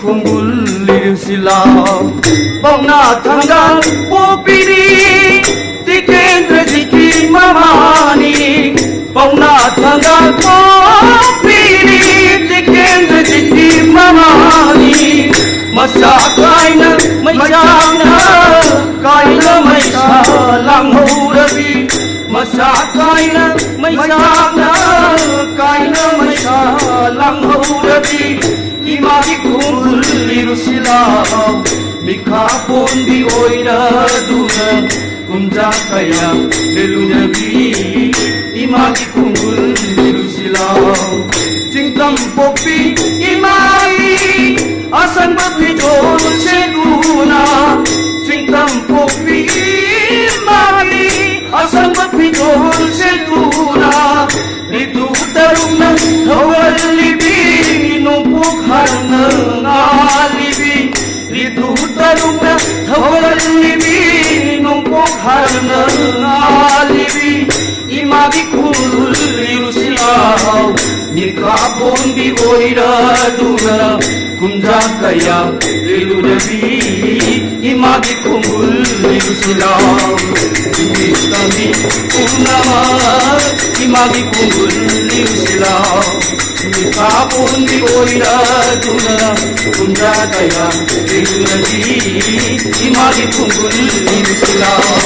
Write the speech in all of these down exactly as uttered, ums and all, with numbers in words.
ꯈꯣꯡꯒꯨꯜ ꯂꯤꯔꯨꯁꯤꯂꯥꯎ꯫ ꯄꯥꯎꯅꯥ ꯊꯥꯡꯒꯥꯜ ꯄꯣꯛꯄꯤꯅꯤ, ꯇꯤꯀꯦꯟꯗ꯭ꯔꯖꯤꯠꯀꯤ ꯃꯃꯥꯅꯤ꯫ ꯄꯥꯎꯅꯥ ꯊꯥꯡꯒꯥꯜ ꯄꯣꯛꯄꯤꯅꯤ, ꯇꯤꯀꯦꯟꯗ꯭ꯔꯖꯤꯠꯀꯤ ꯃꯃꯥꯅꯤ꯫ ꯃꯆꯥ ꯀꯥꯏꯅ ꯃꯩꯆꯥꯛꯅ ꯀꯥꯏꯅ ꯃꯩꯁꯥ ꯂꯥꯡꯍꯧꯔꯕꯤ꯫ ꯃꯆꯥ ꯀꯥꯏꯅ ꯃꯩꯆꯥꯛꯅ ꯀꯥꯏꯅ ꯃꯩꯁꯥ ꯂꯥꯡꯍꯧꯔꯕꯤ꯫ ꯏꯃꯥꯒꯤ ꯈꯣꯡꯒꯨꯜ ꯂꯤꯔꯨꯁꯤꯂꯥꯎ꯫ ꯃꯤꯈꯥ ꯄꯣꯟꯕꯤ ꯑꯣꯏꯔꯗꯨꯅ ꯀꯨꯝꯖꯥ ꯀꯌꯥ ꯂꯦꯜꯂꯨꯔꯕꯤ꯫ ꯏꯃꯥꯒꯤ ꯈꯣꯡꯒꯨꯜ ꯂꯤꯔꯨꯁꯤꯂꯥꯎ꯫ ꯆꯤꯡꯇꯝ ꯄꯣꯛꯄꯤ ꯏꯃꯥꯒꯤ ꯑꯁꯪꯕ ꯐꯤꯖꯣꯜ ꯁꯦꯠꯇꯨꯅ, ꯆꯤꯡꯇꯝ ꯄꯣꯛꯄꯤ ꯏꯃꯥꯒꯤ ꯑꯁꯪꯕ ꯐꯤꯖꯣꯜ ꯁꯦꯠꯇꯨꯅ, ꯔꯤꯇꯨ ꯇꯔꯨꯛꯅ ꯊꯧꯒꯜꯂꯤꯕꯤ ꯅꯣꯡꯄꯣꯛ ꯍꯥꯔꯅ ꯉꯥꯜꯂꯤꯕꯤ, ꯔꯤꯇꯨ ꯇꯔꯨꯛꯅ ꯊꯧꯒꯜꯂꯤꯕꯤ ꯅꯣꯡꯄꯣꯛ ꯍꯥꯔꯅ ꯉꯥꯜꯂꯤꯕꯤ꯫ ꯏꯃꯥꯒꯤ ꯈꯣꯡꯒꯨꯜ ꯂꯤꯔꯨꯁꯤꯂꯥꯎ꯫ ꯃꯤꯈꯥ ꯄꯣꯟꯕꯤ ꯑꯣꯏꯔꯗꯨꯅ ꯀꯨꯝꯖꯥ ꯀꯌꯥ ꯂꯦꯜꯂꯨꯔꯕꯤ꯫ ꯏꯃꯥꯒꯤ ꯈꯣꯡꯒꯨꯜ ꯂꯤꯔꯨꯁꯤꯂꯥꯎ꯫ ꯅꯨꯃꯤꯠ ꯇꯝꯕꯤ ꯄꯨꯝꯅꯃꯛ ꯏꯃꯥꯒꯤ ꯈꯣꯡꯒꯨꯜ ꯂꯤꯔꯨꯁꯤꯂꯥꯎ꯫ ꯃꯤꯈꯥ ꯄꯣꯟꯕꯤ ꯑꯣꯏꯔꯗꯨꯅ ꯀꯨꯝꯖꯥ ꯀꯌꯥ ꯂꯦꯜꯂꯨꯔꯕꯤ꯫ ꯏꯃꯥꯒꯤ ꯈꯣꯡꯒꯨꯜ ꯂꯤꯔꯨꯁꯤꯂꯥꯎ꯫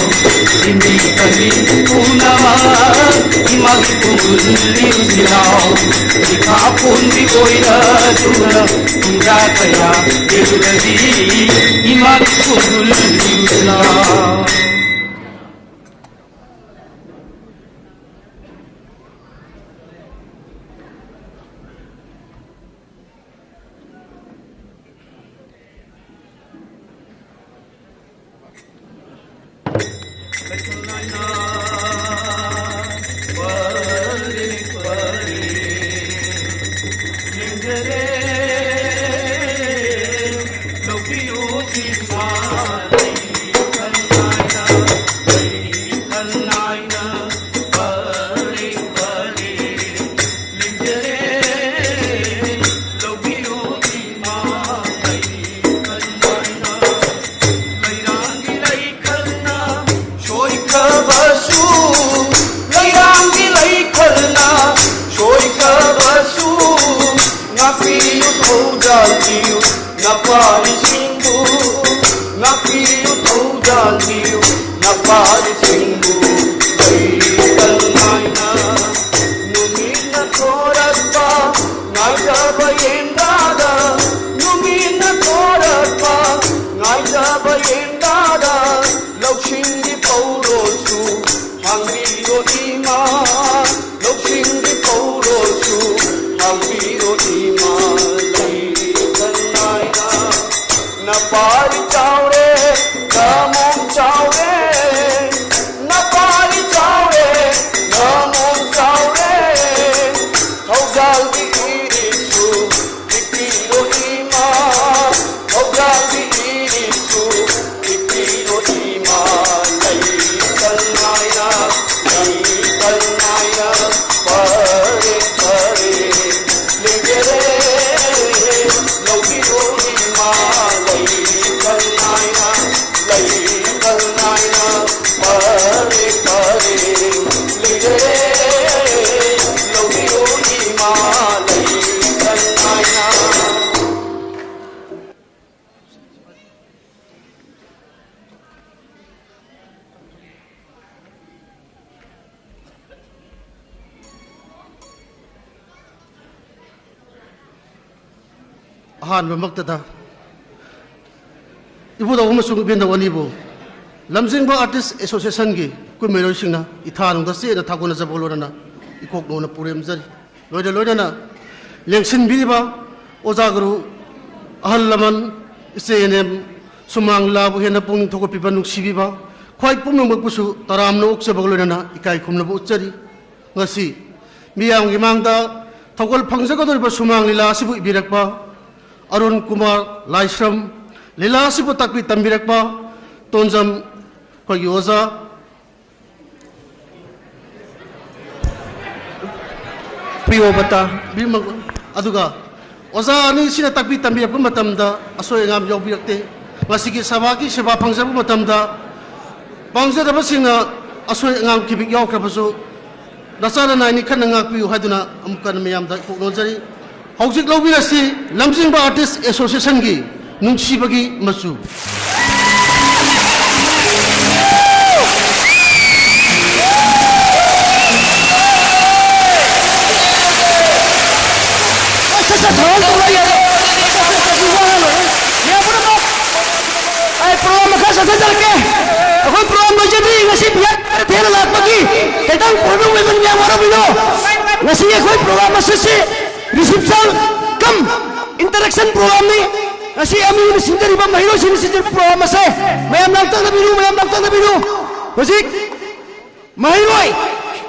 ꯅꯨꯃꯤꯠ ꯇꯝꯕꯤ ꯄꯨꯝꯅꯃꯛ ꯏꯃꯥꯒꯤ ꯈꯣꯡꯒꯨꯜ ꯂꯤꯔꯨꯁꯤꯂꯥꯎ꯫ ꯃꯤꯈꯥ ꯄꯣꯟꯕꯤ ꯑꯣꯏꯔꯗꯨꯅ ꯀꯨꯝꯖꯥ ꯀꯌꯥ ꯂꯦꯜꯂꯨꯔꯕꯤ꯫ ꯏꯃꯥꯒꯤ ꯈꯣꯡꯒꯨꯜ ꯂꯤꯔꯨꯁꯤꯂꯥꯎ꯫ ꯆꯥꯟꯕꯤꯌꯨ ꯅꯄꯥꯔꯤꯁꯤꯡꯕꯨ ꯂꯩꯀꯜ ꯅꯥꯏꯅ ꯅꯨꯃꯤꯠꯅ ꯊꯣꯔꯛꯄ ꯉꯥꯏꯖꯕ ꯌꯦꯡꯗꯥꯗ ꯅꯨꯃꯤꯠꯅ ꯊꯣꯔꯛꯄ ꯉꯥꯏꯖꯕ ꯌꯦꯡꯗꯥꯗ ꯂꯧꯁꯤꯡꯒꯤ ꯄꯧꯔꯣꯜꯁꯨ ꯍꯥꯡꯕꯤꯌꯣ ꯏꯃꯥ ꯂꯧꯁꯤꯡꯒꯤ ꯄꯧꯔꯣꯜꯁꯨ ꯍꯥꯡꯕꯤꯌꯣ ꯏꯃꯥ ꯂꯩꯀꯜ ꯅꯥꯏꯅ ꯅꯄꯥꯔꯤ ꯆꯥꯎꯔꯦ ꯅꯃꯣꯝ ꯆꯥꯎꯔꯦ ꯅꯄꯥꯔꯤ ꯆꯥꯎꯔꯦ ꯅꯃꯣꯝ ꯆꯥꯎꯔꯦ ꯊꯧꯖꯥꯜꯒꯤ ꯏꯔꯤꯛꯁꯨ ꯄꯤꯕꯤꯔꯣ ꯏꯃꯥ ꯊꯧꯖꯥꯜꯒꯤ ꯏꯔꯤꯛꯁꯨ ꯄꯤꯕꯤꯔꯣ ꯏꯃꯥ ꯂꯩꯀꯜ ꯅꯥꯏꯅ ꯂꯩꯀꯜ ꯅꯥꯏꯅ ꯐꯔꯦ ꯐꯔꯦ ꯂꯩꯖꯔꯦ ꯂꯧꯕꯤꯔꯣ ꯏꯃꯥ ꯂꯩꯀꯜ ꯅꯥꯏꯅ ꯂꯩꯀꯜ ꯅꯥꯏꯅ ꯐꯔꯦ ꯐꯔꯦ ꯂꯩꯖꯔꯦ ꯂꯧꯕꯤꯔꯣ ꯏꯃꯥ ꯂꯩꯀꯜ ꯅꯥꯏꯅ ꯑꯍꯥꯟꯕꯃꯛꯇꯗ ꯏꯕꯨꯙꯧ ꯑꯃꯁꯨꯡ ꯏꯕꯦꯟꯙꯧ ꯑꯅꯤꯕꯨ ꯂꯝꯖꯤꯡꯕ ꯑꯥꯔꯇꯤꯁ ꯑꯦꯁꯣꯁꯤꯌꯦꯁꯟꯒꯤ ꯀꯨꯝꯍꯩꯔꯣꯏꯁꯤꯡꯅ ꯏꯊꯥꯅꯨꯡꯗ ꯆꯦꯠꯅ ꯊꯥꯒꯣꯟꯅꯖꯕ ꯂꯣꯏꯅꯅ ꯏꯀꯣꯛ ꯅꯣꯟꯅ ꯄꯨꯔꯦꯝꯖꯔꯤ꯫ ꯂꯣꯏꯅ ꯂꯣꯏꯅꯅ ꯂꯦꯡꯁꯤꯟꯕꯤꯔꯤꯕ ꯑꯣꯖꯥ ꯒꯨꯔꯨ, ꯑꯍꯜ ꯂꯃꯟ, ꯏꯆꯦ ꯏꯅꯦꯝ, ꯁꯨꯃꯥꯡ ꯂꯤꯂꯥꯕꯨ ꯍꯦꯟꯅ ꯄꯨꯛꯅꯤꯡ ꯊꯧꯒꯠꯄꯤꯕ, ꯅꯨꯡꯁꯤꯕꯤꯕ, ꯈ꯭ꯋꯥꯏ ꯄꯨꯝꯅꯃꯛꯄꯨꯁꯨ ꯇꯔꯥꯝꯅ ꯑꯣꯛꯆꯕꯒ ꯂꯣꯏꯅꯅ ꯏꯀꯥꯏ ꯈꯨꯝꯅꯕ ꯎꯠꯆꯔꯤ꯫ ꯉꯁꯤ ꯃꯤꯌꯥꯝꯒꯤ ꯃꯥꯡꯗ ꯊꯧꯒꯜ ꯐꯪꯖꯒꯗꯧꯔꯤꯕ ꯁꯨꯃꯥꯡ ꯂꯤꯂꯥ ꯑꯁꯤꯕꯨ ꯏꯕꯤꯔꯛꯄ ꯑꯔꯨꯟ ꯀꯨꯃꯥꯔ ꯂꯥꯏꯁ꯭ꯔꯝ, ꯂꯤꯂꯥ ꯑꯁꯤꯕꯨ ꯇꯥꯛꯄꯤ ꯇꯝꯕꯤꯔꯛꯄ ꯇꯣꯟꯖꯝ ꯑꯩꯈꯣꯏꯒꯤ ꯑꯣꯖꯥ ꯄ꯭ꯔꯤꯌꯣꯕꯇꯥ, ꯕꯤꯃꯜ, ꯑꯗꯨꯒ ꯑꯣꯖꯥ ꯑꯅꯤꯁꯤꯅ ꯇꯥꯛꯄꯤ ꯇꯝꯕꯤꯔꯛꯄ ꯃꯇꯝꯗ ꯑꯁꯣꯏ ꯑꯉꯥꯝ ꯌꯥꯎꯕꯤꯔꯛꯇꯦ꯫ ꯉꯁꯤꯒꯤ ꯁꯚꯥꯒꯤ ꯁꯦꯕꯥ ꯐꯪꯖꯕ ꯃꯇꯝꯗ ꯄꯥꯡꯖꯗꯕꯁꯤꯡꯅ ꯑꯁꯣꯏ ꯑꯉꯥꯝ ꯈꯤꯕꯤꯛ ꯌꯥꯎꯈ꯭ꯔꯕꯁꯨ ꯅꯆꯥꯅ ꯅꯥꯏꯅꯤ ꯈꯟꯅ ꯉꯥꯛꯄꯤꯌꯨ ꯍꯥꯏꯗꯨꯅ ꯑꯃꯨꯛꯀ ꯍꯟꯅ ꯃꯌꯥꯝꯗ ꯏꯀꯣꯛ ꯅꯣꯟꯖꯔꯤ꯫ ꯍꯧꯖꯤꯛ ꯂꯧꯕꯤꯔꯁꯤ ꯂꯝꯖꯤꯡꯕ ꯑꯥꯔꯇꯤꯁ ꯑꯦꯁꯣꯁꯤꯌꯦꯁꯟꯒꯤ ꯅꯨꯡꯁꯤꯕꯒꯤ ꯃꯆꯨ꯫ ꯈꯤꯇꯪ ꯄꯨꯔꯛꯅꯕ ꯃꯌꯥꯝ ꯋꯥꯔꯝꯃꯤꯅꯣ? ꯉꯁꯤ ꯑꯩꯈꯣꯏ ꯄ꯭ꯔꯣꯒ꯭ꯔꯥꯝ ꯑꯁꯤꯁꯤ ꯔꯤꯁꯤꯞꯁꯟ ꯀꯝ ꯏꯟꯇꯔꯦꯛꯁꯟ ꯄ꯭ꯔꯣꯒ꯭ꯔꯥꯝꯅꯤ꯫ ꯉꯁꯤ ꯑꯦꯝ ꯌꯨꯅ ꯁꯤꯟꯖꯔꯤꯕ, ꯃꯍꯩꯔꯣꯏꯁꯤꯡꯅ ꯁꯤꯟꯖꯔꯤꯕ ꯄ꯭ꯔꯣꯒ꯭ꯔꯥꯝ ꯑꯁꯦ ꯃꯌꯥꯝ ꯂꯥꯡꯇꯛꯅꯕꯤꯔꯨ, ꯃꯌꯥꯝ ꯂꯥꯡꯇꯛꯅꯕꯤꯔꯨ꯫ ꯍꯧꯖꯤꯛ ꯃꯍꯩꯔꯣꯏ,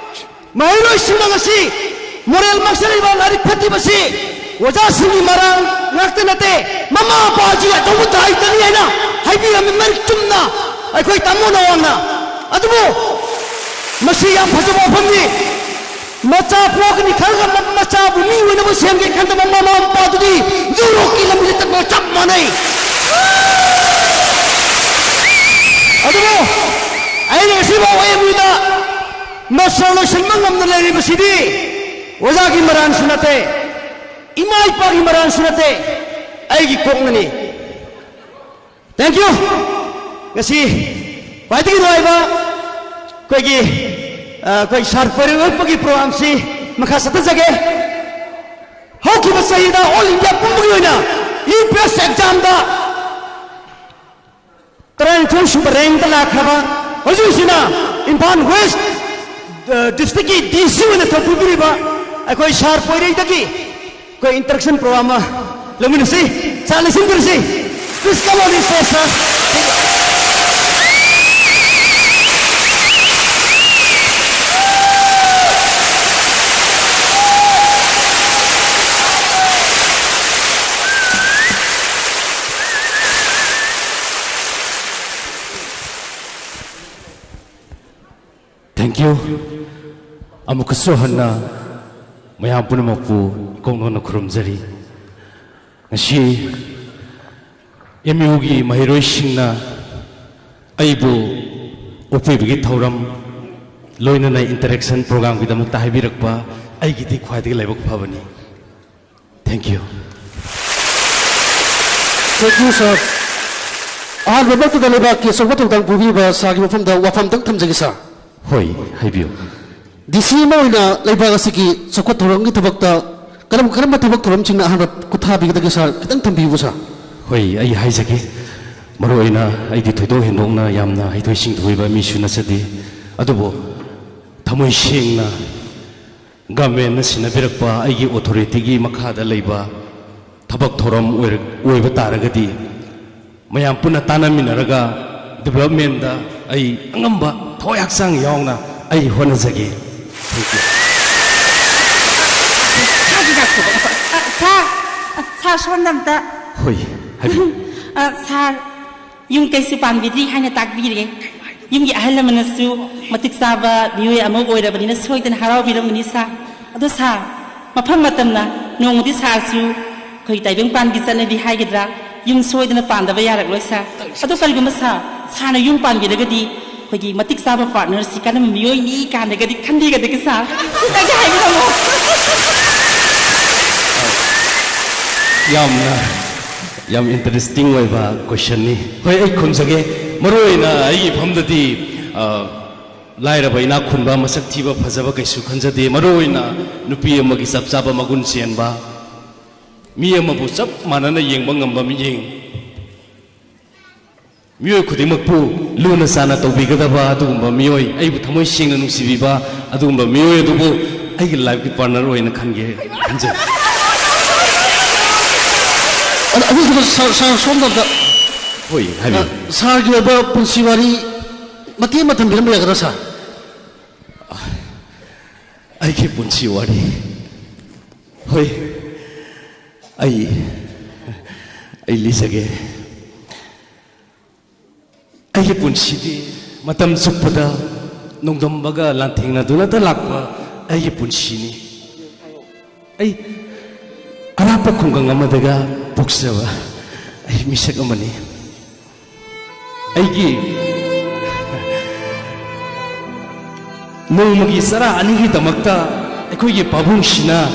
ꯃꯍꯩꯔꯣꯏꯁꯤꯡꯅ ꯉꯁꯤ ꯃꯣꯔꯦꯜ ꯃꯥꯡꯁꯤꯜꯂꯤꯕ ꯂꯥꯏꯔꯤꯛ ꯐꯠꯇ꯭ꯔꯤꯕꯁꯤ ꯑꯣꯖꯥꯁꯤꯡꯒꯤ ꯃꯔꯥꯜ ꯉꯥꯛꯇ ꯅꯠꯇꯦ, ꯃꯃꯥ ꯃꯄꯥꯁꯤ ꯑꯆꯧꯕ ꯗꯥꯏꯇꯅꯤ ꯍꯥꯏꯅ ꯍꯥꯏꯕꯤꯔꯝꯃꯤ ꯃꯔꯤꯛ ꯆꯨꯝꯅ ꯑꯩꯈꯣꯏ ꯇꯥꯃꯣ ꯅꯋꯥꯡꯅ꯫ ꯑꯗꯨꯕꯨ ꯃꯁꯤ ꯌꯥꯝ ꯐꯖꯕ ꯋꯥꯐꯝꯅꯤ꯫ ꯃꯆꯥ ꯄꯣꯛꯀꯅꯤ ꯈꯜꯂꯒ ꯃ-, ꯃꯆꯥꯕꯨ ꯃꯤ ꯑꯣꯏꯅꯕ ꯁꯦꯝꯒꯦ ꯈꯟꯗꯕ ꯃꯃꯥ ꯃꯄꯥꯗꯨꯗꯤ ꯌꯨꯔꯣꯞꯀꯤ ꯂꯝꯕꯤꯗ ꯆꯠꯄꯒ ꯆꯞ ꯃꯥꯟꯅꯩ꯫ ꯑꯗꯨꯕꯨ ꯑꯩꯅ ꯉꯁꯤꯐꯥꯎ ꯑꯦꯝ ꯌꯨꯗ ꯃꯥꯁꯇꯔ ꯂꯣꯏꯁꯤꯟꯕ ꯉꯝꯅ ꯂꯩꯔꯤꯕꯁꯤꯗꯤ ꯑꯣꯖꯥꯒꯤ ꯃꯔꯥꯟꯁꯨ ꯅꯠꯇꯦ, ꯏꯃꯥ ꯏꯄꯥꯒꯤ ꯃꯔꯥꯟꯁꯨ ꯅꯠꯇꯦ, ꯑꯩꯒꯤ ꯀꯣꯛꯅꯅꯤ꯫ Thank you꯫ ꯉꯁꯤ ꯈ꯭ꯋꯥꯏꯗꯒꯤ ꯅꯨꯡꯉꯥꯏꯕ ꯑꯩꯈꯣꯏꯒꯤ, ꯑ, ꯑꯩꯈꯣꯏ ꯁꯥꯔ ꯄꯣꯏꯔꯩ ꯎꯠꯄꯒꯤ ꯄ꯭ꯔꯣꯒ꯭ꯔꯥꯝꯁꯤ ꯃꯈꯥ ꯆꯠꯊꯖꯒꯦ꯫ ꯍꯧꯈꯤꯕ ꯆꯍꯤꯗ ꯑꯣꯜ ꯏꯟꯗꯤꯌꯥ ꯄꯨꯝꯕꯒꯤ ꯑꯣꯏꯅ ꯌꯨ ꯄꯤ ꯑꯦꯁ ꯑꯦꯛꯖꯥꯝꯗ ꯇꯔꯥꯅꯤꯊꯣꯏ ꯁꯨꯕ ꯔꯦꯡꯗ ꯂꯥꯛꯈ꯭ꯔꯕ, ꯍꯧꯖꯤꯛ ꯍꯧꯖꯤꯛꯅ ꯏꯝꯐꯥꯜ ꯋꯦꯁ, ꯑ, ꯗꯤꯁꯇ꯭ꯔꯤꯛꯀꯤ ꯗꯤ ꯁꯤ ꯑꯣꯏꯅ ꯊꯧ ꯄꯨꯕꯤꯔꯤꯕ ꯑꯩꯈꯣꯏ ꯁꯥꯔ ꯄꯣꯏꯔꯩꯗꯒꯤ ꯑꯩꯈꯣꯏ ꯏꯟꯇꯔꯦꯛꯁꯟ ꯄ꯭ꯔꯣꯒ꯭ꯔꯥꯝ ꯑꯃ ꯂꯧꯃꯤꯟꯅꯁꯤ, ꯆꯥ ꯂꯩꯁꯤꯟꯕꯤꯔꯁꯤ꯫ Please come on stage, sir. Thank you. ꯑꯃꯨꯛꯀꯁꯨ ꯍꯟꯅ ꯃꯌꯥꯝ ꯄꯨꯝꯅꯃꯛꯄꯨ ꯏꯀꯣꯛ ꯅꯧꯅ ꯈꯨꯔꯨꯝꯖꯔꯤ꯫ ꯉꯁꯤ ꯑꯦꯝ ꯌꯨꯒꯤ ꯃꯍꯩꯔꯣꯏꯁꯤꯡꯅ ꯑꯩꯕꯨ ꯑꯣꯛꯄꯤꯕꯒꯤ ꯊꯧꯔꯝ, ꯂꯣꯏꯅꯅ ꯏꯟꯇꯔꯦꯛꯁꯟ ꯄ꯭ꯔꯣꯒ꯭ꯔꯥꯝꯒꯤꯗꯃꯛꯇ ꯍꯥꯏꯕꯤꯔꯛꯄ ꯑꯩꯒꯤꯗꯤ ꯈ꯭ꯋꯥꯏꯗꯒꯤ ꯂꯥꯏꯕꯛ ꯐꯕꯅꯤ꯫ Thank you꯫ Thank you, sir꯫ ꯑꯍꯥꯟꯕꯃꯛꯇꯗ ꯂꯩꯕꯥꯛꯀꯤ ꯑꯆꯧꯕ ꯊꯧꯗꯥꯡ ꯄꯨꯕꯤꯔꯤꯕ ꯁꯥꯔꯒꯤ ꯃꯐꯝꯗ ꯋꯥꯐꯝ ꯑꯃꯇꯪ ꯊꯝꯖꯒꯦ, ꯁꯥꯔ꯫ ꯍꯣꯏ, ꯍꯥꯏꯕꯤꯌꯨ꯫ ꯗꯤ ꯁꯤ ꯑꯃ ꯑꯣꯏꯅ ꯂꯩꯕꯥꯛ ꯑꯁꯤꯒꯤ ꯆꯥꯎꯈꯠ ꯊꯧꯔꯥꯡꯒꯤ ꯊꯕꯛꯇ ꯀꯔꯝ ꯀꯔꯝꯕ ꯊꯕꯛ ꯊꯧꯔꯝꯁꯤꯡꯅ ꯑꯍꯥꯟꯕ ꯈꯨꯠꯊꯥꯕꯤꯒꯗꯒꯦ, ꯁꯥꯔ? ꯈꯤꯇꯪ ꯊꯝꯕꯤꯌꯨꯕ, ꯁꯥꯔ꯫ ꯍꯣꯏ, ꯑꯩ ꯍꯥꯏꯖꯒꯦ꯫ ꯃꯔꯨꯑꯣꯏꯅ ꯑꯩꯗꯤ ꯊꯣꯏꯗꯣꯛ ꯍꯦꯟꯗꯣꯛꯅ ꯌꯥꯝꯅ ꯍꯩꯊꯣꯏ ꯁꯤꯡꯊꯣꯏꯕ ꯃꯤꯁꯨ ꯅꯠꯆꯗꯦ, ꯑꯗꯨꯕꯨ ꯊꯃꯣꯏ ꯁꯦꯡꯅ ꯒꯚꯔꯟꯃꯦꯟꯅ ꯁꯤꯟꯅꯕꯤꯔꯛꯄ ꯑꯩꯒꯤ ꯑꯣꯊꯣꯔꯤꯇꯤꯒꯤ ꯃꯈꯥꯗ ꯂꯩꯕ ꯊꯕꯛ ꯊꯧꯔꯝ ꯑꯣꯏꯔ-, ꯑꯣꯏꯕ ꯇꯥꯔꯒꯗꯤ, ꯃꯌꯥꯝ ꯄꯨꯟꯅ ꯇꯥꯟꯅꯃꯤꯟꯅꯔꯒ ꯗꯤꯕꯦꯂꯞꯃꯦꯟꯗ ꯑꯩ ꯑꯉꯝꯕ ꯊꯋꯥꯏ ꯍꯛꯆꯥꯡ ꯌꯥꯎꯅ ꯑꯩ ꯍꯣꯠꯅꯖꯒꯦ꯫ Thank you꯫ ꯁꯥꯔ, ꯁꯥꯔ, ꯁꯣꯝꯗ ꯑꯝꯇ꯫ ꯍꯣꯏ, ꯍꯥꯏꯕꯤꯌꯨ꯫ ꯑ, ꯁꯥꯔ, ꯌꯨꯝ ꯀꯩꯁꯨ ꯄꯥꯟꯕꯤꯗ꯭ꯔꯤ ꯍꯥꯏꯅ ꯇꯥꯛꯄꯤꯔꯦ꯫ ꯌꯨꯝꯒꯤ ꯑꯍꯜ ꯂꯃꯟꯅꯁꯨ ꯃꯇꯤꯛ ꯆꯥꯕ ꯃꯤꯑꯣꯏ ꯑꯃ ꯑꯣꯏꯔꯕꯅꯤꯅ ꯁꯣꯏꯗꯅ ꯍꯔꯥꯎꯕꯤꯔꯝꯒꯅꯤ ꯁꯥꯔ꯫ ꯑꯗꯣ ꯁꯥꯔ, ꯃꯐꯝ ꯃꯇꯝꯅ ꯅꯣꯡꯃꯗꯤ ꯁꯥꯔꯁꯨ ꯑꯩꯈꯣꯏ ꯇꯥꯏꯕꯪ ꯄꯥꯟꯒꯤ ꯆꯠꯅꯕꯤ ꯍꯥꯏꯒꯗ꯭ꯔꯥ, ꯌꯨꯝ ꯁꯣꯏꯗꯅ ꯄꯥꯟꯗꯕ ꯌꯥꯔꯛꯂꯣꯏ ꯁꯥꯔ꯫ ꯑꯗꯣ ꯀꯔꯤꯒꯨꯝꯕ ꯁꯥꯔ, ꯁꯥꯔꯅ ꯌꯨꯝ ꯄꯥꯟꯕꯤꯔꯒꯗꯤ ꯑꯩꯈꯣꯏꯒꯤ ꯃꯇꯤꯛ ꯆꯥꯕ ꯄꯥꯔꯠꯅꯔꯁꯤ ꯀꯔꯝꯕ ꯃꯤꯑꯣꯏꯅꯤ ꯀꯥꯟꯗꯒꯗꯤ ꯈꯟꯕꯤꯒꯗꯒꯦ ꯁꯥꯔ? ꯁꯤꯇꯪꯗꯤ ꯍꯥꯏꯕꯤꯔꯝꯃꯣ꯫ ꯌꯥꯝꯅ, ꯌꯥꯝ ꯏꯟꯇꯔꯦꯁꯇꯤꯡ ꯑꯣꯏꯕ ꯀꯣꯏꯁꯟꯅꯤ꯫ ꯍꯣꯏ, ꯑꯩ ꯈꯨꯝꯖꯒꯦ꯫ ꯃꯔꯨꯑꯣꯏꯅ ꯑꯩꯒꯤ ꯏꯐꯝꯗꯗꯤ, ꯑ, ꯂꯥꯏꯔꯕ ꯏꯅꯥꯛ ꯈꯨꯟꯕ, ꯃꯁꯛ ꯊꯤꯕ ꯐꯖꯕ ꯀꯩꯁꯨ ꯈꯟꯖꯗꯦ꯫ ꯃꯔꯨꯑꯣꯏꯅ ꯅꯨꯄꯤ ꯑꯃꯒꯤ ꯆꯞ ꯆꯥꯕ ꯃꯒꯨꯟ ꯆꯦꯟꯕ, ꯃꯤ ꯑꯃꯕꯨ ꯆꯞ ꯃꯥꯟꯅꯅ ꯌꯦꯡꯕ ꯉꯝꯕ ꯃꯤꯠꯌꯦꯡ, ꯃꯤꯑꯣꯏ ꯈꯨꯗꯤꯡꯃꯛꯄꯨ ꯂꯨꯅ ꯆꯥꯟꯅ ꯇꯧꯕꯤꯒꯗꯕ ꯑꯗꯨꯒꯨꯝꯕ ꯃꯤꯑꯣꯏ, ꯑꯩꯕꯨ ꯊꯃꯣꯏ ꯁꯦꯡꯅ ꯅꯨꯡꯁꯤꯕꯤꯕ ꯑꯗꯨꯒꯨꯝꯕ ꯃꯤꯑꯣꯏ ꯑꯗꯨꯕꯨ ꯑꯩꯒꯤ ꯂꯥꯏꯐꯀꯤ ꯄꯥꯔꯠꯅꯔ ꯑꯣꯏꯅ ꯈꯟꯒꯦ ꯈꯟꯖꯩ꯫ ꯑꯗ ꯑꯗꯨꯗꯨꯒ ꯁꯥꯔ, ꯁꯥꯔ ꯁꯣꯝꯗ ꯑꯝꯇ, ꯍꯣꯏ, ꯍꯥꯏꯕꯤꯌꯨ꯫ ꯁꯥꯔꯒꯤ ꯑꯣꯏꯕ ꯄꯨꯟꯁꯤ ꯋꯥꯔꯤ ꯃꯇꯦꯛ ꯑꯃ ꯊꯝꯕꯤꯔꯝꯕ ꯌꯥꯒꯗ꯭ꯔꯥ ꯁꯥꯔ? ꯑꯩꯒꯤ ꯄꯨꯟꯁꯤ ꯋꯥꯔꯤ꯫ ꯍꯣꯏ, ꯑꯩ, ꯑꯩ ꯂꯤꯖꯒꯦ꯫ ꯑꯩꯒꯤ ꯄꯨꯟꯁꯤꯗꯤ ꯃꯇꯝ ꯆꯨꯞꯄꯗ ꯅꯣꯡꯗꯝꯕꯒ ꯂꯥꯟꯊꯦꯡꯅꯗꯨꯅꯇ ꯂꯥꯛꯄ ꯑꯩꯒꯤ ꯄꯨꯟꯁꯤꯅꯤ꯫ ꯑꯩ ꯑꯔꯥꯞꯄ ꯈꯨꯡꯒꯪ ꯑꯃꯗꯒ ꯄꯣꯛꯆꯕ ꯑꯩ ꯃꯤꯁꯛ ꯑꯃꯅꯤ꯫ ꯑꯩꯒꯤ ꯅꯣꯡꯃꯒꯤ ꯆꯔꯥ ꯑꯅꯤꯒꯤꯗꯃꯛꯇ ꯑꯩꯈꯣꯏꯒꯤ ꯄꯥꯕꯨꯡꯁꯤꯅ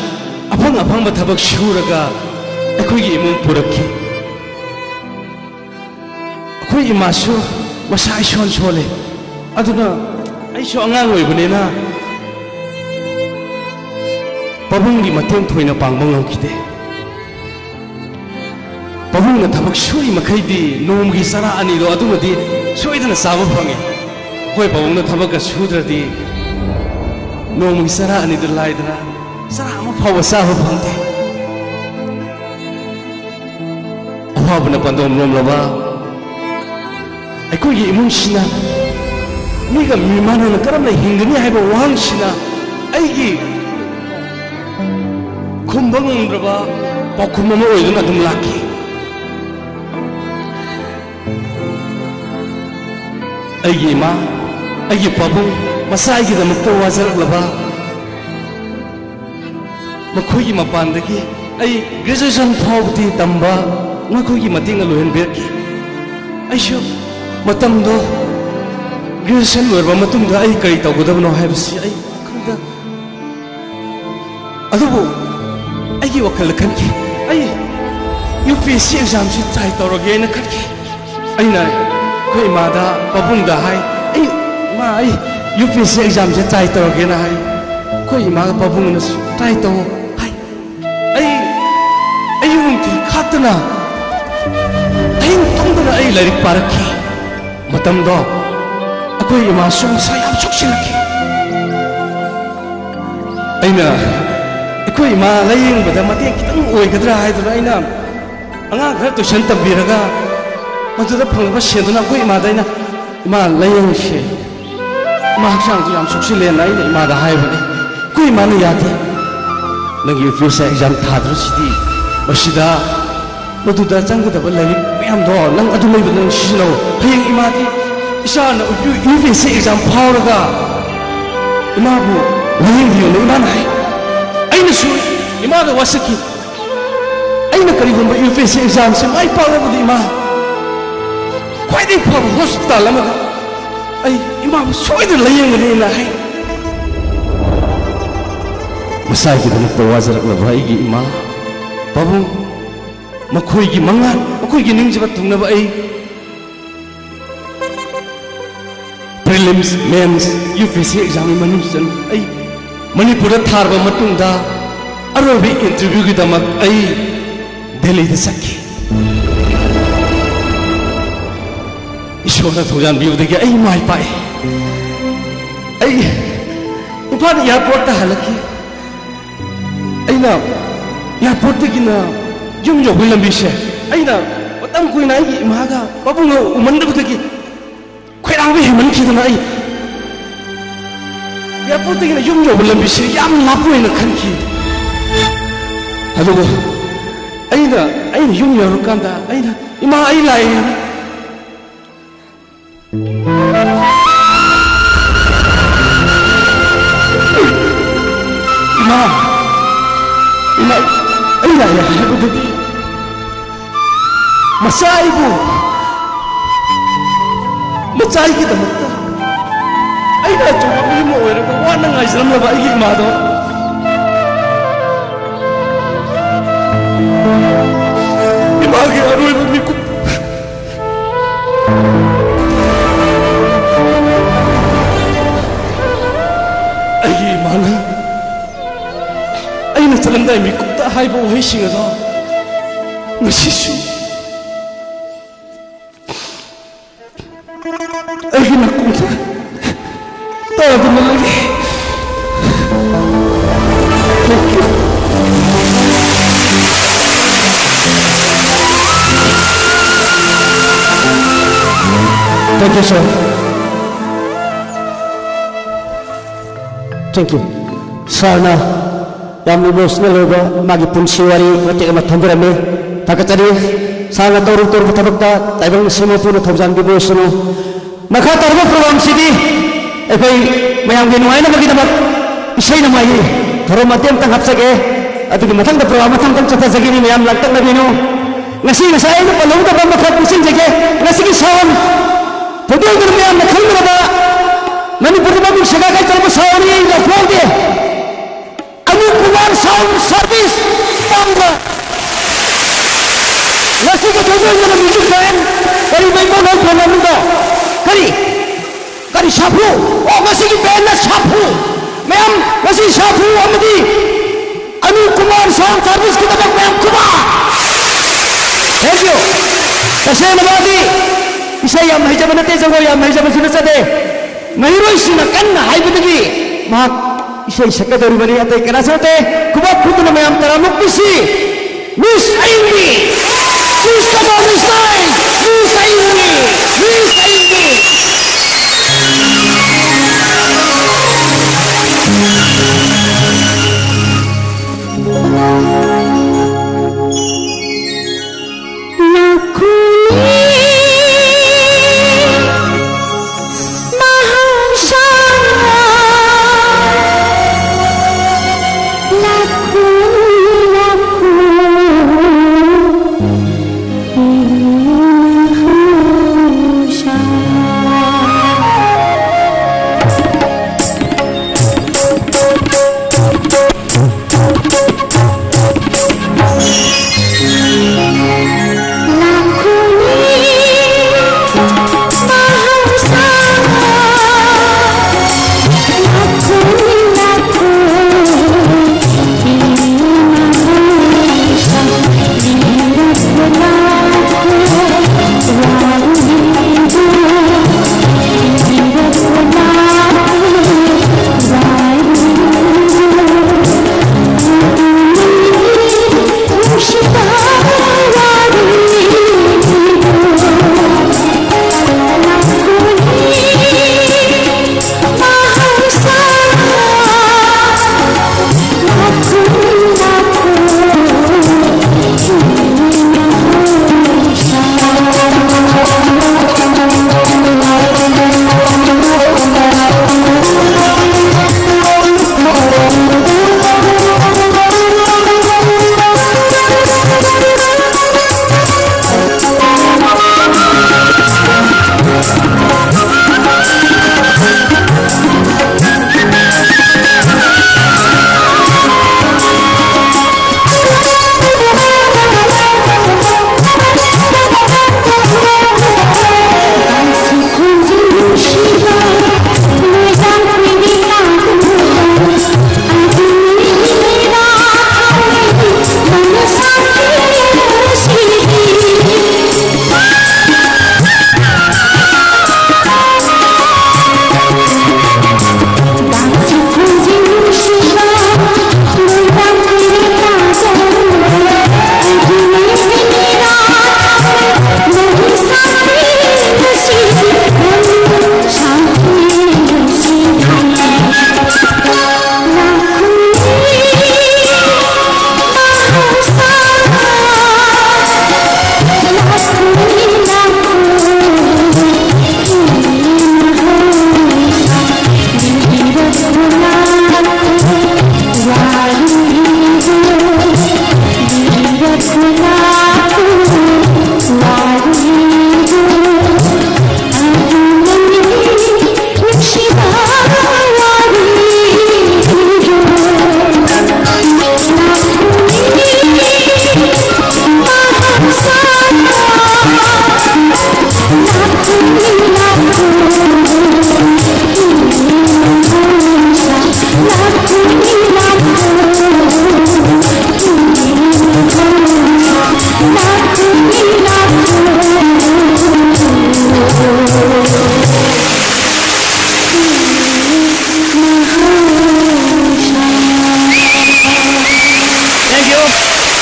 ꯑꯐꯪ ꯑꯐꯪꯕ ꯊꯕꯛ ꯁꯨꯔꯒ ꯑꯩꯈꯣꯏꯒꯤ ꯏꯃꯨꯡ ꯄꯨꯔꯛꯈꯤ꯫ ꯑꯩꯈꯣꯏ ꯏꯃꯥꯁꯨ ꯃꯁꯥ ꯏꯁꯣꯟ ꯁꯣꯜꯂꯦ, ꯑꯗꯨꯅ ꯑꯩꯁꯨ ꯑꯉꯥꯡ ꯑꯣꯏꯕꯅꯤꯅ ꯄꯥꯕꯨꯡꯒꯤ ꯃꯇꯦꯡ ꯊꯣꯏꯅ ꯄꯥꯡꯕ ꯉꯝꯈꯤꯗꯦ꯫ ꯄꯥꯕꯨꯡꯅ ꯊꯕꯛ ꯁꯨꯔꯤ ꯃꯈꯩꯗꯤ ꯅꯣꯡꯃꯒꯤ ꯆꯔꯥ ꯑꯅꯤꯗꯣ ꯑꯗꯨꯃꯗꯤ ꯁꯣꯏꯗꯅ ꯆꯥꯕ ꯐꯪꯉꯤ꯫ ꯑꯩꯈꯣꯏ ꯄꯥꯕꯨꯡꯅ ꯊꯕꯛꯀ ꯁꯨꯗ꯭ꯔꯗꯤ ꯅꯣꯡꯃꯒꯤ ꯆꯔꯥ ꯑꯅꯤꯗꯨ ꯂꯥꯏꯗꯅ ꯆꯔꯥ ꯑꯃ ꯐꯥꯎꯕ ꯆꯥꯕ ꯐꯪꯗꯦ꯫ ꯑꯋꯥꯕꯅ ꯄꯥꯟꯗꯣꯝ ꯂꯣꯝꯂꯕ ꯑꯩꯈꯣꯏꯒꯤ ꯏꯃꯨꯡꯁꯤꯅ ꯃꯤꯒ ꯃꯤꯃꯥꯟꯅꯅ ꯀꯔꯝꯅ ꯍꯤꯡꯒꯅꯤ ꯍꯥꯏꯕ ꯋꯥꯍꯪꯁꯤꯅ ꯑꯩꯒꯤ ꯈꯨꯝꯕ ꯉꯝꯗ꯭ꯔꯕ ꯄꯥꯎꯈꯨꯝ ꯑꯃ ꯑꯣꯏꯗꯨꯅ ꯑꯗꯨꯝ ꯂꯥꯛꯈꯤ꯫ ꯑꯩꯒꯤ ꯏꯃꯥ, ꯑꯩꯒꯤ ꯄꯥꯕꯨꯡ, ꯃꯆꯥ ꯑꯩꯒꯤꯗꯃꯛꯇ ꯋꯥꯖꯔꯛꯂꯕ ꯃꯈꯣꯏꯒꯤ ꯃꯄꯥꯟꯗꯒꯤ ꯑꯩ graduation ꯐꯥꯎꯕꯗꯤ ꯇꯝꯕ ꯃꯈꯣꯏꯒꯤ ꯃꯇꯦꯡꯅ ꯂꯣꯏꯍꯟꯕꯤꯔꯛꯈꯤ꯫ ꯑꯩꯁꯨ ꯃꯇꯝꯗꯣ graduation ꯂꯣꯏꯔꯕ ꯃꯇꯨꯡꯗ ꯑꯩ ꯀꯔꯤ ꯇꯧꯒꯗꯕꯅꯣ ꯍꯥꯏꯕꯁꯤ ꯑꯩ ꯋꯥꯈꯜꯗ, ꯑꯗꯨꯕꯨ ꯑꯩꯒꯤ ꯋꯥꯈꯜꯗ ꯈꯟꯈꯤ, ꯑꯩ UPSC examꯁꯤ try ꯇꯧꯔꯒꯦꯅ ꯈꯟꯈꯤ꯫ ꯑꯩꯅ ꯑꯩꯈꯣꯏ ꯏꯃꯥꯗ, ꯄꯥꯕꯨꯡꯗ ꯍꯥꯏ, "ꯑꯩ, ꯏꯃꯥ, ꯑꯩ UPSC examꯁꯦ try ꯇꯧꯔꯒꯦꯅ" ꯍꯥꯏ꯫ ꯑꯩꯈꯣꯏ ꯏꯃꯥꯒ ꯄꯥꯕꯨꯡꯅꯁꯨ "try ꯇꯧ" ꯍꯥꯏ꯫ ꯑꯩ, ꯑꯌꯨꯛ ꯅꯨꯡꯊꯤꯜ ꯈꯥꯛꯇꯅ, ꯑꯍꯤꯡ ꯇꯨꯝꯗꯅ ꯑꯩ ꯂꯥꯏꯔꯤꯛ ꯄꯥꯔꯛꯈꯤ꯫ ꯃꯇꯝꯗꯣ ꯑꯩꯈꯣꯏ ꯏꯃꯥꯁꯨ ꯃꯁꯥ ꯌꯥꯝ ꯁꯣꯛꯆꯤꯜꯂꯛꯈꯤ꯫ ꯑꯩꯅ ꯑꯩꯈꯣꯏ ꯏꯃꯥ ꯂꯥꯌꯦꯡꯕꯗ ꯃꯇꯦꯡ ꯈꯤꯇꯪ ꯑꯣꯏꯒꯗ꯭ꯔꯥ ꯍꯥꯏꯗꯨꯅ ꯑꯩꯅ ꯑꯉꯥꯡ ꯈꯔ tuition ꯇꯝꯕꯤꯔꯒ ꯃꯗꯨꯗ ꯐꯪꯂꯛꯄ ꯁꯦꯟꯗꯨꯅ ꯑꯩꯈꯣꯏ ꯏꯃꯥꯗ ꯑꯩꯅ, "ꯏꯃꯥ, ꯂꯥꯌꯦꯡꯁꯦ, ꯏꯃꯥ ꯍꯛꯆꯥꯡꯁꯨ ꯌꯥꯝ ꯁꯣꯛꯆꯤꯜꯂꯦꯅ" ꯑꯩꯅ ꯏꯃꯥꯗ ꯍꯥꯏꯕꯅꯤ꯫ ꯑꯩꯈꯣꯏ ꯏꯃꯥꯅ ꯌꯥꯗꯦ꯫ "ꯅꯪꯒꯤ UPSC exam ꯊꯥꯗ꯭ꯔꯁꯤꯗꯤ ꯃꯁꯤꯗ ꯃꯗꯨꯗ ꯆꯪꯒꯗꯕ ꯂꯥꯏꯔꯤꯛ ꯃꯌꯥꯝꯗꯣ ꯅꯪ ꯑꯗꯨ ꯂꯩꯕꯗ ꯅꯪ ꯁꯤꯖꯤꯟꯅꯧ꯫ ꯍꯌꯦꯡ ꯏꯃꯥꯗꯤ ꯏꯆꯥꯅ UPSC exam ꯐꯥꯎꯔꯒ ꯏꯃꯥꯕꯨ ꯂꯥꯌꯦꯡꯕꯤꯌꯨꯅ" ꯏꯃꯥꯅ ꯍꯥꯏ꯫ ꯑꯩꯅꯁꯨ ꯏꯃꯥꯗ ꯋꯥꯁꯛꯈꯤ꯫ ꯑꯩꯅ ꯀꯔꯤꯒꯨꯝꯕ UPSC examꯁꯦ ꯃꯥꯏ ꯄꯥꯛꯂꯕꯗꯤ ꯏꯃꯥ, ꯈ꯭ꯋꯥꯏꯗꯒꯤ ꯐꯕ hospital ꯑꯃꯗ ꯑꯩ ꯏꯃꯥꯕꯨ ꯁꯣꯏꯗꯅ ꯂꯥꯌꯦꯡꯒꯅꯤꯅ ꯍꯥꯏ꯫ ꯃꯁꯥꯒꯤꯗꯃꯛꯇ ꯋꯥꯖꯔꯛꯂꯕ ꯑꯩꯒꯤ ꯏꯃꯥ, ꯄꯥꯕꯨꯡ, ꯃꯈꯣꯏꯒꯤ ꯃꯉꯥꯜ, ꯃꯈꯣꯏꯒꯤ ꯅꯤꯡꯖꯕ ꯊꯨꯡꯅꯕ ꯑꯩ prelims, mains, UPSC examꯒꯤ ꯃꯅꯨꯡ ꯆꯟ ꯑꯩ ꯃꯅꯤꯄꯨꯔꯗ ꯊꯥꯔꯕ ꯃꯇꯨꯡꯗ ꯑꯔꯣꯏꯕ interviewꯒꯤꯗꯃꯛ ꯑꯩ ꯗꯦꯜꯂꯤꯗ ꯆꯠꯈꯤ꯫ ꯏꯁꯣꯔꯅ ꯊꯧꯖꯥꯟꯕꯤꯕꯗꯒꯤ ꯑꯩ ꯃꯥꯏ ꯄꯥꯛꯏ꯫ ꯑꯩ ꯏꯝꯐꯥꯜ ꯑꯦꯌꯥꯔꯄꯣꯔꯠꯇ ꯍꯜꯂꯛꯈꯤ꯫ ꯑꯩꯅ ꯑꯦꯌꯥꯔꯄꯣꯔꯠꯇꯒꯤꯅ ꯌꯨꯝ ꯌꯧꯕꯒꯤ ꯂꯝꯕꯤꯁꯦ ꯑꯩꯅ ꯃꯇꯝ ꯀꯨꯏꯅ ꯑꯩꯒꯤ ꯏꯃꯥꯒ ꯄꯥꯕꯨꯡꯒ ꯎꯃꯟꯗꯕꯗꯒꯤ ꯈꯣꯏꯔꯥꯡꯕ ꯍꯦꯟꯃꯟꯈꯤꯗꯅ ꯑꯩ ꯑꯦꯌꯥꯔꯄꯣꯔꯠꯇꯒꯤꯅ ꯌꯨꯝ ꯌꯧꯕ ꯂꯝꯕꯤꯁꯦ ꯌꯥꯝ ꯂꯥꯞꯄ ꯑꯣꯏꯅ ꯈꯟꯈꯤ꯫ ꯑꯗꯨꯕꯨ ꯑꯩꯅ ꯑꯩꯅ ꯌꯨꯝ ꯌꯧꯔꯀꯥꯟꯗ ꯑꯩꯅ "ꯏꯃꯥ, ꯑꯩ ꯂꯥꯛꯑꯦ"꯫ "ꯏꯃꯥ, ꯏꯃꯥ, ꯑꯩ ꯂꯥꯛꯑꯦ" ꯍꯥꯏꯕꯗꯨꯗꯤ ꯃꯆꯥ ꯑꯩꯕꯨ, ꯃꯆꯥ ꯑꯩꯒꯤꯗꯃꯛꯇ ꯑꯩꯅ ꯑꯆꯧꯕ ꯃꯤ ꯑꯃ ꯑꯣꯏꯔꯒ ꯋꯥꯅ ꯉꯥꯏꯖꯔꯝꯂꯕ ꯑꯩꯒꯤ ꯏꯃꯥꯗꯣ ꯏꯃꯥꯒꯤ ꯑꯔꯣꯏꯕ ꯃꯤꯀꯨꯞ ꯑꯩꯒꯤ ꯏꯃꯥꯅ ꯑꯩꯅ ꯆꯠꯂꯝꯗꯥꯏ ꯃꯤꯀꯨꯞꯇ ꯍꯥꯏꯕ ꯋꯥꯍꯩꯁꯤꯡ ꯑꯗꯣ ꯉꯁꯤꯁꯨ ꯑꯩꯒꯤ ꯅꯥꯀꯣꯡꯗ ꯇꯥꯗꯨꯅ ꯂꯩꯔꯤ꯫ Thank you. Thank you, sir. Thank you. ꯁꯥꯔꯅ ꯌꯥꯝꯅ ꯏꯃꯣꯁꯅꯦꯜ ꯑꯣꯏꯕ ꯃꯥꯒꯤ ꯄꯨꯟꯁꯤ ꯋꯥꯔꯤ ꯃꯇꯦꯛ ꯑꯃ ꯊꯝꯕꯤꯔꯝꯃꯤ꯫ ꯊꯥꯒꯠꯆꯔꯤ꯫ ꯁꯥꯔꯅ ꯇꯧꯔꯨ ꯇꯧꯔꯨꯕ ꯊꯕꯛꯇ ꯇꯥꯏꯕꯪ ꯃꯁꯤꯡ ꯃꯄꯨꯅ ꯊꯧꯖꯥꯟꯕꯤꯕ ꯑꯣꯏꯁꯅꯨ꯫ ꯃꯈꯥ ꯇꯥꯔꯕ ꯄ꯭ꯔꯣꯒ꯭ꯔꯥꯝꯁꯤꯗꯤ ꯑꯩꯈꯣꯏ ꯃꯌꯥꯝꯒꯤ ꯅꯨꯡꯉꯥꯏꯅꯕꯒꯤꯗꯃꯛ ꯏꯁꯩ ꯅꯣꯡꯃꯥꯏꯒꯤ ꯊꯧꯔꯝ ꯃꯇꯦꯛ ꯑꯃꯇꯪ ꯍꯥꯞꯆꯒꯦ꯫ ꯑꯗꯨꯒꯤ ꯃꯊꯪꯗ ꯄ꯭ꯔꯣꯒ꯭ꯔꯥꯝ ꯃꯊꯪ ꯃꯊꯪ ꯆꯠꯊꯖꯒꯅꯤ꯫ ꯃꯌꯥꯝ ꯂꯥꯡꯇꯛꯅꯕꯤꯅꯨ꯫ ꯉꯁꯤ ꯉꯁꯥꯏ ꯑꯩꯅ ꯄꯜꯍꯧꯗꯕ ꯑꯃꯈꯛ ꯅꯤꯡꯁꯤꯡꯖꯒꯦ꯫ ꯉꯁꯤꯒꯤ ꯁꯥꯎꯟ ꯄꯣꯠꯌꯣꯏꯗꯨꯅ ꯃꯌꯥꯝꯅ ꯈꯪꯅꯔꯕ ꯃꯅꯤꯄꯨꯔꯗ ꯃꯃꯤꯡ ꯁꯦꯒꯥꯏ ꯀꯥꯏ ꯇꯧꯔꯕ ꯁꯥꯎꯟ ꯑꯩ ꯂꯧꯊꯣꯛꯍꯧꯗꯦ꯫ ꯑꯅꯨꯞ ꯀꯨꯃꯥꯔ ꯁꯥꯎꯟ ꯁꯥꯔꯚꯤꯁ ꯄꯥꯝꯕ꯫ ꯉꯁꯤꯒꯤ ꯊꯣꯏꯗꯣꯛ ꯍꯦꯟꯗꯣꯛꯅ ꯃ꯭ꯌꯨꯖꯤꯛ ꯕꯦꯟ ꯀꯔꯤ ꯃꯩꯃꯣꯟ ꯍꯣꯏ ꯐꯪꯂꯝꯃꯤꯗꯣ? ꯀꯔꯤ? ꯀꯔꯤ ꯁꯥꯐꯨ? ꯑꯣ, ꯉꯁꯤꯒꯤ ꯕꯦꯟꯅ ꯁꯥꯐꯨ꯫ ꯃꯌꯥꯝ, ꯉꯁꯤ ꯁꯥꯐꯨ ꯑꯃꯗꯤ ꯑꯅꯨꯞ ꯀꯨꯃꯥꯔ ꯁꯥꯎꯟ ꯁꯥꯔꯚꯤꯁꯀꯤꯗꯃꯛ ꯃꯌꯥꯝ ꯈꯨꯕꯥꯛ꯫ Thank you꯫ ꯇꯁꯦꯡꯅꯃꯛꯗꯤ ꯏꯁꯩ ꯌꯥꯝ ꯍꯩꯖꯕ ꯅꯠꯇꯦ, ꯖꯒꯣꯏ ꯌꯥꯝ ꯍꯩꯖꯕꯁꯨ ꯅꯠꯆꯗꯦ꯫ ꯃꯍꯩꯔꯣꯏꯁꯤꯡꯅ ꯀꯟꯅ ꯍꯥꯏꯕꯗꯒꯤ ꯃꯍꯥꯛ ꯏꯁꯩ ꯁꯛꯀꯗꯧꯔꯤꯕꯅꯤ꯫ ꯑꯇꯩ ꯀꯅꯥꯁꯨ ꯅꯠꯇꯦ, ꯈꯨꯕꯥꯛ ꯈꯨꯗꯨꯅ ꯃꯌꯥꯝ ꯇꯔꯥꯝꯅ ꯑꯣꯛꯄꯤꯁꯤ꯫ ꯃꯤꯁ ꯑꯌꯤꯡꯕꯤ! Please come on the stage, ꯃꯤꯁ ꯑꯌꯤꯡꯕꯤ! ꯃꯤꯁ ꯑꯌꯤꯡꯕꯤ!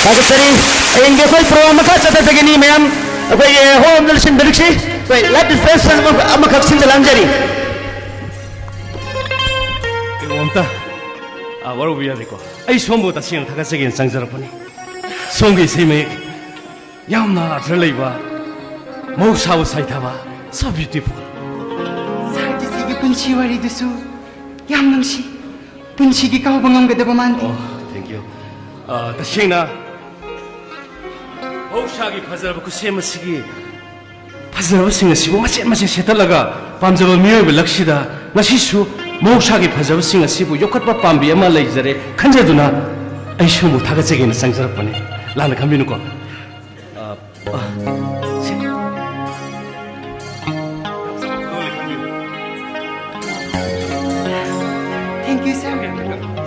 ꯊꯥꯒꯠꯆꯔꯤ꯫ ꯍꯌꯦꯡꯗꯤ ꯑꯩꯈꯣꯏ ꯄ꯭ꯔꯣꯒ꯭ꯔꯥꯝ ꯃꯈꯥ ꯆꯠꯊꯖꯒꯅꯤ ꯃꯌꯥꯝ꯫ ꯑꯩꯈꯣꯏꯒꯤ ꯍꯣꯜ ꯑꯃꯗ ꯂꯣꯏꯁꯤꯟꯕꯤꯔꯛꯁꯤ꯫ ꯑꯩꯈꯣꯏ ꯂꯥꯏꯐ ꯗꯤꯁꯄꯦꯟꯁꯔ ꯑꯃ-, ꯑꯃꯈꯛ ꯁꯤꯟꯖ ꯂꯥꯡꯖꯔꯤ꯫ ꯀꯩꯅꯣꯝꯇ, ꯑ, ꯋꯥꯔꯧꯕ ꯌꯥꯗꯦꯀꯣ꯫ ꯑꯩ ꯁꯣꯝꯕꯨ ꯇꯁꯦꯡꯅ ꯊꯥꯒꯠꯆꯒꯦꯅ ꯆꯪꯖꯔꯛꯄꯅꯤ꯫ ꯁꯣꯝꯒꯤ ꯏꯁꯩ ꯃꯌꯦꯛ ꯌꯥꯝꯅ ꯑꯔꯊ ꯂꯩꯕ, ꯃꯍꯧꯁꯥꯕꯨ ꯁꯥꯏꯊꯕ, so beautiful꯫ ꯁꯥꯔ ꯗꯤ ꯁꯤꯒꯤ ꯄꯨꯟꯁꯤ ꯋꯥꯔꯤꯗꯨꯁꯨ ꯌꯥꯝ ꯅꯨꯡꯁꯤ꯫ ꯄꯨꯟꯁꯤꯒꯤ ꯀꯥꯎꯕ ꯉꯝꯒꯗꯕ ꯃꯥꯟꯗꯦ꯫ ꯑꯣ, thank you꯫ ꯑ, ꯇꯁꯦꯡꯅ ꯃꯍꯧꯁꯥꯒꯤ ꯐꯖꯔꯕ ꯈꯨꯠꯁꯦꯝ ꯑꯁꯤꯒꯤ ꯐꯖꯔꯕꯁꯤꯡ ꯑꯁꯤꯕꯨ ꯃꯆꯦꯠ ꯃꯆꯦꯠ ꯁꯦꯠꯇꯠꯂꯒ ꯄꯥꯝꯖꯕ ꯃꯤꯑꯣꯏꯕ ꯂꯛꯁꯤꯗ ꯉꯁꯤꯁꯨ ꯃꯍꯧꯁꯥꯒꯤ ꯐꯖꯕꯁꯤꯡ ꯑꯁꯤꯕꯨ ꯌꯣꯛꯈꯠꯄ ꯄꯥꯝꯕꯤ ꯑꯃ ꯂꯩꯖꯔꯦ ꯈꯟꯖꯗꯨꯅ ꯑꯩ ꯁꯣꯝꯕꯨ ꯊꯥꯒꯠꯆꯒꯦꯅ ꯆꯪꯖꯔꯛꯄꯅꯤ꯫ ꯂꯥꯟꯅ ꯈꯟꯕꯤꯅꯨꯀꯣ꯫ ꯑ, ꯑ, ꯁꯤ-, Thank you, sir꯫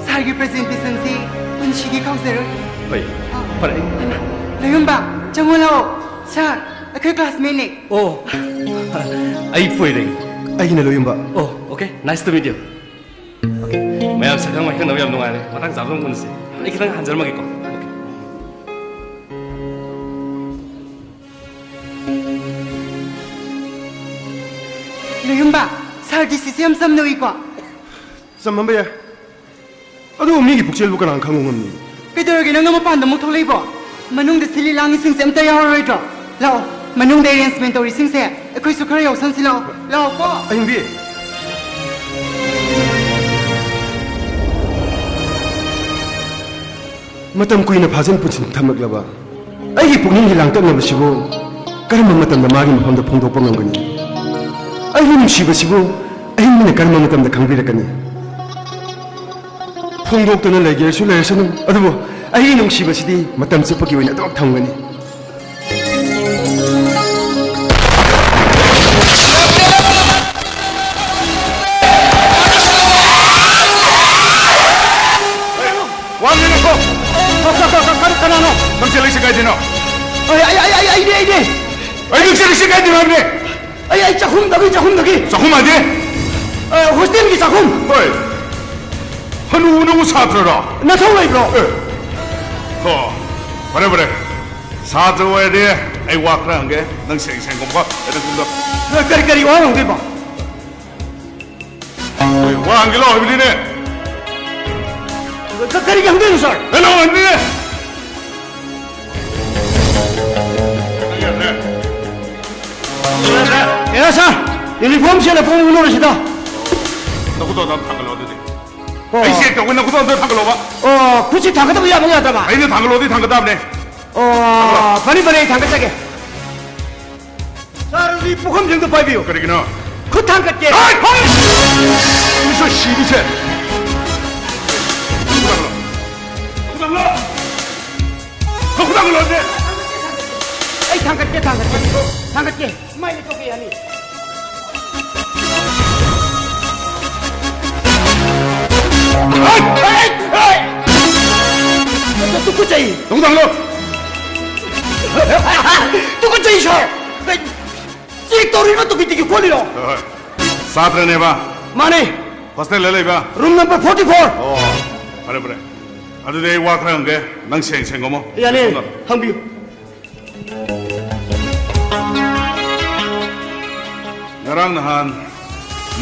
ꯁꯥꯔꯒꯤ ꯄ꯭ꯔꯖꯦꯟꯇꯦꯁꯟꯁꯤ ꯄꯨꯟꯁꯤꯒꯤ ꯀꯥꯎꯖꯔꯣꯏ꯫ ꯍꯣꯏ, ꯐꯔꯦ꯫ ꯂꯣꯌꯨꯝꯕ, ꯆꯪꯉꯣ ꯂꯥꯛꯑꯣ꯫ ꯁꯥꯔ, ꯑꯩꯈꯣꯏ ꯀ꯭ꯂꯥꯁꯃꯦꯠꯅꯦ꯫ ꯑꯣ, ꯑꯩ ꯄꯣꯏꯔꯩ꯫ ꯑꯩꯒꯤꯅ ꯂꯣꯌꯨꯝꯕ꯫ ꯑꯣ, okay, nice to meet you꯫ Okay, ꯃꯌꯥꯝ ꯁꯛꯈꯪ ꯃꯥꯏꯈꯪꯅꯕ ꯌꯥꯝ ꯅꯨꯡꯉꯥꯏꯔꯦ꯫ ꯃꯇꯥꯡ ꯆꯥꯕꯗ ꯑꯃꯨꯛ ꯎꯅꯁꯤ꯫ ꯑꯩ ꯈꯤꯇꯪ ꯍꯟꯖꯔꯝꯃꯒꯦꯀꯣ꯫ Okay꯫ ꯂꯣꯌꯨꯝꯕ, ꯁꯥꯔ ꯗꯤ ꯁꯤꯁꯦ ꯌꯥꯝ ꯆꯝꯅ ꯎꯏꯀꯣ꯫ ꯆꯝꯃꯝꯕ ꯌꯥꯏ꯫ ꯑꯗꯨꯕꯨ ꯃꯤꯒꯤ ꯄꯨꯛꯆꯦꯜꯕꯨ ꯀꯅꯥꯅ ꯈꯪꯕ ꯉꯝꯅꯤ? ꯀꯩꯗꯧꯔꯒꯦ ꯅꯪꯅ ꯃꯄꯥꯟꯗ ꯑꯃꯨꯛ ꯊꯣꯛꯂꯛꯏꯕꯣ? ꯃꯅꯨꯡꯗ ꯁꯤꯜꯂꯤ ꯂꯥꯡꯉꯤꯁꯤꯡꯁꯦ ꯑꯝꯇ ꯌꯥꯎꯔꯔꯣꯏꯗ꯭ꯔꯣ? ꯂꯥꯛꯑꯣ, ꯃꯅꯨꯡꯗ ꯑꯦꯔꯦꯟꯖꯃꯦꯟ ꯇꯧꯔꯤꯁꯤꯡꯁꯦ ꯑꯩꯈꯣꯏꯁꯨ ꯈꯔ ꯌꯥꯎꯁꯟꯁꯤ ꯂꯥꯛꯑꯣ꯫ ꯂꯥꯛꯑꯣꯀꯣ꯫ ꯑꯍꯤꯡꯕꯤ꯫ ꯃꯇꯝ ꯀꯨꯏꯅ ꯐꯥꯖꯤꯟ ꯄꯨꯟꯁꯤꯟ ꯊꯝꯂꯛꯂꯕ ꯑꯩꯒꯤ ꯄꯨꯛꯅꯤꯡꯒꯤ ꯂꯥꯡꯇꯛꯅꯕꯁꯤꯕꯨ ꯀꯔꯝꯕ ꯃꯇꯝꯗ ꯃꯥꯒꯤ ꯃꯐꯝꯗ ꯐꯣꯡꯗꯣꯛꯄ ꯉꯝꯒꯅꯤ? ꯑꯩꯒꯤ ꯅꯨꯡꯁꯤꯕꯁꯤꯕꯨ ꯑꯍꯤꯡꯕꯅ ꯀꯔꯝꯕ ꯃꯇꯝꯗ ꯈꯪꯕꯤꯔꯛꯀꯅꯤ? ꯐꯣꯡꯗꯣꯛꯇꯨꯅ ꯂꯩꯒꯦꯁꯨ ꯂꯩꯔꯁꯅꯨ, ꯑꯗꯨꯕꯨ ꯑꯩꯒꯤ ꯅꯨꯡꯁꯤꯕꯁꯤꯗꯤ ꯃꯇꯝ ꯆꯨꯞꯄꯒꯤ ꯑꯣꯏꯅ ꯑꯗꯨꯃꯛ ꯊꯝꯒꯅꯤ꯫ ꯋꯥ ꯉꯥꯡꯉꯛꯀꯣ꯫ ꯀ-, ꯀ-, ꯀ-, ꯀ-, ꯀꯅꯥꯅꯣ? ꯅꯪ ꯆꯦꯜꯂꯛꯏꯁꯦ ꯀꯥꯏꯗꯩꯅꯣ? ꯑꯩ, ꯑꯩ, ꯑꯩ, ꯑꯩ, ꯑꯩꯅꯦ, ꯑꯩꯅꯦ꯫ ꯑꯩ ꯅꯪ ꯆꯦꯜꯂꯛꯏꯁꯦ ꯀꯥꯏꯗꯩꯅꯣ ꯍꯥꯏꯕꯅꯦ? ꯑꯩ, ꯑꯩ ꯆꯥꯛꯈꯨꯝꯗꯒꯤ, ꯆꯥꯛꯈꯨꯝꯗꯒꯤ꯫ ꯆꯥꯛꯈꯨꯝ ꯍꯥꯏꯗꯤ? ꯑ, ꯍꯣꯁꯇꯦꯜꯒꯤ ꯆꯥꯛꯈꯨꯝ꯫ ꯍꯣꯏ꯫ ꯍꯅꯨ, ꯅꯪꯕꯨ ꯁꯥꯇ꯭ꯔꯔꯣ? ꯅꯊꯧ ꯂꯩꯕ꯭ꯔꯣ? ꯑꯦ꯫ ꯍꯣ꯫ ꯐꯔꯦ, ꯐꯔꯦ꯫ ꯁꯥꯇ꯭ꯔ ꯑꯣꯏꯔꯗꯤ ꯑꯩ ꯋꯥ ꯈꯔ ꯍꯪꯒꯦ꯫ ꯅꯪ ꯁꯦꯡ ꯁꯦꯡ ꯈꯨꯝꯃꯨꯀꯣ꯫ ꯑꯩ ꯅꯪ ꯈꯨꯝꯗꯣ꯫ ꯀꯔꯤ, ꯀꯔꯤ ꯋꯥ ꯍꯪꯗꯣꯏꯕ? ꯑꯦ, ꯋꯥ ꯍꯪꯒꯦ ꯂꯥꯎ ꯍꯥꯏꯕꯅꯤꯅꯦ꯫ ꯀ-, ꯀꯔꯤꯒꯤ ꯍꯪꯗꯣꯏꯅꯣ, ꯁꯥꯔ? ꯍꯦ, ꯂꯥꯎ ꯍꯥꯏꯕꯅꯤꯅꯦ꯫ ꯅꯪ ꯌꯥꯗ꯭ꯔꯦ? ꯌꯥꯗ꯭ꯔꯦ? ꯑꯦꯔꯥ, ꯁꯥꯔ, ꯌꯨꯅꯤꯐꯣꯔꯝ ꯁꯦꯠꯂ ꯄꯨꯡ ꯎꯅꯔꯁꯤꯗ꯫ ꯅꯈꯨꯠꯇꯣ ꯑꯝꯇ ꯊꯥꯡꯒꯠꯂꯣ ꯑꯗꯨꯗꯤ꯫ ꯑꯣ꯫ ꯑꯩ ꯆꯦꯛ ꯇꯧꯒꯦ, ꯅꯈꯨꯠꯇꯣ ꯑꯝꯇ ꯊꯥꯡꯒꯠꯂꯣꯕ꯫ ꯑꯣ, ꯈꯨꯠꯁꯤ ꯊꯥꯡꯒꯠꯇꯕ ꯌꯥꯕ ꯌꯥꯗꯕ? ꯑꯩꯅ ꯊꯥꯡꯒꯠꯂꯣꯗꯤ ꯊꯥꯡꯒꯠ ꯇꯥꯕꯅꯦ꯫ ꯑꯣ, ꯊꯥꯡꯒꯠꯂꯣ꯫ ꯐꯅꯤ, ꯐꯅꯤ, ꯑꯩ ꯊꯥꯡꯒꯠꯆꯒꯦ꯫ ꯁꯥꯔ, ꯑꯗꯨꯗꯤ ꯄꯨꯈꯝꯁꯦ ꯑꯝꯇ ꯄꯥꯏꯕꯤꯌꯨ꯫ ꯀꯔꯤꯒꯤꯅꯣ? ꯈꯨꯠ ꯊꯥꯡꯒꯠꯀꯦ꯫ ꯍꯥꯏ! ꯍꯥꯏ! ꯃꯤꯁꯣ ꯁꯤꯔꯤꯁꯦ꯫ ꯈꯨꯠ ꯊꯥꯡꯒꯠꯂꯣ꯫ ꯈꯨꯠ ꯊꯥꯡꯒꯠꯂꯣ꯫ ꯈꯨꯠ ꯊꯥꯡꯒꯠꯂꯣ, ꯁꯦ꯫ ꯑꯩ ꯊꯥꯡꯒꯠꯀꯦ, ꯊꯥꯡꯒꯠꯀꯦ꯫ ꯊꯥꯡꯒꯠꯀꯦ꯫ ꯃꯥꯏ ꯂꯩꯊꯣꯛꯀꯦ ꯌꯥꯅꯤ꯫ ꯍꯥꯏ! ꯍꯥꯏ! ꯍꯥꯏ! ꯇꯨꯀꯠꯆꯩ꯫ ꯈꯨꯠ ꯊꯥꯡꯒꯠꯂꯣ꯫ ꯇꯨꯀꯠꯆꯩ, ꯁꯥꯔ꯫ ꯆꯦꯛ ꯇꯧꯔꯤꯔꯣ, ꯇꯨꯀꯤ ꯇꯤꯀꯤ ꯈꯣꯠꯂꯤꯔꯣ? ꯍꯣꯏ, ꯍꯣꯏ꯫ ꯁꯥꯇ꯭ꯔꯅꯦꯕ? ꯃꯥꯅꯦ꯫ ꯍꯣꯁꯇꯦꯜꯗ ꯂꯩꯕ? Room number forty four. ꯑꯣ, ꯐꯔꯦ, ꯐꯔꯦ꯫ ꯑꯗꯨꯗꯤ ꯑꯩ ꯋꯥ ꯈꯔ ꯍꯪꯒꯦ꯫ ꯅꯪ ꯁꯦꯡ ꯁꯦꯡꯉꯝꯃꯣ꯫ ꯌꯥꯅꯤ, ꯁꯣꯝꯗ꯫ ꯍꯪꯕꯤꯌꯨ꯫ ꯉꯔꯥꯡ ꯅꯍꯥꯟ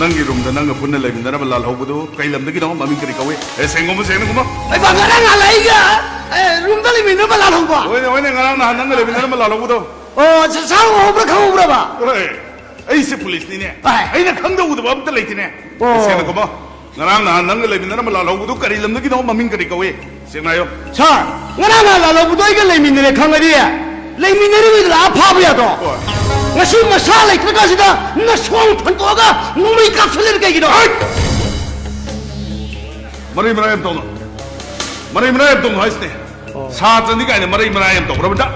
ꯅꯪꯒꯤ ꯔꯨꯝꯗ ꯅꯪꯒ ꯄꯨꯟꯅ ꯂꯩꯃꯤꯟꯅꯔꯝꯕ ꯂꯥꯜꯍꯧꯕꯗꯨ ꯀꯩ ꯂꯝꯗꯒꯤꯅꯣ? ꯃꯃꯤꯡ ꯀꯔꯤ ꯀꯧꯏ? ꯑꯦ, ꯁꯦꯡꯉꯝꯃꯣ, ꯁꯦꯡꯉꯝꯃꯣ꯫ ꯑꯩ ꯉꯔꯥꯡ ꯅꯍꯥꯟ ꯑꯩꯒ, ꯑꯦ, ꯔꯨꯝꯗ ꯂꯩꯃꯤꯟꯅꯔꯝꯕ ꯂꯥꯜꯍꯧꯕ? ꯍꯣꯏꯅꯦ, ꯍꯣꯏꯅꯦ, ꯉꯔꯥꯡ ꯅꯍꯥꯟ ꯅꯪꯒ ꯂꯩꯃꯤꯟꯅꯔꯝꯕ ꯂꯥꯜꯍꯧꯕꯗꯣ꯫ ꯑꯣ, ꯁ-, ꯁꯥꯔ ꯎꯍꯧꯕ꯭ꯔꯥ, ꯈꯪꯍꯧꯕ꯭ꯔꯕ? ꯍꯣꯏ, ꯑꯩꯁꯦ ꯄꯨꯂꯤꯁꯅꯤꯅꯦ꯫ ꯍꯣꯏ꯫ ꯑꯩꯅ ꯈꯪꯗ ꯎꯗꯕ ꯑꯝꯇ ꯂꯩꯇꯦꯅꯦ꯫ ꯑꯣ꯫ ꯁꯦꯡꯅ ꯈꯨꯝꯃꯣ꯫ ꯉꯔꯥꯡ ꯅꯍꯥꯟ ꯅꯪꯒ ꯂꯩꯃꯤꯟꯅꯔꯝꯕ ꯂꯥꯜꯍꯧꯕꯗꯨ ꯀꯔꯤ ꯂꯝꯗꯒꯤꯅꯣ? ꯃꯃꯤꯡ ꯀꯔꯤ ꯀꯧꯏ? ꯁꯦꯡꯅ ꯍꯥꯏꯌꯣ꯫ ꯁꯥꯔ, ꯉꯔꯥꯡ ꯅꯍꯥꯟ ꯂꯥꯜꯍꯧꯕꯗꯣ ꯑꯩꯒ ꯂꯩꯃꯤꯟꯅꯔꯦ ꯈꯪꯉꯗꯤ, ꯂꯩꯃꯤꯟꯅꯔꯤꯉꯩꯗ ꯂꯥꯛꯑ ꯐꯥꯕ ꯌꯥꯗ꯭ꯔꯣ? ꯍꯣꯏ꯫ ꯉꯁꯤ ꯃꯁꯥ ꯂꯩꯇ꯭ꯔꯀꯥꯟꯁꯤꯗ ꯅꯁꯣꯡ ꯐꯟꯗꯣꯛꯑꯒ ꯅꯣꯡꯃꯩ ꯀꯥꯞꯁꯤꯜꯂꯤꯔ ꯀꯩꯒꯤꯅꯣ? ꯍꯩꯠ! ꯃꯔꯩ ꯃꯔꯥꯡ ꯌꯥꯝ ꯇꯧꯅꯨ꯫ ꯃꯔꯩ ꯃꯔꯥꯡ ꯌꯥꯝ ꯇꯧꯅꯨ ꯍꯥꯏꯁꯤꯅꯦ꯫ ꯑꯣ꯫ ꯁꯥꯇ꯭ꯔꯅꯤ ꯀꯥꯏꯅ ꯃꯔꯩ ꯃꯔꯥꯡ ꯌꯥꯝ ꯇꯧꯈ꯭ꯔꯕꯗ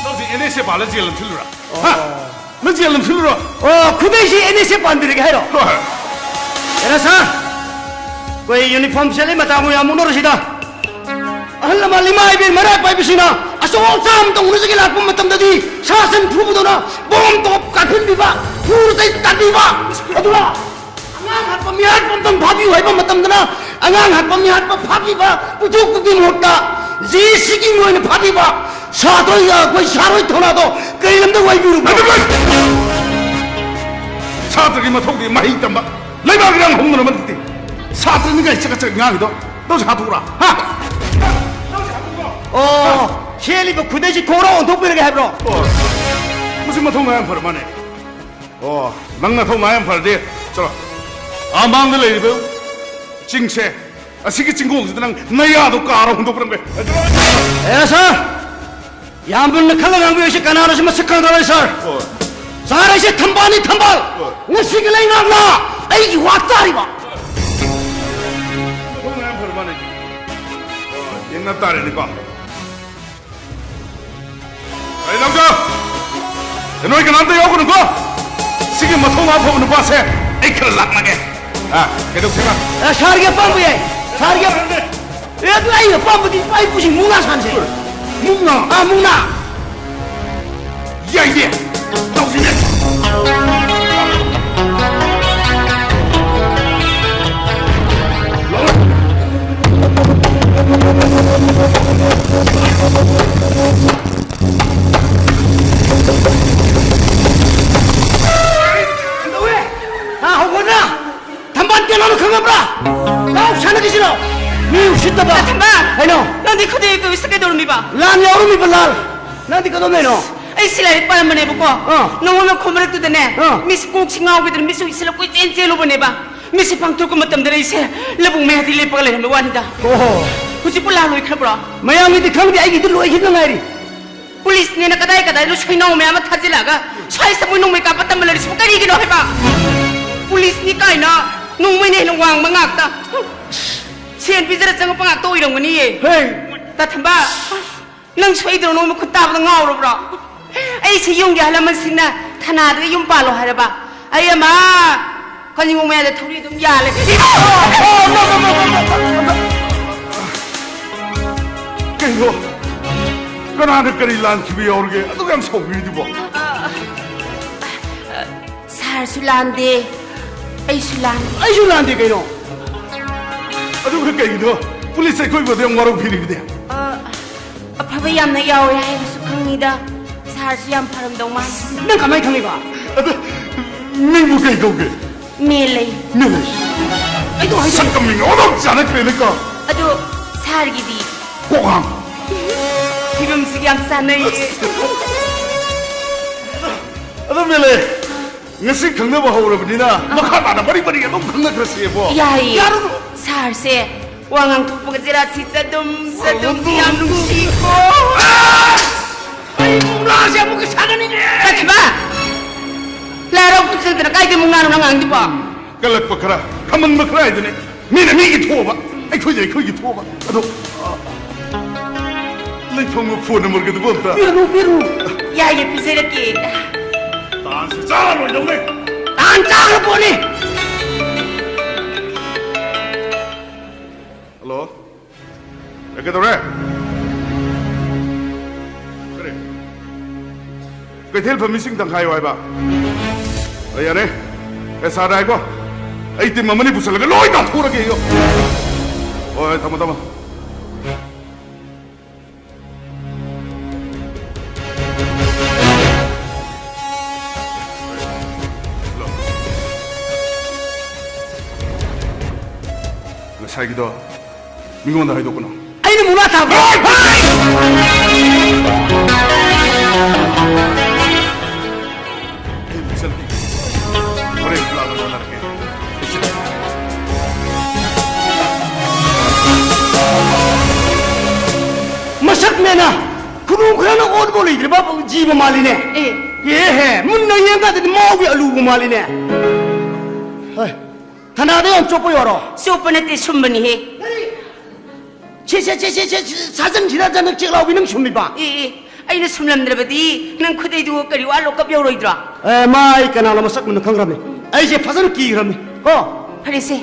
ꯅꯪꯁꯦ ꯑꯦꯟ ꯑꯦꯁ ꯑꯦ ꯄꯥꯜꯂ ꯖꯦꯜ ꯑꯃ ꯊꯤꯜꯂꯨꯔꯥ? ꯍꯥ? ꯅꯪ ꯖꯦꯜ ꯑꯃ ꯊꯤꯜꯂꯨꯔꯣ? ꯑꯣ, ꯈꯨꯗꯩꯁꯤ ꯑꯦꯟ ꯑꯦꯁ ꯑꯦ ꯄꯥꯟꯕꯤꯔꯒꯦ ꯍꯥꯏꯔꯣ? ꯍꯣꯏ꯫ ꯑꯦꯔꯥ ꯁꯥꯔ, ꯑꯩꯈꯣꯏ ꯌꯨꯅꯤꯐꯣꯔꯝ ꯁꯦꯠꯂꯤ ꯃꯇꯥꯡ ꯌꯥꯝ ꯃꯨꯟꯅꯔꯁꯤꯗ꯫ ꯑꯍꯜ ꯂꯃꯟ ꯏꯃꯥ ꯏꯕꯦꯟ ꯃꯔꯥꯏ ꯄꯥꯏꯕꯁꯤꯡꯅ ꯑꯆꯧ ꯑꯆꯥ ꯑꯃꯇ ꯎꯅꯖꯒꯦ ꯂꯥꯛꯄ ꯃꯇꯝꯗꯗꯤ ꯁꯥ ꯁꯟ ꯐꯨꯕꯗꯧꯅ ꯕꯣꯝ ꯇꯣꯞ ꯀꯥꯞꯍꯟꯕꯤꯕ, ꯐꯨꯔ ꯆꯩ ꯇꯥꯕꯤꯕ, ꯑꯗꯨꯒ ꯑꯉꯥꯡ ꯍꯥꯠꯄ ꯃꯤꯍꯥꯠꯄ ꯑꯝꯇꯪ ꯐꯥꯕꯤꯌꯨ ꯍꯥꯏꯕ ꯃꯇꯝꯗꯅ ꯑꯉꯥꯡ ꯍꯥꯠꯄ ꯃꯤꯍꯥꯠꯄ ꯐꯥꯕꯤꯕ ꯄꯨꯊꯣꯛꯄꯒꯤ ꯃꯍꯨꯠꯇ ꯖꯤ ꯁꯤꯒꯤ ꯑꯣꯏꯅ ꯐꯥꯕꯤꯕ ꯁꯥꯇ꯭ꯔ ꯑꯩꯈꯣꯏ ꯁꯥꯔꯣꯏ ꯊꯧꯅꯥꯗꯣ ꯀꯔꯤ ꯂꯝꯗ ꯋꯥꯏꯕꯤꯔꯨꯕꯅꯣ? ꯑꯗꯨꯒ ꯁꯥꯇ꯭ꯔꯒꯤ ꯃꯊꯧꯗꯤ ꯃꯍꯩ ꯇꯝꯕ, ꯂꯩꯕꯥꯛ ꯏꯔꯥꯡ ꯍꯧꯅꯅꯕ ꯅꯠꯇꯦ꯫ ꯁꯥꯇ꯭ꯔꯅꯤ ꯀꯥꯏ ꯆꯀꯠ ꯆꯀꯠ ꯉꯥꯡꯉꯤꯗꯣ ꯅꯪꯁꯨ ꯍꯥꯠꯇꯣꯛꯎꯔꯥ? ꯍꯥ? ꯑꯣ, ꯁꯦꯠꯂꯤꯕ ꯈꯨꯗꯩꯁꯤ ꯈꯣꯡꯒ꯭ꯔꯥꯎ ꯑꯣꯟꯊꯣꯛꯄꯤꯔꯒꯦ ꯍꯥꯏꯕ꯭ꯔꯣ? ꯑꯣ, ꯃꯁꯤ ꯃꯊꯧꯅꯥ ꯌꯥꯝ ꯐꯔ ꯃꯥꯅꯦ꯫ ꯑꯣ, ꯅꯪ ꯅꯊꯧꯅꯥ ꯌꯥꯝ ꯐꯔꯗꯤ, ꯆꯠꯂꯣ꯫ ꯑꯥ ꯃꯥꯡꯗ ꯂꯩꯔꯤꯕ ꯆꯤꯡꯁꯦ, ꯑꯁꯤꯒꯤ ꯆꯤꯡꯒꯣꯡꯁꯤꯗ ꯅꯪ ꯅꯌꯥꯗꯣ ꯀꯥꯔ ꯍꯣꯡꯗꯣꯛꯄꯤꯔꯝꯒꯦ꯫ ꯑꯦ, ꯁꯥꯔ! ꯌꯥꯝ ꯃꯨꯟꯅ ꯈꯜꯂꯒ ꯉꯥꯡꯕꯤꯌꯨ, ꯑꯩꯁꯦ ꯀꯅꯥꯅꯣꯁꯨ ꯃꯁꯛ ꯈꯪꯗꯕꯅꯤ, ꯁꯥꯔ꯫ ꯍꯣꯏ꯫ ꯁꯥꯔ, ꯑꯩꯁꯦ ꯊꯝꯕꯥꯜꯅꯤ, ꯊꯝꯕꯥꯜ! ꯍꯣꯏ꯫ ꯉꯁꯤꯒꯤ ꯂꯩꯉꯥꯛꯅ ꯑꯩꯒꯤ ꯋꯥ ꯇꯥꯔꯤꯕ꯫ ꯃꯊꯧꯅꯥ ꯌꯥꯝ ꯐꯔ ꯃꯥꯅꯦ꯫ ꯑꯣ, ꯌꯦꯡꯅ ꯇꯥꯔꯦꯅꯦꯀꯣ꯫ ꯑꯩ ꯂꯧꯖ! ꯅꯣꯏ ꯀꯅꯥꯝꯇ ꯌꯥꯎꯒꯅꯨꯀꯣ꯫ ꯁꯤꯒꯤ ꯃꯊꯧꯅꯥ ꯐꯕ ꯅꯨꯄꯥꯁꯦ ꯑꯩ ꯈꯔ ꯂꯥꯛꯅꯒꯦ꯫ ꯑ, ꯀꯩꯗꯧꯁꯦꯕ? ꯑ, ꯁꯥꯔꯒꯤ ꯑꯄꯥꯝꯕ ꯌꯥꯏ꯫ ꯁꯥꯔꯒꯤ ꯑꯄꯥꯝꯕ꯫ ꯑꯦ, ꯑꯗꯨ ꯑꯩ ꯑꯄꯥꯝꯕꯗꯤ ꯑꯩ ꯄꯨꯁꯤ ꯃꯨꯛꯅꯥ ꯁꯥꯟꯁꯦ꯫ ꯃꯨꯛꯅꯥ? ꯑ, ꯃꯨꯛꯅꯥ꯫ ꯌꯥꯏꯅꯦ꯫ ꯇꯧꯁꯤꯅꯦ꯫ ꯀꯩꯗꯧꯋꯦ? ꯍꯥ, ꯍꯧꯒꯠꯅ! ꯊꯝꯕꯥꯜ ꯀꯅꯥꯅꯣ ꯈꯪꯉꯕ꯭ꯔꯥ? ꯂꯥꯎ ꯁꯥꯟꯅꯈꯤꯁꯤꯔꯣ? ꯃꯤ ꯎꯁꯤꯠꯇꯕ! ꯊꯝꯕꯥꯜ! ꯀꯩꯅꯣ? ꯅꯪꯗꯤ ꯈꯨꯗꯩ ꯀꯣꯏꯕꯁꯤꯗ ꯀꯩꯗꯧꯔꯝꯃꯤꯕ? ꯂꯥꯟ ꯌꯥꯎꯔꯝꯃꯤꯕ, ꯂꯥꯟ! ꯅꯪꯗꯤ ꯀꯩꯗꯧꯗꯣꯏꯅꯣ? ꯑꯩ ꯁꯤ ꯂꯥꯏꯔꯤꯛ ꯄꯥꯔꯝꯕꯅꯦꯕꯀꯣ꯫ ꯑꯥ꯫ ꯅꯉꯣꯟꯗ ꯈꯣꯝ ꯃꯔꯛꯇꯨꯗꯅꯦ, ꯑꯥ꯫ ꯃꯤꯁꯤ ꯀꯣꯛꯁꯤ ꯉꯥꯎꯈꯤꯗꯅ ꯃꯤꯁꯨ ꯏꯁꯤꯜꯂ ꯀꯣꯏꯆꯦꯟ ꯆꯦꯜꯂꯨꯕꯅꯦꯕ꯫ ꯃꯤꯁꯤ ꯄꯥꯡꯊꯣꯔꯛꯄ ꯃꯇꯝꯗ ꯑꯩꯁꯦ ꯂꯧꯕꯨꯛ ꯃꯌꯥꯗꯤ ꯂꯦꯞꯄꯒ ꯂꯩꯔꯝꯕ ꯋꯥꯅꯤꯗ꯫ ꯑꯣꯍꯣ꯫ ꯍꯧꯖꯤꯛꯄꯨ ꯂꯥꯟ ꯂꯣꯏꯈ꯭ꯔꯕ꯭ꯔꯣ? ꯃꯌꯥꯝꯒꯤꯗꯤ ꯈꯪꯗꯦ, ꯑꯩꯒꯤꯗꯤ ꯂꯣꯏꯈꯤꯗ ꯉꯥꯏꯔꯤ꯫ ꯄꯨꯂꯤꯁꯅꯦꯅ ꯀꯗꯥꯏ ꯀꯗꯥꯏꯗꯅꯣ ꯁꯣꯏꯅꯥꯎ ꯃꯌꯥꯝ ꯑꯃ ꯊꯥꯖꯤꯜꯂꯛꯑꯒ ꯁ꯭ꯋꯥꯏꯁꯤꯗ ꯃꯣꯏ ꯅꯣꯡꯃꯩ ꯀꯥꯞꯄ ꯇꯝꯕ ꯂꯩꯔꯤꯁꯤꯕꯨ ꯀꯔꯤꯒꯤꯅꯣ ꯍꯥꯏꯕ? ꯄꯨꯂꯤꯁꯅꯤ ꯀꯥꯏꯅ ꯅꯣꯡꯃꯩꯅ ꯍꯦꯟꯅ ꯋꯥꯡꯕ ꯉꯥꯛꯇ꯫ ꯁꯦꯟ ꯄꯤꯖꯔ ꯆꯪꯉꯛꯄ ꯉꯥꯛꯇ ꯑꯣꯏꯔꯝꯒꯅꯤꯌꯦ꯫ ꯍꯦ! ꯇꯥꯊꯝꯕ, ꯅꯪ ꯁꯣꯏꯗ꯭ꯔꯣ? ꯅꯣꯡꯃ ꯈꯨꯠ ꯇꯥꯕꯗ ꯉꯥꯎꯔꯕ꯭ꯔꯣ? ꯑꯩꯁꯦ ꯌꯨꯝꯒꯤ ꯑꯍꯜ ꯂꯃꯟꯁꯤꯡꯅ ꯊꯅꯥꯗꯒ ꯌꯨꯝ ꯄꯥꯜꯂꯣ ꯍꯥꯏꯔꯕ? ꯑꯩ ꯑꯃ ꯀꯅꯤꯉꯣ ꯃꯌꯥꯗ ꯊꯧꯔꯤ ꯑꯗꯨꯝ ꯌꯥꯜꯂꯦ꯫ ꯀꯩꯅꯣ? ꯀꯅꯥꯅ ꯀꯔꯤ ꯂꯥꯟꯈꯤꯕ ꯌꯥꯎꯔꯒꯦ? ꯑꯗꯨꯛ ꯌꯥꯝ ꯁꯥꯎꯕꯤꯔꯤꯗꯨꯕꯣ? ꯁꯥꯔꯁꯨ ꯂꯥꯟꯗꯦ, ꯑꯩꯁꯨ ꯂꯥꯟꯗꯦ꯫ ꯑꯩꯁꯨ ꯂꯥꯟꯗꯦ ꯀꯩꯅꯣ? ꯑꯗꯨꯒ ꯀꯩꯒꯤꯅꯣ ꯄꯨꯂꯤꯁ ꯑꯩꯈꯣꯏꯕꯨ ꯑꯗꯨ ꯌꯥꯝ ꯋꯥꯔꯧꯕꯤꯔꯤꯕꯗꯤ? ꯑ, ꯑꯐꯕ ꯌꯥꯝꯅ ꯌꯥꯎꯋꯦ ꯍꯥꯏꯕꯁꯨ ꯈꯪꯉꯤꯗ꯫ ꯁꯥꯔꯁꯨ ꯌꯥꯝ ꯐꯔꯝꯗꯧ ꯃꯥꯜꯂꯤ꯫ ꯅꯪ ꯀꯃꯥꯏ ꯈꯪꯉꯤꯕ? ꯑꯗ, ꯃꯤꯡꯕꯨ ꯀꯩ ꯀꯧꯒꯦ? ꯃꯦꯂꯩ꯫ ꯃꯦꯂꯩ꯫ ꯑꯩꯗꯣ ꯍꯥꯏꯗꯣ ꯁꯛꯀ ꯃꯤꯡꯒ ꯑꯣꯟꯊꯣꯛ ꯆꯥꯟꯅꯈ꯭ꯔꯦꯅꯦꯀꯣ꯫ ꯑꯗꯣ ꯁꯥꯔꯒꯤꯗꯤ? ꯀꯣꯛꯉꯥꯡ꯫ ꯐꯤꯕꯝꯁꯤꯒ ꯌꯥꯝ ꯆꯥꯟꯅꯩꯌꯦ꯫ ꯑꯗꯣ ꯃꯦꯂꯩ, ꯉꯁꯤ ꯈꯪꯅꯕ ꯍꯧꯔꯕꯅꯤꯅ, ꯑꯥ, ꯃꯈꯥ ꯇꯥꯅ ꯃꯔꯤ ꯃꯔꯤ ꯑꯗꯨꯝ ꯈꯪꯅꯈ꯭ꯔꯁꯦꯕꯣ꯫ ꯌꯥꯏꯌꯦ꯫ ꯌꯥꯔꯨꯅꯨ꯫ ꯁꯥꯔꯁꯦ ꯋꯥ ꯉꯥꯡꯊꯣꯛꯄꯒ ꯆꯦꯔꯥ ꯁꯤ ꯆꯗꯨꯝ ꯆꯗꯨꯝ ꯌꯥꯝ ꯅꯨꯡꯁꯤꯀꯣ꯫ ꯑꯥ! ꯑꯩ ꯃꯨꯛꯅꯥꯁꯦ ꯑꯃꯨꯛꯀ ꯁꯥꯟꯅꯅꯤꯡꯉꯦ꯫ ꯆꯠꯈꯤꯕ! ꯂꯥꯏ ꯍꯔꯥꯎ ꯄꯨꯟꯁꯤꯟꯗꯅ ꯀꯥꯏꯗꯩ ꯃꯨꯛꯅꯥꯅꯣ ꯅꯪ ꯉꯥꯡꯉꯤꯗꯨꯕꯣ? ꯀꯜꯂꯛꯄ ꯈꯔ, ꯈꯝꯍꯟꯕ ꯈꯔ ꯍꯥꯏꯗꯨꯅꯦ꯫ ꯃꯤꯅ ꯃꯤꯒꯤ ꯊꯣꯛꯑꯕ, ꯑꯩꯈꯣꯏꯅ ꯑꯩꯈꯣꯏꯒꯤ ꯊꯣꯛꯑꯕ꯫ ꯑꯗꯣ, ꯑ, ꯂꯩꯐꯝꯒ ꯐꯣꯟ ꯅꯝꯕꯔꯒꯗꯨꯕꯨ ꯑꯝꯇ꯫ ꯄꯤꯔꯨ, ꯄꯤꯔꯨ꯫ ꯌꯥꯏꯌꯦ, ꯄꯤꯖꯔꯛꯀꯦ꯫ ꯇꯥꯟꯁꯦ ꯆꯥꯔ ꯂꯣꯏꯗꯧꯅꯦ꯫ ꯇꯥꯟ ꯆꯥꯈ꯭ꯔ ꯄꯣꯠꯅꯤ꯫ ꯍꯜꯂꯣ꯫ ꯑꯦ, ꯀꯩꯗꯧꯔꯦ? ꯀꯔꯤ? ꯀꯩꯊꯦꯜ ꯐꯝꯃꯤꯁꯤꯡ ꯇꯪꯈꯥꯏꯌꯣ ꯍꯥꯏꯕ? ꯑꯦ, ꯌꯥꯔꯦ꯫ ꯑꯦ, ꯁꯥꯔꯗ ꯍꯥꯏꯀꯣ꯫ ꯑꯩ ꯇꯤꯝ ꯑꯃꯅꯤ ꯄꯨꯁꯜꯂꯒ ꯂꯣꯏ ꯇꯥꯟꯊꯣꯛꯎꯔꯒꯦ ꯑꯩꯌꯣ꯫ ꯍꯣꯏ, ꯍꯣꯏ, ꯊꯝꯃꯣ, ꯊꯝꯃꯣ꯫ ꯉꯁꯥꯏꯒꯤꯗꯣ ꯃꯤꯉꯣꯟꯗ ꯍꯥꯏꯗꯣꯛꯀꯅꯨ꯫ ꯑꯩꯅ ꯃꯨꯛꯅꯥ ꯊꯥꯕ꯭ꯔꯣ? ꯑꯩ ꯄꯤꯁꯜꯂꯤ꯫ ꯍꯣꯔꯦꯟ ꯂꯥꯛꯑꯒ ꯂꯣꯟꯅꯔꯛꯀꯦ꯫ ꯄꯤꯁꯜꯂꯤ꯫ ꯃꯁꯛ ꯃꯦꯅ ꯈꯨꯅꯨ ꯈꯔꯅ ꯑꯣꯠꯄ ꯂꯩꯇ꯭ꯔꯕ ꯖꯤꯕ ꯃꯥꯜꯂꯤꯅꯦ꯫ ꯑꯦ꯫ ꯑꯦꯍꯦ, ꯃꯨꯟꯅ ꯌꯦꯡꯀꯥꯟꯗꯗꯤ ꯃꯥꯎꯒꯤ ꯑꯂꯨꯕꯨ ꯃꯥꯜꯂꯤꯅꯦ꯫ ꯍꯣꯏ꯫ ꯊꯅꯥꯗ ꯌꯥꯝ ꯆꯣꯞꯄ ꯌꯥꯔꯣ? ꯆꯣꯞꯄ ꯅꯠꯇꯦ, ꯁꯨꯝꯕꯅꯤꯍꯦ꯫ ꯁꯦ, ꯁꯦ, ꯁꯦ, ꯁꯦ, ꯁꯦ, ꯁꯥꯖꯟꯁꯤꯔ ꯅꯪ ꯆꯦꯛꯂꯥꯎꯕꯤ ꯅꯪ ꯁꯨꯝꯃꯤꯕ? ꯑꯦ, ꯑꯦ, ꯑꯩꯅ ꯁꯨꯝꯂꯝꯗ꯭ꯔꯕꯗꯤ ꯅꯪ ꯈꯨꯗꯩꯗꯨ ꯀꯔꯤ ꯋꯥ ꯂꯣꯛꯀꯞ ꯌꯧꯔꯣꯏꯗ꯭ꯔꯣ? ꯑꯦ, ꯃꯥ ꯑꯩ ꯀꯅꯥꯅꯣ ꯃꯁꯛ ꯃꯨꯟꯅ ꯈꯪꯈ꯭ꯔꯕꯅꯤ꯫ ꯑꯩꯁꯦ ꯐꯖꯅ ꯀꯤꯈ꯭ꯔꯕꯅꯤ꯫ ꯀꯣ? ꯐꯔꯦꯁꯦ,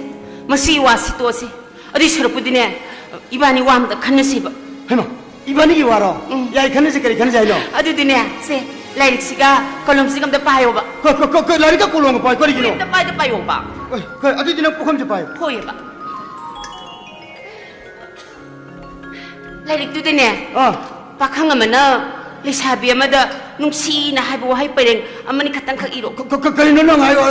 ꯃꯁꯤ ꯋꯥꯁꯤ ꯇꯣꯛꯑꯁꯤ꯫ ꯑꯗꯨꯏ ꯁꯔꯨꯛꯄꯨꯗꯤꯅꯦ, ꯏꯕꯥꯅꯤ ꯋꯥ ꯑꯝꯇ ꯈꯟꯅꯁꯤꯕ꯫ ꯍꯩꯃꯥ, ꯏꯕꯥꯅꯤꯒꯤ ꯋꯥꯔꯣ? ꯎꯝ꯫ ꯌꯥꯏ, ꯈꯟꯅꯁꯤ, ꯀꯔꯤ ꯈꯟꯅꯁꯤ ꯍꯥꯏꯅꯣ? ꯑꯗꯨꯗꯤꯅꯦ, ꯁꯦ, ꯂꯥꯏꯔꯤꯛꯁꯤꯒ ꯀꯣꯂꯣꯝꯁꯤꯒ ꯑꯝꯇ ꯄꯥꯏꯌꯣꯕ꯫ ꯀ-, ꯀ-, ꯀ-, ꯀ-, ꯂꯥꯏꯔꯤꯛꯀ ꯀꯣꯂꯣꯝꯒ ꯄꯥꯏ, ꯀꯔꯤꯒꯤꯅꯣ? ꯑꯝꯇ ꯄꯥꯏꯗ ꯄꯥꯏꯌꯣꯕ꯫ ꯑꯦ, ꯀ-, ꯑꯗꯨꯗꯤ ꯅꯪ ꯄꯨꯈꯝꯁꯦ ꯄꯥꯏꯌꯨ꯫ ꯍꯣꯏꯑꯕ꯫ ꯂꯥꯏꯔꯤꯛꯇꯨꯗꯅꯦ, ꯑꯥ꯫ ꯄꯥꯈꯪ ꯑꯃꯅ ꯂꯩꯁꯥꯕꯤ ꯑꯃꯗ ꯅꯨꯡꯁꯤꯅ ꯍꯥꯏꯕ ꯋꯥꯍꯩ ꯄꯔꯦꯡ ꯑꯃꯅꯤ ꯈꯛꯇꯪꯈꯛ ꯏꯔꯣ꯫ ꯀ-, ꯀ-, ꯀ-, ꯀꯔꯤꯅꯣ ꯅꯪ ꯍꯥꯏꯌꯣ?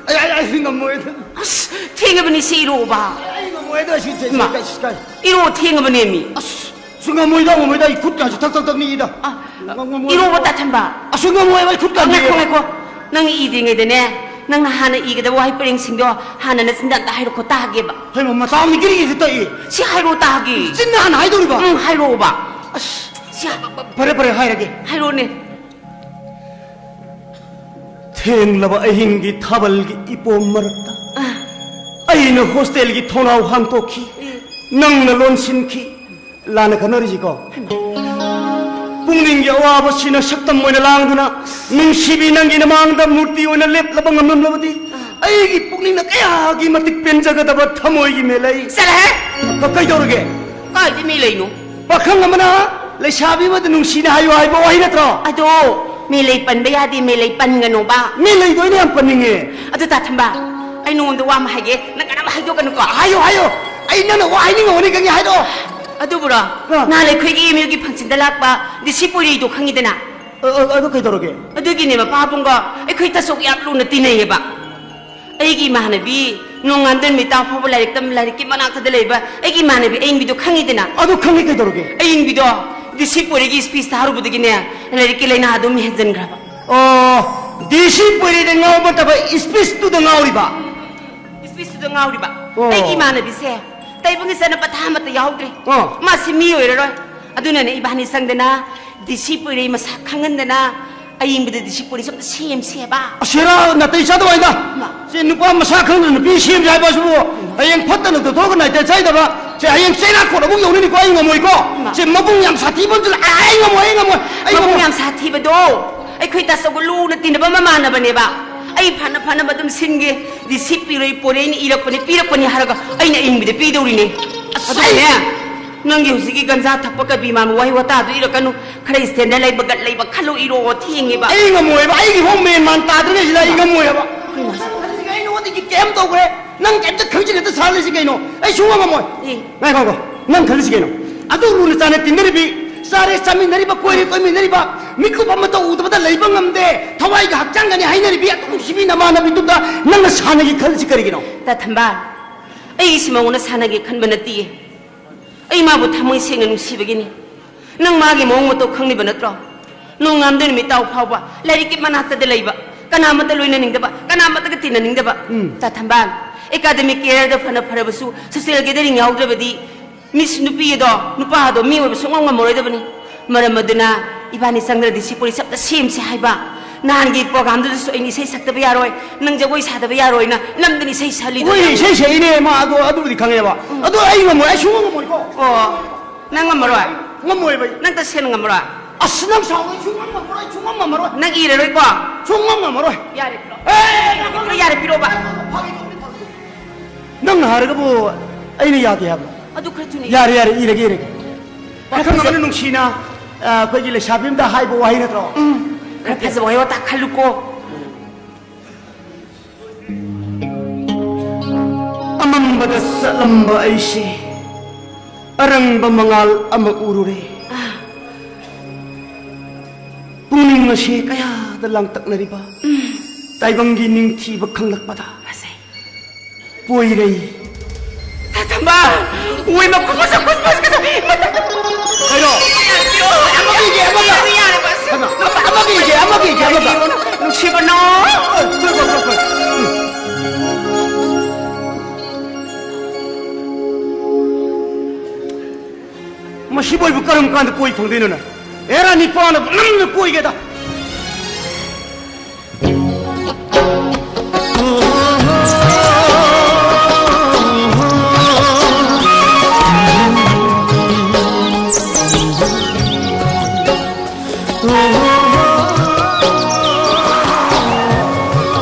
ꯑꯩ, ꯑꯩ, ꯑꯩ ꯉꯝꯃꯣꯏ꯫ ꯑꯁ, ꯊꯦꯡꯉꯕꯅꯤ, ꯁꯤ ꯏꯔꯣꯕ꯫ ꯑꯩ ꯉꯝꯃꯣꯏ, ꯑꯗꯣ ꯁꯤ, ꯁꯤ, ꯁꯤ, ꯏꯃꯥ, ꯁꯤ, ꯁꯤ, ꯀꯥꯏ? ꯏꯔꯣ, ꯊꯦꯡꯉꯕꯅꯦ ꯃꯤ꯫ ꯑꯁ, ꯁꯨ ꯉꯝꯃꯣꯏꯗ, ꯉꯝꯃꯣꯏꯗ, ꯑꯩ ꯈꯨꯠ ꯀꯥꯁꯦ ꯊꯛ, ꯊꯛ, ꯊꯛ ꯅꯤꯛꯏꯗ꯫ ꯑ, ꯉꯝ-, ꯉꯝꯃꯣꯏ꯫ ꯏꯔꯣꯕ, ꯇꯥꯊꯟꯕ꯫ ꯑꯁꯨ ꯉꯝꯃꯣꯏꯕ, ꯑꯩ ꯈꯨꯠ ꯀꯥ ꯉꯥꯏꯈꯣ, ꯅꯤꯛꯑꯦꯕ꯫ ꯉꯥꯏꯈꯣ꯫ ꯅꯪ ꯏꯗ꯭ꯔꯤꯉꯩꯗꯅꯦ, ꯅꯪꯅ ꯍꯥꯟꯅ ꯏꯒꯗꯕ ꯋꯥꯍꯩ ꯄꯔꯦꯡꯁꯤꯡꯗꯣ ꯍꯥꯟꯅ ꯅꯆꯤꯟꯗ ꯑꯝꯇ ꯍꯥꯏꯔꯛꯈꯣ ꯇꯥꯒꯦꯕ꯫ ꯍꯩꯃꯥ, ꯃꯇꯥ ꯑꯃꯅꯤ ꯒꯤꯔꯤ ꯒꯤꯔꯤ ꯇꯛꯏ꯫ ꯁꯤ ꯍꯥꯏꯔꯣ ꯇꯥꯒꯦ꯫ ꯆꯤꯟꯅ ꯍꯥꯟꯅ ꯍꯥꯏꯗꯧꯔꯤꯕ? ꯎꯝ, ꯍꯥꯏꯔꯛꯑꯣꯕ꯫ ꯑꯁ, ꯁꯤ ꯍꯥꯏ- ꯐꯔꯦ, ꯐꯔꯦ, ꯍꯥꯏꯔꯒꯦ꯫ ꯍꯥꯏꯔꯣꯅꯦ꯫ ꯊꯦꯡꯂꯕ ꯑꯍꯤꯡꯒꯤ ꯊꯥꯕꯜꯒꯤ ꯏꯄꯣꯝ ꯃꯔꯛꯇ ꯑ꯫ ꯑꯩꯅ ꯍꯣꯁꯇꯦꯜꯒꯤ ꯊꯣꯡꯅꯥꯎ ꯍꯥꯡꯗꯣꯛꯈꯤ꯫ ꯎꯝ꯫ ꯅꯪꯅ ꯂꯣꯟꯁꯤꯟꯈꯤ꯫ ꯂꯥꯟꯅ ꯈꯟꯅꯔꯤꯁꯤꯀꯣ꯫ ꯄꯨꯛꯅꯤꯡꯒꯤ ꯑꯋꯥꯕꯁꯤꯅ ꯁꯛꯇꯝ ꯑꯣꯏꯅ ꯂꯥꯡꯗꯨꯅ, ꯅꯨꯡꯁꯤꯕꯤ, ꯅꯪꯒꯤ ꯅꯃꯥꯡꯗ ꯃꯨꯔꯇꯤ ꯑꯣꯏꯅ ꯂꯦꯞꯂꯕ ꯉꯝꯂꯝꯂꯕꯗꯤ, ꯑꯩꯒꯤ ꯄꯨꯛꯅꯤꯡꯅ ꯀꯌꯥꯒꯤ ꯃꯇꯤꯛ ꯄꯦꯟꯖꯒꯗꯕ ꯊꯃꯣꯏꯒꯤ ꯃꯦꯂꯩ꯫ ꯆꯠꯂꯍꯦ! ꯀ-, ꯀꯩꯗꯧꯔꯒꯦ? ꯀꯥꯏꯗ ꯃꯦꯂꯩꯅꯣ? ꯄꯥꯈꯪ ꯑꯃꯅ ꯂꯩꯁꯥꯕꯤ ꯑꯃꯗ ꯅꯨꯡꯁꯤꯅ ꯍꯥꯏꯌꯨ ꯍꯥꯏꯕ ꯋꯥꯍꯩ ꯅꯠꯇ꯭ꯔꯣ? ꯑꯗꯣ, ꯃꯦꯂꯩ ꯄꯟꯕ ꯌꯥꯗꯦ, ꯃꯦꯂꯩ ꯄꯟꯒꯅꯣꯕ꯫ ꯃꯦꯂꯩꯗꯣ ꯑꯩꯅ ꯌꯥꯝ ꯄꯟꯅꯤꯡꯉꯦ꯫ ꯑꯗꯨ ꯇꯥꯊꯝꯕ, ꯑꯩ ꯅꯉꯣꯟꯗ ꯋꯥ ꯑꯃ ꯍꯥꯏꯒꯦ, ꯅꯪ ꯀꯅꯥꯝ ꯍꯥꯏꯗꯣꯛꯀꯅꯨꯀꯣ꯫ ꯍꯥꯏꯌꯣ, ꯍꯥꯏꯌꯣ꯫ ꯑꯩ ꯅꯪꯅ ꯋꯥ ꯍꯥꯏꯅꯤꯡꯉꯝꯒꯅꯤ ꯈꯪꯉꯦ, ꯍꯥꯏꯔꯛꯑꯣ꯫ ꯑꯗꯨꯕꯨꯔꯣ? ꯑ꯫ ꯅꯍꯥꯟ ꯑꯩꯈꯣꯏꯒꯤ ꯑꯦꯝ ꯌꯨꯒꯤ ꯐꯪꯁꯟꯗ ꯂꯥꯛꯄ ꯗꯤ ꯁꯤ ꯄꯣꯏꯔꯩꯗꯣ ꯈꯪꯉꯤꯗꯅ? ꯑ, ꯑ, ꯑꯗꯨ ꯀꯩꯗꯧꯔꯒꯦ? ꯑꯗꯨꯒꯤꯅꯦ ꯃꯄꯥꯕꯨꯡꯒ ꯑꯩꯈꯣꯏ ꯇꯥꯆꯧꯒ ꯌꯥꯝ ꯂꯨꯅ ꯇꯤꯟꯅꯩꯌꯦꯕ꯫ ꯑꯩꯒꯤ ꯏꯃꯥꯟꯅꯕꯤ ꯅꯣꯡꯉꯥꯟꯕ ꯅꯨꯃꯤꯠ ꯇꯥ ꯐꯥꯎꯕ ꯂꯥꯏꯔꯤꯛ ꯇꯝ, ꯂꯥꯏꯔꯤꯛꯀꯤ ꯃꯅꯥꯛꯇꯗ ꯂꯩꯕ ꯑꯩꯒꯤ ꯏꯃꯥꯟꯅꯕꯤ ꯑꯏꯪꯕꯤꯗꯣ ꯈꯪꯉꯤꯗꯅ? ꯑꯗꯨ ꯈꯪꯉꯤ, ꯀꯩꯗꯧꯔꯒꯦ? ꯑꯏꯪꯕꯤꯗꯣ ꯗꯤ ꯁꯤ ꯄꯣꯏꯔꯩꯒꯤ ꯁ꯭ꯄꯤꯆ ꯇꯥꯔꯨꯕꯗꯒꯤꯅꯦ, ꯂꯥꯏꯔꯤꯛꯀꯤ ꯂꯥꯏꯅꯥ ꯑꯗꯨꯝ ꯍꯦꯟꯖꯟꯈ꯭ꯔꯕ꯫ ꯑꯣ, ꯗꯤ ꯁꯤ ꯄꯣꯏꯔꯩꯗ ꯉꯥꯎꯕ ꯅꯠꯇꯕ ꯁ꯭ꯄꯤꯆꯇꯨꯗ ꯉꯥꯎꯔꯤꯕ? ꯁ꯭ꯄꯤꯆꯇꯨꯗ ꯉꯥꯎꯔꯤꯕ꯫ ꯑꯣ꯫ ꯑꯩꯒꯤ ꯏꯃꯥꯟꯅꯕꯤꯁꯦ ꯇꯩꯕꯪꯒꯤ ꯆꯠꯅ ꯄꯊꯥ ꯑꯃꯠꯇ ꯌꯥꯎꯗ꯭ꯔꯦ꯫ ꯑꯣ꯫ ꯃꯥꯁꯤ ꯃꯤ ꯑꯣꯏꯔꯔꯣꯏ꯫ ꯑꯗꯨꯅꯅꯦ ꯏꯕꯥꯅꯤ ꯆꯪꯗꯅ ꯗꯤ ꯁꯤ ꯄꯣꯏꯔꯩ ꯃꯁꯛ ꯈꯪꯍꯟꯗꯅ ꯑꯏꯪꯕꯗ ꯗꯤ ꯁꯤ ꯄꯣꯏꯔꯩꯁꯦ ꯑꯝꯇ ꯁꯦꯝꯁꯦꯕ꯫ ꯑꯁꯦꯔꯥ ꯅꯥꯇꯩ ꯆꯥꯗꯕ ꯍꯥꯏꯗ꯫ ꯃꯥ꯫ ꯁꯤ ꯅꯨꯄꯥ ꯃꯁꯥ ꯈꯪꯗꯅ ꯅꯨꯄꯤ ꯁꯦꯝꯁꯦ ꯍꯥꯏꯕ ꯑꯁꯤꯕꯨ ꯍꯌꯦꯡ ꯐꯠꯇꯅ ꯗꯣꯛꯇꯔꯒ ꯅꯥꯇꯩ ꯆꯥꯏꯗꯕ꯫ ꯁꯦ ꯍꯌꯦꯡ ꯆꯩꯔꯥꯛ ꯀꯣꯠ ꯑꯃꯨꯛ ꯌꯧꯅꯤꯅꯤꯀꯣ, ꯑꯩ ꯉꯝꯃꯣꯏꯀꯣ꯫ ꯃꯥ꯫ ꯁꯦ ꯃꯕꯨꯡ ꯌꯥꯝ ꯁꯥꯊꯤꯕ ꯑꯃꯁꯨ ꯂꯥꯛ-, ꯑꯩ ꯉꯝꯃꯣꯏ, ꯑꯩ ꯉꯝꯃꯣꯏ, ꯑꯩ ꯃꯕꯨꯡ ꯉꯝꯃꯣꯏ꯫ ꯌꯥꯝ ꯁꯥꯊꯤꯕꯗꯣ ꯑꯩꯈꯣꯏ ꯇꯥꯆꯧꯒ ꯂꯨꯅ ꯇꯤꯟꯅꯕ ꯃꯃꯥꯟꯅꯕꯅꯦꯕ꯫ ꯑꯩ ꯐꯅ ꯐꯅꯕ ꯑꯗꯨꯝ ꯁꯤꯟꯒꯦ꯫ ꯗꯤ ꯁꯤ ꯄꯣꯏꯔꯩ ꯄꯣꯔꯩꯅ ꯏꯔꯛꯄꯅꯤ, ꯄꯤꯔꯛꯄꯅꯤ ꯍꯥꯏꯔꯒ ꯑꯩꯅ ꯑꯏꯪꯕꯤꯗ ꯄꯤꯗꯧꯔꯤꯅꯦ꯫ ꯑꯁ, ꯑꯗꯨꯅꯦ, ꯑꯩ ꯅꯪꯒꯤ ꯍꯧꯖꯤꯛꯀꯤ ꯒꯟꯖꯥ ꯊꯛꯄ ꯀꯕꯤ ꯃꯥꯟꯕ ꯋꯥꯍꯩ ꯋꯥꯇꯥꯗꯨ ꯏꯔꯛꯀꯅꯨ꯫ ꯈꯔ ꯁ꯭ꯇꯦꯟꯗꯔ ꯂꯩꯕ, ꯒꯠ ꯂꯩꯕ ꯈꯜꯂꯣ, ꯏꯔꯣ, ꯊꯦꯡꯉꯦꯕ꯫ ꯑꯩ ꯉꯝꯃꯣꯏꯕ, ꯑꯩꯒꯤ ꯍꯣꯡ ꯃꯦꯟ ꯃꯥꯟ ꯇꯥꯗ꯭ꯔꯤꯉꯩꯁꯤꯗ ꯑꯩ ꯉꯝꯃꯣꯏꯕ꯫ ꯀꯩꯅꯣ ꯍꯥꯏꯁꯦ? ꯑꯗꯨꯗꯤ ꯑꯩ ꯅꯉꯣꯟꯗꯒꯤ ꯀꯩꯝ ꯇꯧꯈ꯭ꯔꯦ, ꯅꯪ ꯀꯩꯝꯇ ꯈꯪꯖꯤꯜꯂꯦ, ꯁꯥꯔ ꯂꯩꯁꯤ ꯀꯩꯅꯣ? ꯑꯩ ꯁꯨꯡꯉꯝ ꯉꯝꯃꯣꯏ꯫ ꯑꯦ꯫ ꯉꯥꯏꯈꯣ, ꯉꯥꯏꯈꯣ, ꯅꯪ ꯈꯜꯂꯤꯁꯤ ꯀꯩꯅꯣ? ꯑꯗꯨ ꯂꯨꯅ ꯆꯥꯟꯅ ꯇꯤꯟꯅꯔꯤꯕꯤ, ꯆꯥꯔꯦ ꯆꯥꯃꯤꯟꯅꯔꯤꯕ, ꯀꯣꯏꯔꯦ ꯀꯣꯏꯃꯤꯟꯅꯔꯤꯕ, ꯃꯤꯀꯨꯞ ꯑꯃꯇ ꯎꯗꯕꯗ ꯂꯩꯕ ꯉꯝꯗꯦ, ꯊꯋꯥꯏꯒ ꯍꯛꯆꯥꯡꯒꯅꯤ ꯍꯥꯏꯅꯔꯤꯕꯤ ꯑꯗꯨ ꯅꯨꯡꯁꯤꯕꯤ ꯅꯃꯥꯟꯅꯕꯤꯗꯨꯗ ꯅꯪꯅ ꯁꯥꯟꯅꯒꯦ ꯈꯜꯂꯤꯁꯤ ꯀꯔꯤꯒꯤꯅꯣ? ꯇꯥ ꯊꯝꯕꯥꯜ, ꯑꯩ ꯏꯁꯤ ꯃꯉꯣꯟꯗ ꯁꯥꯟꯅꯒꯦ ꯈꯟꯕ ꯅꯠꯇꯤꯌꯦ꯫ ꯑꯩ ꯃꯥꯕꯨ ꯊꯃꯣꯏ ꯁꯦꯡꯅ ꯅꯨꯡꯁꯤꯕꯒꯤꯅꯤ꯫ ꯅꯪ ꯃꯥꯒꯤ ꯃꯑꯣꯡ ꯃꯇꯧ ꯈꯪꯂꯤꯕ ꯅꯠꯇ꯭ꯔꯣ? ꯅꯣꯡꯉꯥꯟꯕꯗꯩ ꯅꯨꯃꯤꯠ ꯇꯥꯕ ꯐꯥꯎꯕ ꯂꯥꯏꯔꯤꯛꯀꯤ ꯃꯅꯥꯛꯇꯗ ꯂꯩꯕ, ꯀꯅꯥꯃꯠꯇ ꯂꯣꯏꯅꯅꯤꯡꯗꯕ, ꯀꯅꯥꯃꯠꯇꯒ ꯇꯤꯟꯅꯅꯤꯡꯗꯕ꯫ ꯎꯝ꯫ ꯇꯥ ꯊꯝꯕꯥꯜ, academic careerꯗ ꯐꯅ ꯐꯔꯕꯁꯨ social gathering ꯌꯥꯎꯗ꯭ꯔꯕꯗꯤ Miss ꯅꯨꯄꯤ ꯑꯗꯣ, ꯅꯨꯄꯥ ꯑꯗꯣ ꯃꯤ ꯑꯣꯏꯕ ꯁꯨꯡꯉꯝ ꯉꯝꯃꯔꯣꯏꯗꯕꯅꯤ꯫ ꯃꯔꯝ ꯑꯗꯨꯅ ꯏꯕꯥꯅꯤ ꯆꯪꯗ꯭ꯔꯗꯤ ꯁꯤ ꯄꯣꯂꯤꯁ ꯑꯝꯇ ꯁꯦꯝꯁꯦ ꯍꯥꯏꯕ꯫ ꯅꯍꯥꯟꯒꯤ programꯗꯨꯗꯁꯨ ꯑꯩꯅ ꯏꯁꯩ ꯁꯛꯇꯕ ꯌꯥꯔꯣꯏ, ꯅꯪ ꯖꯒꯣꯏ ꯁꯥꯗꯕ ꯌꯥꯔꯣꯏꯅ ꯅꯝꯗꯅ ꯏꯁꯩ ꯁꯛꯂꯤꯗꯣ ꯍꯣꯏ, ꯌꯥꯔꯣꯏ꯫ ꯏꯁꯩ ꯁꯛꯏꯅꯦ ꯃꯥ, ꯑꯗꯣ ꯑꯗꯨꯕꯨꯗꯤ ꯈꯪꯉꯦꯕ꯫ ꯎꯝ꯫ ꯑꯗꯣ ꯑꯩ ꯉꯝꯃꯣꯏ, ꯑꯩ ꯁꯨꯡꯉꯝ ꯉꯝꯃꯣꯏꯀꯣ꯫ ꯑꯣ, ꯅꯪ ꯉꯝꯃꯔꯣꯏ? ꯉꯝꯃꯣꯏꯕ ꯑꯩ꯫ ꯅꯪ ꯇꯁꯦꯡꯅ ꯉꯝꯃꯔꯣꯏ? ꯑꯁ, ꯅꯪ ꯁꯥꯎꯔꯣꯏ, ꯁꯨꯡꯉꯝ ꯉꯝꯃꯔꯣꯏ, ꯁꯨꯡꯉꯝ ꯉꯝꯃꯔꯣꯏ꯫ ꯅꯪ ꯏꯔꯔꯣꯏꯀꯣ? ꯁꯨꯡꯉꯝ ꯉꯝꯃꯔꯣꯏ꯫ ꯌꯥꯔꯦ, ꯄꯤꯔꯛꯑꯣ꯫ ꯑꯦ, ꯌꯥꯔꯦ, ꯄꯤꯔꯛꯑꯣꯕ꯫ ꯐꯥꯒꯤ ꯇꯧꯕꯅꯤ, ꯐꯥꯒꯤ ꯇꯧꯕꯅꯤ꯫ ꯅꯪꯅ ꯍꯥꯏꯔꯒꯕꯨ ꯑꯩꯅ ꯌꯥꯗꯦ ꯍꯥꯏꯕ? ꯑꯗꯨ ꯈꯔ ꯊꯨꯅ ꯏꯔꯣ꯫ ꯌꯥꯔꯦ, ꯌꯥꯔꯦ, ꯏꯔꯒꯦ, ꯏꯔꯒꯦ꯫ ꯈꯔ ꯄꯥꯈꯪ ꯐꯖ- ꯑꯃꯅ ꯅꯨꯡꯁꯤꯅ, ꯑ, ꯑꯩꯈꯣꯏꯒꯤ ꯂꯩꯁꯥꯕꯤ ꯑꯃꯗ ꯍꯥꯏꯕ ꯋꯥꯍꯩ ꯅꯠꯇ꯭ꯔꯣ? ꯎꯝ, ꯈꯔ ꯐꯖꯕ ꯋꯥꯍꯩ ꯋꯥꯇꯥ ꯈꯜꯂꯨꯀꯣ꯫ ꯑꯃꯝꯕꯗ ꯆꯠꯂꯝꯕ ꯑꯩꯁꯦ ꯑꯔꯪꯕ ꯃꯉꯥꯜ ꯑꯃ ꯎꯔꯨꯔꯦ꯫ ꯄꯨꯛꯅꯤꯡ ꯑꯁꯤ ꯀꯌꯥꯗ ꯂꯥꯡꯇꯛꯅꯔꯤꯕ ꯇꯥꯏꯕꯪꯒꯤ ꯅꯤꯡꯊꯤꯕ ꯈꯪꯂꯛꯄꯗ ꯄꯣꯏꯔꯩ꯫ ꯊꯝꯕꯥꯜ! ꯎꯏ, ꯃꯈꯨꯠ ꯃꯁꯛ ꯈꯨꯠ ꯃꯁꯛ ꯀꯁꯛ ꯃꯇꯛ ꯀꯩꯅꯣ? ꯑꯃꯒ ꯏꯒꯦ, ꯑꯃꯒ꯫ ꯌꯥꯔꯦ, ꯌꯥꯔꯦ, ꯕꯁ꯫ ꯀꯩꯅꯣ? ꯑꯃꯒ ꯏꯒꯦ, ꯑꯃꯒ ꯏꯒꯦ, ꯑꯃꯒ꯫ ꯅꯨꯡꯁꯤꯕꯅꯣ꯫ ꯍꯣꯏ, ꯍꯣꯏ, ꯍꯣꯏ, ꯍꯣꯏ꯫ ꯃꯁꯤꯕꯨ ꯑꯩꯕꯨ ꯀꯔꯝ ꯀꯥꯟꯗ ꯀꯣꯏ ꯐꯪꯗꯣꯏꯅꯣꯅꯦ? ꯑꯦ, ꯔꯥꯅꯤ ꯄꯥꯅꯕ ꯅꯝꯅ ꯀꯣꯏꯒꯦꯗ꯫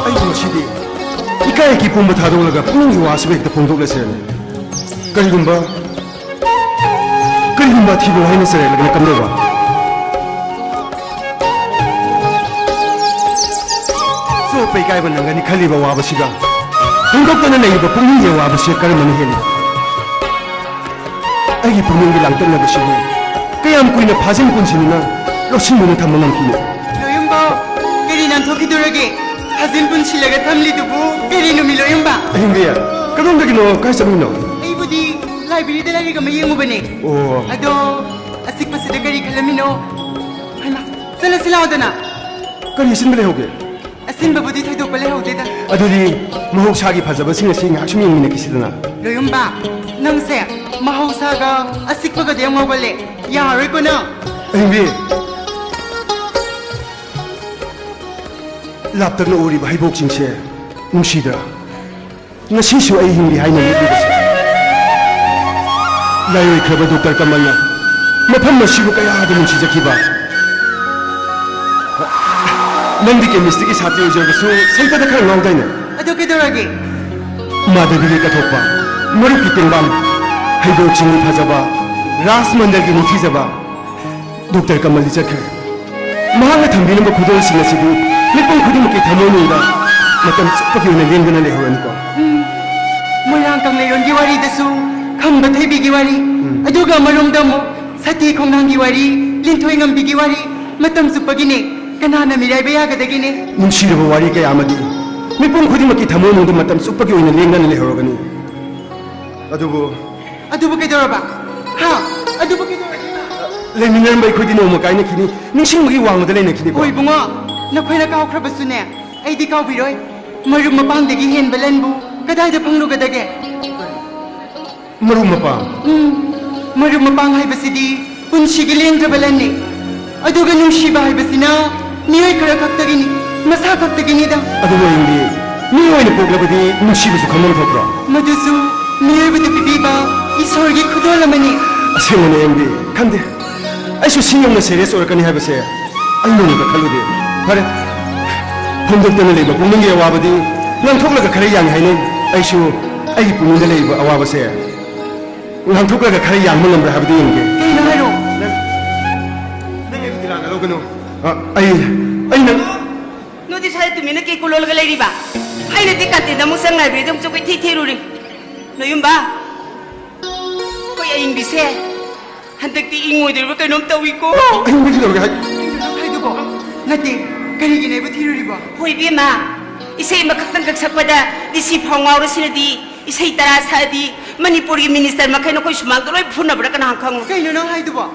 ꯑꯩꯕꯨ ꯉꯁꯤꯗꯤ ꯏꯀꯥꯏ ꯏꯀꯤ ꯄꯨꯝꯕ ꯊꯥꯗꯣꯛꯂꯒ ꯄꯨꯛꯅꯤꯡꯒꯤ ꯋꯥꯁꯤꯕꯨ ꯍꯦꯛꯇ ꯐꯣꯡꯗꯣꯛꯂꯁꯤꯔꯅꯦ꯫ ꯀꯔꯤꯒꯨꯝꯕ, ꯀꯔꯤꯒꯨꯝꯕ ꯑꯊꯤꯕ ꯋꯥꯍꯩꯅ ꯆꯩꯔꯛꯂꯒꯅ ꯀꯝꯗꯧꯕ? ꯆꯣꯞꯄ ꯏꯀꯥꯏꯕ ꯅꯪꯒꯅꯤ ꯈꯜꯂꯤꯕ ꯋꯥꯕꯁꯤꯒ ꯐꯣꯡꯗꯣꯛꯇꯅ ꯂꯩꯔꯤꯕ ꯄꯨꯛꯅꯤꯡꯒꯤ ꯋꯥꯕꯁꯤ ꯀꯔꯝꯕꯅ ꯍꯦꯜꯂꯤ? ꯑꯩꯒꯤ ꯄꯨꯛꯅꯤꯡꯒꯤ ꯂꯥꯡꯇꯛꯅꯕꯁꯤꯕꯨ ꯀꯌꯥꯝ ꯀꯨꯏꯅ ꯐꯥꯖꯤꯟ ꯄꯨꯟꯁꯤꯟꯗꯨꯅ ꯂꯧꯁꯤꯟꯗꯨꯅ ꯊꯝꯕ ꯉꯝꯈꯤꯅꯦ? ꯂꯣꯌꯨꯝꯕꯥꯎ, ꯀꯔꯤ ꯅꯥꯟꯊꯣꯛꯈꯤꯗꯣꯔꯒꯦ? ꯐꯥꯖꯤꯟ ꯄꯨꯟꯁꯤꯜꯂꯒ ꯊꯝꯂꯤꯗꯨꯕꯨ ꯀꯔꯤ ꯅꯨꯃꯤꯠ, ꯂꯣꯌꯨꯝꯕ? ꯑꯍꯤꯡꯕꯤ, ꯀꯗꯣꯝꯗꯒꯤꯅꯣ? ꯀꯥꯏ ꯆꯠꯂꯨꯏꯅꯣ? ꯑꯩꯕꯨꯗꯤ ꯂꯥꯏꯕ꯭ꯔꯦꯔꯤꯗ ꯂꯥꯏꯔꯤꯛ ꯑꯃ ꯌꯦꯡꯉꯨꯕꯅꯦ꯫ ꯑꯣ꯫ ꯑꯗꯣ ꯑꯆꯤꯛꯄꯁꯤꯗ ꯀꯔꯤ ꯈꯜꯂꯝꯃꯤꯅꯣ? ꯍꯩꯃꯥ, ꯆꯠꯂꯁꯤ ꯂꯥꯎꯗꯅ꯫ ꯀꯔꯤ ꯑꯁꯤꯟꯕ ꯂꯩꯍꯧꯒꯦ? ꯑꯁꯤꯟꯕꯕꯨꯗꯤ ꯊꯣꯏꯗꯣꯛꯄ ꯂꯩꯍꯧꯗꯦꯗ꯫ ꯑꯗꯨꯗꯤ ꯃꯍꯧꯁꯥꯒꯤ ꯐꯖꯕꯁꯤꯡ ꯑꯁꯤ ꯉꯥꯏꯍꯥꯛ ꯁꯨꯝ ꯌꯦꯡꯃꯤꯟꯅꯈꯤꯁꯤꯗꯅ꯫ ꯂꯣꯌꯨꯝꯕ, ꯅꯪꯁꯦ ꯃꯍꯧꯁꯥꯒ ꯑꯁꯤꯛꯄꯒꯗꯤ ꯌꯥꯝ ꯉꯥꯎꯒꯜꯂꯦ꯫ ꯌꯥꯔꯣꯏꯀꯣ ꯅꯪ꯫ ꯑꯍꯤꯡꯕꯤ, ꯂꯥꯞꯇꯛꯅ ꯎꯔꯤꯕ ꯍꯩꯕꯣꯛꯁꯤꯡꯁꯦ ꯅꯨꯡꯁꯤꯗ꯭ꯔꯥ? ꯉꯁꯤꯁꯨ ꯑꯩ ꯍꯤꯡꯂꯤ ꯍꯥꯏꯅ ꯂꯦꯞꯂꯤꯕꯁꯦ꯫ ꯂꯥꯏꯑꯣꯏꯈ꯭ꯔꯕ ꯗꯣꯛꯇꯔ ꯀꯃꯜꯅ ꯃꯐꯝ ꯑꯁꯤꯕꯨ ꯀꯌꯥꯗ ꯅꯨꯡꯁꯤꯖꯈꯤꯕ꯫ ꯅꯪꯗꯤ ꯀꯦꯃꯤꯁꯇ꯭ꯔꯤꯒꯤ ꯁꯥꯇ꯭ꯔꯤ ꯑꯣꯏꯖꯔꯕꯁꯨ ꯁꯥꯍꯤꯇ꯭ꯌꯗ ꯈꯔ ꯉꯥꯎꯗꯥꯏꯅꯦ? ꯑꯗꯨ ꯀꯩꯗꯧꯔꯒꯦ? ꯃꯥꯙꯕꯤꯒꯤ ꯀꯠꯊꯣꯛꯄ, ꯃꯔꯨꯞꯀꯤ ꯇꯦꯡꯕꯥꯡ, ꯍꯩꯕꯣꯛꯁꯤꯡꯒꯤ ꯐꯖꯕ, ꯔꯥꯖ ꯃꯟꯗꯜꯒꯤ ꯅꯤꯡꯊꯤꯖꯕ, ꯗꯣꯛꯇꯔ ꯀꯃꯜꯗꯤ ꯆꯠꯈ꯭ꯔꯦ꯫ ꯃꯍꯥꯛꯅ ꯊꯝꯕꯤꯔꯝꯕ ꯈꯨꯗꯣꯜꯁꯤꯡ ꯑꯁꯤꯗꯤ ꯃꯤꯄꯨꯝ ꯈꯨꯗꯤꯡꯃꯛꯀꯤ ꯊꯃꯣꯏꯅꯨꯡꯗ ꯃꯇꯝ ꯆꯨꯞꯄꯒꯤ ꯑꯣꯏꯅ ꯂꯦꯡꯗꯅ ꯂꯩꯍꯧꯔꯅꯤꯀꯣ꯫ ꯎꯝ꯫ ꯃꯣꯏꯔꯥꯡ ꯀꯪꯂꯩꯔꯣꯟꯒꯤ ꯋꯥꯔꯤꯗꯁꯨ ꯈꯝꯕ ꯊꯣꯏꯕꯤꯒꯤ ꯋꯥꯔꯤ, ꯎꯝ꯫ ꯑꯗꯨꯒ ꯑꯃꯔꯣꯝꯗ ꯑꯃꯨꯛ ꯁꯇꯤ ꯈꯣꯡꯅꯥꯡꯒꯤ ꯋꯥꯔꯤ, ꯂꯤꯟꯊꯣꯏ ꯉꯝꯕꯤꯒꯤ ꯋꯥꯔꯤ, ꯃꯇꯝ ꯆꯨꯞꯄꯒꯤꯅꯦ꯫ ꯀꯅꯥꯅ ꯃꯤꯔꯥꯏꯕ ꯌꯥꯒꯗꯒꯦꯅꯦ? ꯅꯨꯡꯁꯤꯔꯕ ꯋꯥꯔꯤ ꯀꯌꯥ ꯑꯃꯗꯤ ꯃꯤꯄꯨꯝ ꯈꯨꯗꯤꯡꯃꯛꯀꯤ ꯊꯃꯣꯏꯅꯨꯡꯗ ꯃꯇꯝ ꯆꯨꯞꯄꯒꯤ ꯑꯣꯏꯅ ꯂꯦꯡꯗꯅ ꯂꯩꯍꯧꯔꯒꯅꯤ꯫ ꯑꯗꯨꯕꯨ ꯑꯗꯨꯕꯨ ꯀꯩꯗꯧꯔꯕ? ꯍꯥ? ꯑꯗꯨꯕꯨ ꯀꯩꯗꯧꯔꯒꯦ? ꯂꯩꯃꯤꯟꯅꯔꯝꯕ ꯑꯩꯈꯣꯏꯗꯤ ꯅꯣꯡꯃ ꯀꯥꯏꯅꯈꯤꯅꯤ, ꯅꯤꯡꯁꯤꯡꯕꯒꯤ ꯋꯥꯡꯃꯗ ꯂꯩꯅꯈꯤꯅꯤꯀꯣ꯫ ꯍꯣꯏ ꯏꯕꯨꯡꯉꯣ, ꯅꯈꯣꯏꯅ ꯀꯥꯎꯈ꯭ꯔꯕꯁꯨꯅꯦ, ꯑꯩꯗꯤ ꯀꯥꯎꯕꯤꯔꯣꯏ꯫ ꯃꯔꯨꯞ ꯃꯄꯥꯡꯗꯒꯤ ꯍꯦꯟꯕ ꯂꯟꯕꯨ ꯀꯗꯥꯏꯗ ꯐꯪꯂꯨꯒꯗꯒꯦ? ꯃꯔꯨꯞ ꯃꯄꯥꯡ? ꯎꯝ, ꯃꯔꯨꯞ ꯃꯄꯥꯡ ꯍꯥꯏꯕꯁꯤꯗꯤ ꯄꯨꯟꯁꯤꯒꯤ ꯂꯦꯡꯗ꯭ꯔꯕ ꯂꯟꯅꯤ꯫ ꯑꯗꯨꯒ ꯅꯨꯡꯁꯤꯕ ꯍꯥꯏꯕꯁꯤꯅ ꯃꯤꯑꯣꯏ ꯈꯔ ꯈꯛꯇꯒꯤꯅꯤ, ꯃꯁꯥ ꯈꯛꯇꯒꯤꯅꯤꯗ꯫ ꯑꯗꯨꯕꯨ ꯑꯍꯤꯡꯕꯤ, ꯃꯤ ꯑꯣꯏꯅ ꯄꯣꯛꯂꯕꯗꯤ ꯅꯨꯡꯁꯤꯕꯁꯨ ꯈꯪꯐꯝ ꯊꯣꯛꯇ꯭ꯔꯣ? ꯃꯗꯨꯁꯨ ꯃꯤꯑꯣꯏꯕꯗ ꯄꯤꯕꯤꯕ ꯏꯁꯣꯔꯒꯤ ꯈꯨꯗꯣꯜ ꯑꯃꯅꯤ꯫ ꯑꯁꯦꯡꯕꯅꯦ ꯑꯍꯤꯡꯕꯤ, ꯈꯪꯗꯦ, ꯑꯩꯁꯨ ꯁꯤ ꯌꯧꯅ ꯁꯦꯔꯤꯌꯁ ꯑꯣꯏꯔꯛꯀꯅꯤ ꯍꯥꯏꯕꯁꯦ ꯑꯩ ꯅꯣꯡꯃꯇ ꯈꯜꯂꯨꯗꯦ꯫ ꯐꯔꯦ, ꯐꯣꯡꯗꯣꯛꯇꯅ ꯂꯩꯕ ꯄꯨꯛꯅꯤꯡꯒꯤ ꯑꯋꯥꯕꯗꯤ ꯉꯥꯡꯊꯣꯛꯂꯒ ꯈꯔ ꯌꯥꯡꯏ ꯍꯥꯏꯅꯩ꯫ ꯑꯩꯁꯨ ꯑꯩꯒꯤ ꯄꯨꯛꯅꯤꯡꯗ ꯂꯩꯔꯤꯕ ꯑꯋꯥꯕꯁꯦ ꯉꯥꯡꯊꯣꯛꯂꯒ ꯈꯔ ꯌꯥꯡꯕ ꯉꯝꯕ꯭ꯔꯥ ꯍꯥꯏꯕꯗꯨ ꯌꯦꯡꯒꯦ꯫ ꯀꯩꯅꯣ ꯍꯥꯏꯔꯣ? ꯅꯪ, ꯅꯪ ꯑꯩꯕꯨ ꯗꯤꯂꯥꯟꯅ ꯂꯧꯒꯅꯨ꯫ ꯑ, ꯑꯩ, ꯑꯩ ꯅꯪ ꯅꯣꯏꯗꯤ ꯁ꯭ꯋꯥꯏꯗ ꯇꯨꯃꯤꯟꯅ ꯀꯩ ꯀꯣꯜꯂꯣꯜꯂꯒ ꯂꯩꯔꯤꯕ? ꯑꯩꯅꯗꯤ ꯀꯥꯇꯤꯟꯗ ꯑꯃꯨꯛ ꯆꯪ ꯂꯥꯏꯕ꯭ꯔꯦꯔꯤꯗ ꯑꯃꯨꯛ ꯆꯪ ꯀꯣꯏꯊꯤ ꯊꯤꯔꯨꯔꯤ꯫ ꯅꯣꯌꯨꯝꯕ, ꯑꯩꯈꯣꯏ ꯏꯪꯕꯤꯁꯦ, ꯍꯟꯗꯛꯇꯤ ꯏꯪꯉꯣꯏꯗꯣꯔꯤꯕ ꯀꯩꯅꯣꯝ ꯇꯧꯏꯀꯣ꯫ ꯑꯩꯉꯣꯟꯗ ꯀꯩꯗꯧꯔꯒꯦ ꯍꯥꯏ? ꯀꯩꯅꯣ ꯅꯪ ꯍꯥꯏꯗꯨꯕꯣ? ꯅꯠꯇꯦ, ꯀꯔꯤꯒꯤꯅꯦꯕ ꯊꯤꯔꯨꯔꯤꯕꯣ? ꯍꯣꯏ ꯏꯕꯦꯝꯃ, ꯏꯁꯩ ꯑꯃꯈꯛꯇꯪ ꯈꯛ ꯁꯛꯄꯗ ꯗꯤ ꯁꯤ ꯐꯥꯎ ꯉꯥꯎꯔꯁꯤꯅꯗꯤ, ꯏꯁꯩ ꯇꯔꯥ ꯁꯛꯑꯗꯤ ꯃꯅꯤꯄꯨꯔꯒꯤ ꯃꯤꯅꯤꯁꯇꯔ ꯃꯈꯩꯅ ꯑꯩꯈꯣꯏ ꯁꯨꯃꯥꯡꯗ ꯂꯣꯏ ꯐꯨꯅꯕ꯭ꯔꯥ ꯀꯅꯥ ꯈꯪ? ꯀꯩꯅꯣ ꯅꯪ ꯍꯥꯏꯗꯨꯕꯣ?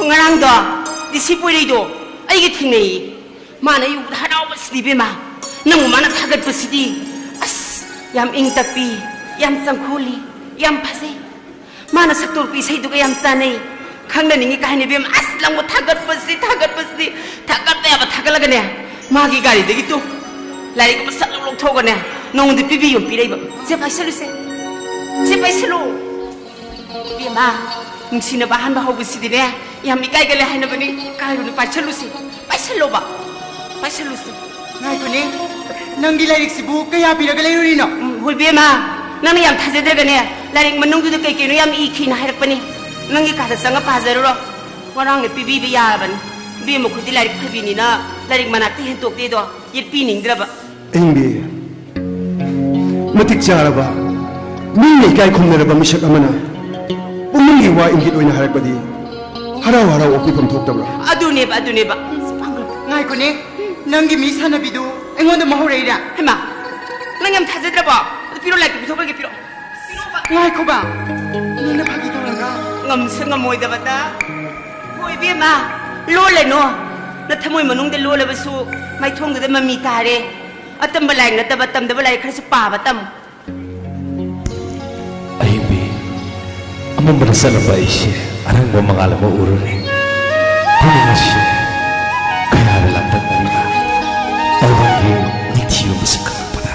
ꯉꯔꯥꯡꯗꯣ ꯗꯤ ꯁꯤ ꯄꯣꯏꯔꯩꯗꯣ ꯑꯩꯒ ꯊꯦꯡꯅꯩꯌꯦ꯫ ꯃꯥꯅ ꯑꯩ ꯎꯕꯗ ꯍꯔꯥꯎꯕꯁꯤꯗꯤ ꯏꯕꯦꯝꯃ, ꯅꯪꯕꯨ ꯃꯥꯅ ꯊꯥꯒꯠꯄꯁꯤꯗꯤ꯫ ꯑꯁ, ꯌꯥꯝ ꯏꯪ ꯇꯞꯄꯤ, ꯌꯥꯝ ꯆꯪꯈꯣꯜꯂꯤ, ꯌꯥꯝ ꯐꯖꯩ꯫ ꯃꯥꯅ ꯁꯛꯇꯣꯔꯛꯄ ꯏꯁꯩꯗꯨꯒ ꯌꯥꯝ ꯆꯥꯟꯅꯩ꯫ ꯈꯪꯅꯅꯤꯡꯉꯤ ꯀꯥꯏꯅ ꯏꯕꯦꯝꯃ, ꯑꯁ, ꯅꯪꯕꯨ ꯊꯥꯒꯠꯄꯁꯤ, ꯊꯥꯒꯠꯄꯁꯤ, ꯊꯥꯒꯠꯄ ꯌꯥꯕ ꯊꯥꯒꯠꯂꯒꯅꯦ, ꯃꯥꯒꯤ ꯒꯥꯔꯤꯗꯒꯤ ꯇꯨ ꯂꯥꯏꯔꯤꯛ ꯑꯃ ꯁꯠ ꯂꯧ ꯂꯧꯊꯣꯛꯑꯒꯅꯦ, ꯅꯉꯣꯟꯗ ꯄꯤꯕꯤꯌꯨ ꯄꯤꯔꯛꯏꯕ꯫ ꯁꯦ, ꯄꯥꯏꯁꯜꯂꯨꯁꯦ꯫ ꯁꯦ, ꯄꯥꯏꯁꯜꯂꯨ꯫ ꯏꯕꯦꯝꯃ, ꯅꯨꯡꯁꯤꯅꯕ ꯑꯍꯥꯟꯕ ꯍꯧꯕꯁꯤꯗꯤꯅꯦ, ꯌꯥꯝ ꯏꯀꯥꯏꯒꯜꯂꯦ ꯍꯥꯏꯅꯕꯅꯤ꯫ ꯀꯥꯏꯔꯨꯅꯨ, ꯄꯥꯏꯁꯜꯂꯨꯁꯤ꯫ ꯄꯥꯏꯁꯜꯂꯣꯕ꯫ ꯄꯥꯏꯁꯜꯂꯨꯁꯤ꯫ ꯉꯥꯏꯈꯣꯅꯦ, ꯅꯪꯒꯤ ꯂꯥꯏꯔꯤꯛꯁꯤꯕꯨ ꯀꯌꯥ ꯄꯤꯔꯒ ꯂꯩꯔꯨꯔꯤꯅꯣ? ꯎꯝ, ꯍꯣꯏ, ꯏꯕꯦꯝꯃ, ꯅꯪꯅ ꯌꯥꯝ ꯊꯥꯖꯗ꯭ꯔꯒꯅꯦ, ꯂꯥꯏꯔꯤꯛ ꯃꯅꯨꯡꯗꯨꯗ ꯀꯩ ꯀꯩꯅꯣ ꯌꯥꯝ ꯏꯈꯤꯅ ꯍꯥꯏꯔꯛꯄꯅꯤ꯫ ꯅꯪꯒꯤ ꯀꯥꯗ ꯆꯪꯉ ꯄꯥꯖꯔꯨꯔꯣ꯫ ꯉꯔꯥꯡꯅ ꯄꯤꯕꯤꯕ ꯌꯥꯔꯕꯅꯤ꯫ ꯏꯕꯦꯝꯃ, ꯑꯩꯈꯣꯏꯗꯤ ꯂꯥꯏꯔꯤꯛ ꯐꯕꯤꯅꯤꯅ ꯂꯥꯏꯔꯤꯛ ꯃꯅꯥꯛꯇ ꯍꯦꯟꯇꯣꯛꯇꯦꯗꯣ, ꯌꯦꯠꯄꯤꯅꯤꯡꯗ꯭ꯔꯕ꯫ ꯑꯍꯤꯡꯕꯤ, ꯃꯇꯤꯛ ꯆꯥꯔꯕ, ꯃꯤꯅ ꯏꯀꯥꯏ ꯈꯨꯝꯅꯔꯕ ꯃꯤꯁꯛ ꯑꯃꯅ ꯄꯨꯛꯅꯤꯡꯒꯤ ꯋꯥ ꯏꯪꯒꯤꯠ ꯑꯣꯏꯅ ꯍꯥꯏꯔꯛꯄꯗꯤ ꯍꯔꯥꯎ ꯍꯔꯥꯎ ꯑꯣꯛꯄꯤꯐꯝ ꯊꯣꯛꯇꯕ꯭ꯔꯥ? ꯑꯗꯨꯅꯦꯕ, ꯑꯗꯨꯅꯦꯕ꯫ ꯉꯥꯏꯈꯣꯅꯦ, ꯅꯪꯒꯤ ꯃꯤ ꯁꯥꯟꯅꯕꯤꯗꯨ ꯑꯩꯉꯣꯟꯗ ꯃꯍꯧꯔꯛꯏꯔꯥ? ꯍꯩꯃꯥ, ꯅꯪ ꯌꯥꯝ ꯊꯥꯖꯗ꯭ꯔꯕꯣ? ꯑꯗꯨ ꯄꯤꯔꯣ, ꯂꯥꯏꯔꯤꯛꯇꯨ ꯄꯤꯊꯣꯛꯈ꯭ꯔꯒꯦ, ꯄꯤꯔꯣ꯫ ꯄꯤꯔꯣꯕ꯫ ꯉꯥꯏꯈꯣꯕ, ꯅꯪꯅ ꯐꯥꯒꯤ ꯇꯧꯔꯒ꯫ ꯉꯝꯁꯨ ꯉꯝꯃꯣꯏꯗꯕꯗ꯫ ꯍꯣꯏ, ꯏꯕꯦꯝꯃ, ꯂꯣꯜꯂꯅꯨ꯫ ꯅꯊꯃꯣꯏ ꯃꯅꯨꯡꯗ ꯂꯣꯜꯂꯕꯁꯨ ꯃꯥꯏꯊꯣꯡꯗꯨꯗ ꯃꯃꯤ ꯇꯥꯔꯦ꯫ ꯑꯇꯝꯕ ꯂꯥꯏꯔꯤꯛ ꯅꯠꯇꯕ, ꯇꯝꯗꯕ ꯂꯥꯏꯔꯤꯛ ꯈꯔꯁꯨ ꯄꯥꯕ ꯇꯝꯃꯨ꯫ ꯑꯍꯤꯡꯕꯤ, ꯑꯃꯝꯕꯗ ꯆꯠꯂꯝꯕ ꯑꯩꯁꯦ ꯑꯔꯪꯕ ꯃꯉꯥꯜ ꯑꯃ ꯎꯔꯨꯔꯦ꯫ ꯗꯨꯅꯤꯌꯥꯁꯦ ꯀꯌꯥꯗ ꯂꯥꯡꯇꯛꯅꯔꯤꯕ, ꯇꯥꯏꯕꯪꯒꯤ ꯅꯤꯡꯊꯤꯕ ꯃꯁꯛ ꯈꯪꯂꯛꯄꯗ꯫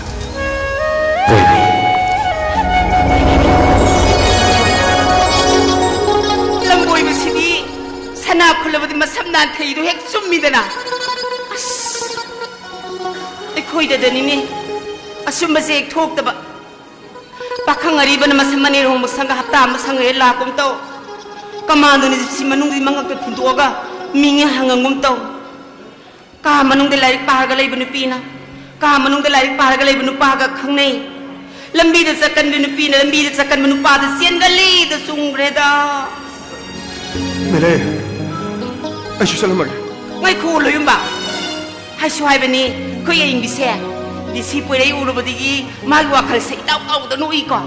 ꯍꯣꯏꯅꯦ꯫ ꯂꯝꯕꯣꯏꯕꯁꯤꯗꯤ ꯁꯅꯥ ꯈꯨꯜꯂꯕꯗꯤ ꯃꯁꯝ ꯅꯥꯟꯊꯩꯗꯣ ꯍꯦꯛ ꯆꯨꯝꯃꯤꯗꯅ꯫ ꯑꯁ, ꯑꯩꯈꯣꯏꯗꯗꯅꯤꯅꯦ ꯑꯆꯨꯝꯕꯁꯦ ꯍꯦꯛ ꯊꯣꯛꯇꯕ꯫ ꯄꯥꯈꯪ ꯑꯔꯤꯕꯅ ꯃꯁꯝ ꯃꯅꯦ ꯂꯨꯍꯣꯡꯕ ꯁꯪꯒ ꯍꯞꯇꯥ ꯑꯃ ꯁꯪꯉ ꯍꯦꯛ ꯂꯥꯛꯀꯨꯝ ꯇꯧ꯫ ꯀꯃꯥꯟꯗꯣꯅ ꯖꯤꯞꯁꯤ ꯃꯅꯨꯡꯗꯒꯤ ꯃꯉꯛꯇ ꯊꯤꯟꯗꯣꯛꯑꯒ ꯃꯤꯡꯉꯦ ꯍꯪꯉꯝꯒꯨꯝ ꯇꯧ꯫ ꯀꯥ ꯃꯅꯨꯡꯗ ꯂꯥꯏꯔꯤꯛ ꯄꯥꯔꯒ ꯂꯩꯕ ꯅꯨꯄꯤꯅ ꯀꯥ ꯃꯅꯨꯡꯗ ꯂꯥꯏꯔꯤꯛ ꯄꯥꯔꯒ ꯂꯩꯕ ꯅꯨꯄꯥꯒ ꯈꯪꯅꯩ꯫ ꯂꯝꯕꯤꯗ ꯆꯠꯀꯟꯕ ꯅꯨꯄꯤꯅ ꯂꯝꯕꯤꯗ ꯆꯠꯀꯟꯕ ꯅꯨꯄꯥꯗ ꯆꯦꯟꯒꯜꯂꯤꯗ ꯆꯨꯝꯈ꯭ꯔꯦꯗ꯫ ꯃꯦꯂꯦ, ꯑꯩꯁꯨ ꯆꯠꯂꯝꯃꯒꯦ꯫ ꯉꯥꯏꯈꯣ ꯂꯣꯌꯨꯝꯕ, ꯍꯥꯏꯁꯨ ꯍꯥꯏꯕꯅꯤ, ꯑꯩꯈꯣꯏ ꯑꯏꯪꯕꯤꯁꯦ ꯗꯤ ꯁꯤ ꯄꯣꯏꯔꯩ ꯎꯔꯨꯕꯗꯒꯤ ꯃꯥꯒꯤ ꯋꯥꯈꯜꯁꯦ ꯏꯇꯥꯎ ꯀꯥꯎꯗꯅ ꯎꯏꯀꯣ꯫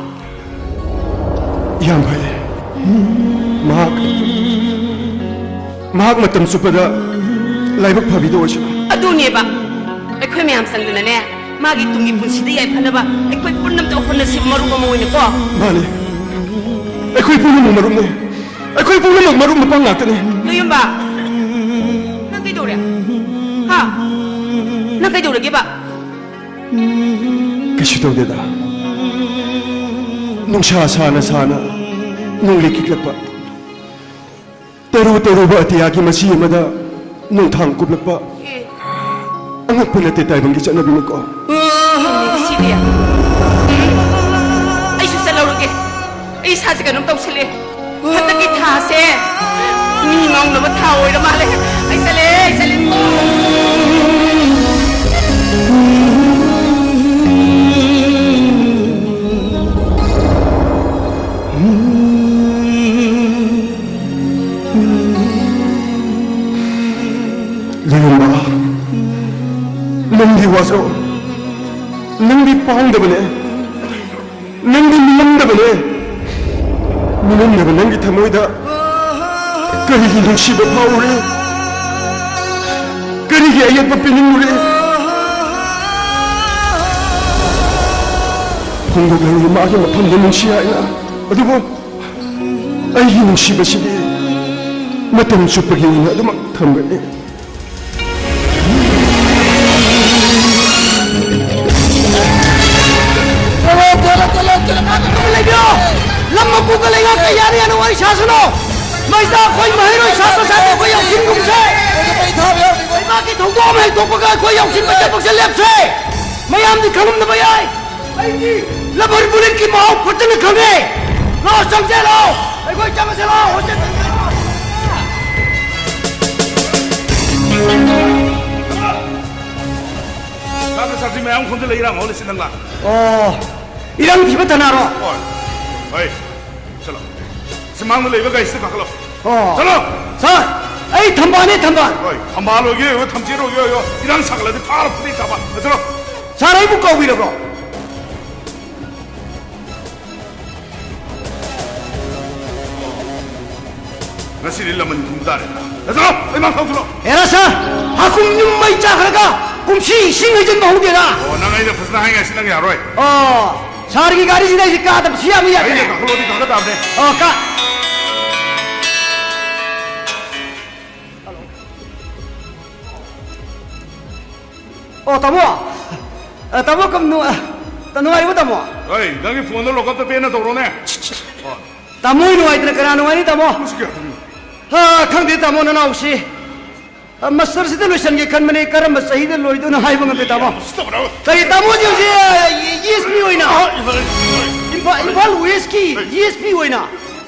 ꯌꯥꯝ ꯐꯩ꯫ ꯃꯍꯥꯛ, ꯃꯍꯥꯛ ꯃꯇꯝ ꯆꯨꯞꯄꯗ ꯂꯥꯏꯕꯛ ꯐꯕꯤꯗ ꯑꯣꯏꯁꯅꯨ꯫ ꯑꯗꯨꯅꯦꯕ, ꯑꯩꯈꯣꯏ ꯃꯌꯥꯝ ꯆꯪꯗꯅꯅꯦ, ꯃꯥꯒꯤ ꯇꯨꯡꯒꯤ ꯄꯨꯟꯁꯤꯗ ꯌꯥꯏꯐꯅꯕ ꯑꯩꯈꯣꯏ ꯄꯨꯝꯅꯃꯛꯇ ꯍꯣꯠꯅꯁꯤꯕ, ꯃꯔꯨꯞ ꯑꯃ ꯑꯣꯏꯅꯀꯣ꯫ ꯃꯥꯅꯤ, ꯑꯩꯈꯣꯏ ꯄꯨꯝꯅꯃꯛ ꯃꯔꯨꯞꯅꯤ꯫ ꯑꯩꯈꯣꯏ ꯄꯨꯝꯅꯃꯛ ꯃꯔꯨꯞ ꯃꯄꯥꯡ ꯉꯥꯛꯇꯅꯤ꯫ ꯂꯣꯌꯨꯝꯕ, ꯅꯪ ꯀꯩꯗꯧꯔꯦ? ꯍꯥ? ꯅꯪ ꯀꯩꯗꯧꯔꯒꯦꯕ? ꯀꯩꯁꯨ ꯇꯧꯗꯦꯗ꯫ ꯅꯨꯡꯁꯥ ꯁꯥꯅ ꯁꯥꯅ ꯅꯣꯡꯂꯩ ꯈꯤꯛꯂꯛꯄ, ꯇꯔꯨ ꯇꯔꯨꯕ ꯑꯇꯤꯌꯥꯒꯤ ꯃꯆꯤ ꯑꯃꯗ ꯅꯣꯡꯊꯥꯡ ꯀꯨꯞꯂꯛꯄ꯫ ꯑꯦ꯫ ꯑꯉꯛꯄ ꯅꯠꯇꯦ, ꯇꯥꯏꯕꯪꯒꯤ ꯆꯠꯅꯕꯤꯅꯤꯀꯣ꯫ ꯁꯤꯗꯤ꯫ ꯑꯩꯁꯨ ꯆꯠꯍꯧꯔꯒꯦ꯫ ꯑꯩ ꯏꯁꯥꯁꯦ ꯀꯩꯅꯣꯝ ꯇꯧꯁꯜꯂꯦ꯫ ꯍꯟꯗꯛꯀꯤ ꯊꯥꯁꯦ ꯃꯤ ꯉꯥꯎꯅꯕ ꯊꯥ ꯑꯣꯏꯔ ꯃꯥꯜꯂꯦ꯫ ꯑꯩ ꯆꯠꯂꯦ, ꯑꯩ ꯆꯠꯂꯦ꯫ ꯂꯩꯔꯝꯕ, ꯅꯪꯗꯤ ꯋꯥꯖꯧ, ꯅꯪꯗꯤ ꯄꯥꯡꯗꯕꯅꯦ꯫ ꯅꯪꯗꯤ ꯃꯤꯉꯝꯗꯕꯅꯦ꯫ ꯃꯤꯉꯝꯗꯕ ꯅꯪꯒꯤ ꯊꯃꯣꯏꯗ ꯀꯔꯤꯒꯤ ꯅꯨꯡꯁꯤꯕ ꯐꯥꯎꯔꯤ? ꯀꯔꯤꯒꯤ ꯑꯌꯦꯠꯄ ꯄꯤꯅꯤꯡꯂꯨꯔꯤ? ꯐꯣꯡꯗꯣꯛꯂꯔꯣꯏ ꯃꯥꯒꯤ ꯃꯐꯝꯗ ꯅꯨꯡꯁꯤ ꯍꯥꯏꯅ꯫ ꯑꯗꯨꯕꯨ ꯑꯩꯒꯤ ꯅꯨꯡꯁꯤꯕꯁꯤꯗꯤ ꯃꯇꯝ ꯆꯨꯞꯄꯒꯤ ꯑꯣꯏꯅ ꯑꯗꯨꯃꯛ ꯊꯝꯒꯅꯤ꯫ ꯆꯠꯂꯣ, ꯆꯠꯂꯣ, ꯆꯠꯂꯣ, ꯆꯠꯂꯣ, ꯉꯥꯛꯇ ꯇꯨꯃꯤꯟ ꯂꯩꯕꯤꯌꯣ꯫ ꯂꯝ ꯃꯄꯨꯒ ꯂꯩꯉꯥꯛꯀ ꯌꯥꯅ ꯌꯥꯅ ꯋꯥꯔꯤ ꯁꯥꯁꯅꯨ꯫ ꯃꯁꯤꯗ ꯑꯩꯈꯣꯏ ꯃꯍꯩꯔꯣꯏ ꯁꯥꯇ꯭ꯔ ꯁꯥꯇ꯭ꯔꯤ ꯑꯩꯈꯣꯏ ꯌꯥꯎꯁꯤꯟꯒꯨꯝꯁꯦ꯫ ꯂꯩꯕꯥꯛꯀꯤ ꯊꯧꯗꯣꯛ ꯑꯃ ꯍꯦꯛ ꯊꯣꯛꯄꯒ ꯑꯩꯈꯣꯏ ꯌꯥꯎꯁꯤꯟꯕ ꯊꯕꯛꯁꯦ ꯂꯦꯞꯁꯦ꯫ ꯃꯌꯥꯝꯗꯤ ꯈꯪꯂꯝꯗꯕ ꯌꯥꯏ꯫ ꯑꯩꯗꯤ ꯂꯕꯔ ꯕꯨꯂꯦꯠꯀꯤ ꯃꯍꯥꯎ ꯐꯖꯅ ꯈꯪꯉꯦ꯫ ꯂꯥꯛꯑꯣ, ꯆꯪꯁꯦ, ꯂꯥꯛꯑꯣ꯫ ꯑꯩꯈꯣꯏ ꯆꯪꯉꯁꯦ, ꯂꯥꯛꯑꯣ꯫ ꯍꯣꯁꯇꯦꯜ ꯆꯪꯁꯦ, ꯂꯥꯛꯑꯣ꯫ ꯁꯥꯇ꯭ꯔ ꯁꯥꯇ꯭ꯔꯤ ꯃꯌꯥꯝ ꯈꯣꯝꯖꯤꯜꯂ ꯏꯔꯥꯡ ꯍꯧꯍꯜꯂꯤꯁꯤ ꯅꯪ ꯂꯥꯛ ꯑꯣ, ꯏꯔꯥꯡ ꯊꯤꯕ ꯊꯅꯥꯔꯣ? ꯍꯣꯏ꯫ ꯍꯣꯏ꯫ ꯆꯠꯂꯣ꯫ ꯁꯨꯃꯥꯡꯗ ꯂꯩꯕ ꯒꯥꯔꯤꯁꯤꯗ ꯀꯥꯈꯠꯂꯣ꯫ ꯑꯣ꯫ ꯆꯠꯂꯣ꯫ ꯁꯥꯔ, ꯑꯩ ꯊꯝꯕꯥꯜꯅꯦ, ꯊꯝꯕꯥꯜ꯫ ꯍꯣꯏ, ꯊꯝꯕꯥꯜ ꯑꯣꯏꯒꯦ ꯑꯣꯏꯌꯣ, ꯊꯝꯆꯦꯠ ꯑꯣꯏꯒꯦ ꯑꯣꯏꯌꯣ, ꯏꯔꯥꯡ ꯁꯥꯒꯠꯂꯗꯤ ꯐꯥꯔ ꯐꯨꯗꯤ ꯊꯥꯕ꯫ ꯆꯠꯂꯣ꯫ ꯁꯥꯔ, ꯑꯩꯕꯨ ꯀꯧꯕꯤꯔꯕ꯭ꯔꯣ? ꯉꯁꯤꯗꯤ ꯂꯃꯟ ꯈꯨꯝ ꯇꯥꯔꯦ꯫ ꯅꯠꯇ꯭ꯔꯣ? ꯑꯩ ꯃꯥꯡ ꯊꯧꯁꯤꯜꯂꯣ꯫ ꯍꯦꯔꯥ ꯁꯥꯔ, ꯍꯥꯀꯨꯝ ꯌꯨꯝ ꯃꯩ ꯆꯥꯈ꯭ꯔꯒ ꯀꯨꯝꯁꯤ ꯏꯁꯤꯡ ꯍꯩꯖꯤꯟꯕ ꯍꯧꯗꯦꯔꯥ? ꯑꯣ, ꯅꯪ ꯑꯩꯅ ꯐꯖꯅ ꯍꯥꯏꯉꯥꯏꯁꯤ ꯅꯪ ꯌꯥꯔꯣꯏ꯫ ꯑꯣ, ꯁꯥꯔꯒꯤ ꯒꯥꯔꯤꯁꯤꯗ ꯑꯩꯁꯦ ꯀꯥꯗꯕꯁꯨ ꯌꯥꯕ ꯌꯥꯗ꯭ꯔꯦ꯫ ꯑꯩꯅ ꯀꯥꯈꯠꯂꯣꯗꯤ ꯀꯥꯈꯠ ꯇꯥꯕꯅꯦ꯫ ꯑꯣ, ꯀꯥ-, ꯑꯣ, ꯇꯥꯃꯣ꯫ ꯑ, ꯇꯥꯃꯣ, ꯀꯝ-, ꯅꯨ-, ꯑ, ꯅꯨꯡꯉꯥꯏꯔꯤꯕꯣ, ꯇꯥꯃꯣ? ꯍꯣꯏ, ꯅꯪꯒꯤ ꯐꯣꯟꯗꯣ ꯂꯣꯛ ꯑꯞꯇ ꯄꯦꯟꯅ ꯇꯧꯔꯣꯅꯦ꯫ ꯑꯣ꯫ ꯇꯥꯃꯣ ꯍꯣꯏ ꯅꯨꯡꯉꯥꯏꯇꯅ ꯀꯅꯥ ꯅꯨꯡꯉꯥꯏꯅꯤ, ꯇꯥꯃꯣ? ꯃꯁꯤ ꯀꯌꯥ ꯇꯧꯔꯤꯅꯣ? ꯍꯥ, ꯈꯪꯗꯦ, ꯇꯥꯃꯣ, ꯅꯅꯥꯎꯁꯤ꯫ ꯑ, ꯃꯁꯇꯔꯁꯤꯗ ꯂꯣꯏꯁꯟꯒꯦ ꯈꯟꯕꯅꯦ, ꯀꯔꯝꯕ ꯆꯍꯤꯗ ꯂꯣꯏꯗꯣꯏꯅꯣ ꯍꯥꯏꯕ ꯉꯝꯗꯦ, ꯇꯥꯃꯣ꯫ ꯃꯁꯤ ꯇꯧꯕ꯭ꯔꯣ? ꯀꯔꯤ, ꯇꯥꯃꯣꯗꯤ ꯍꯧꯖꯤꯛ, ꯑ, ꯏ-, ꯏ ꯑꯦꯁ ꯄꯤ ꯑꯣꯏꯅ, ꯑ, ꯏꯝꯐꯥꯜ, ꯏꯝꯐꯥꯜ ꯋꯦꯁꯀꯤ ꯏ ꯑꯦꯁ ꯄꯤ ꯑꯣꯏꯅ꯫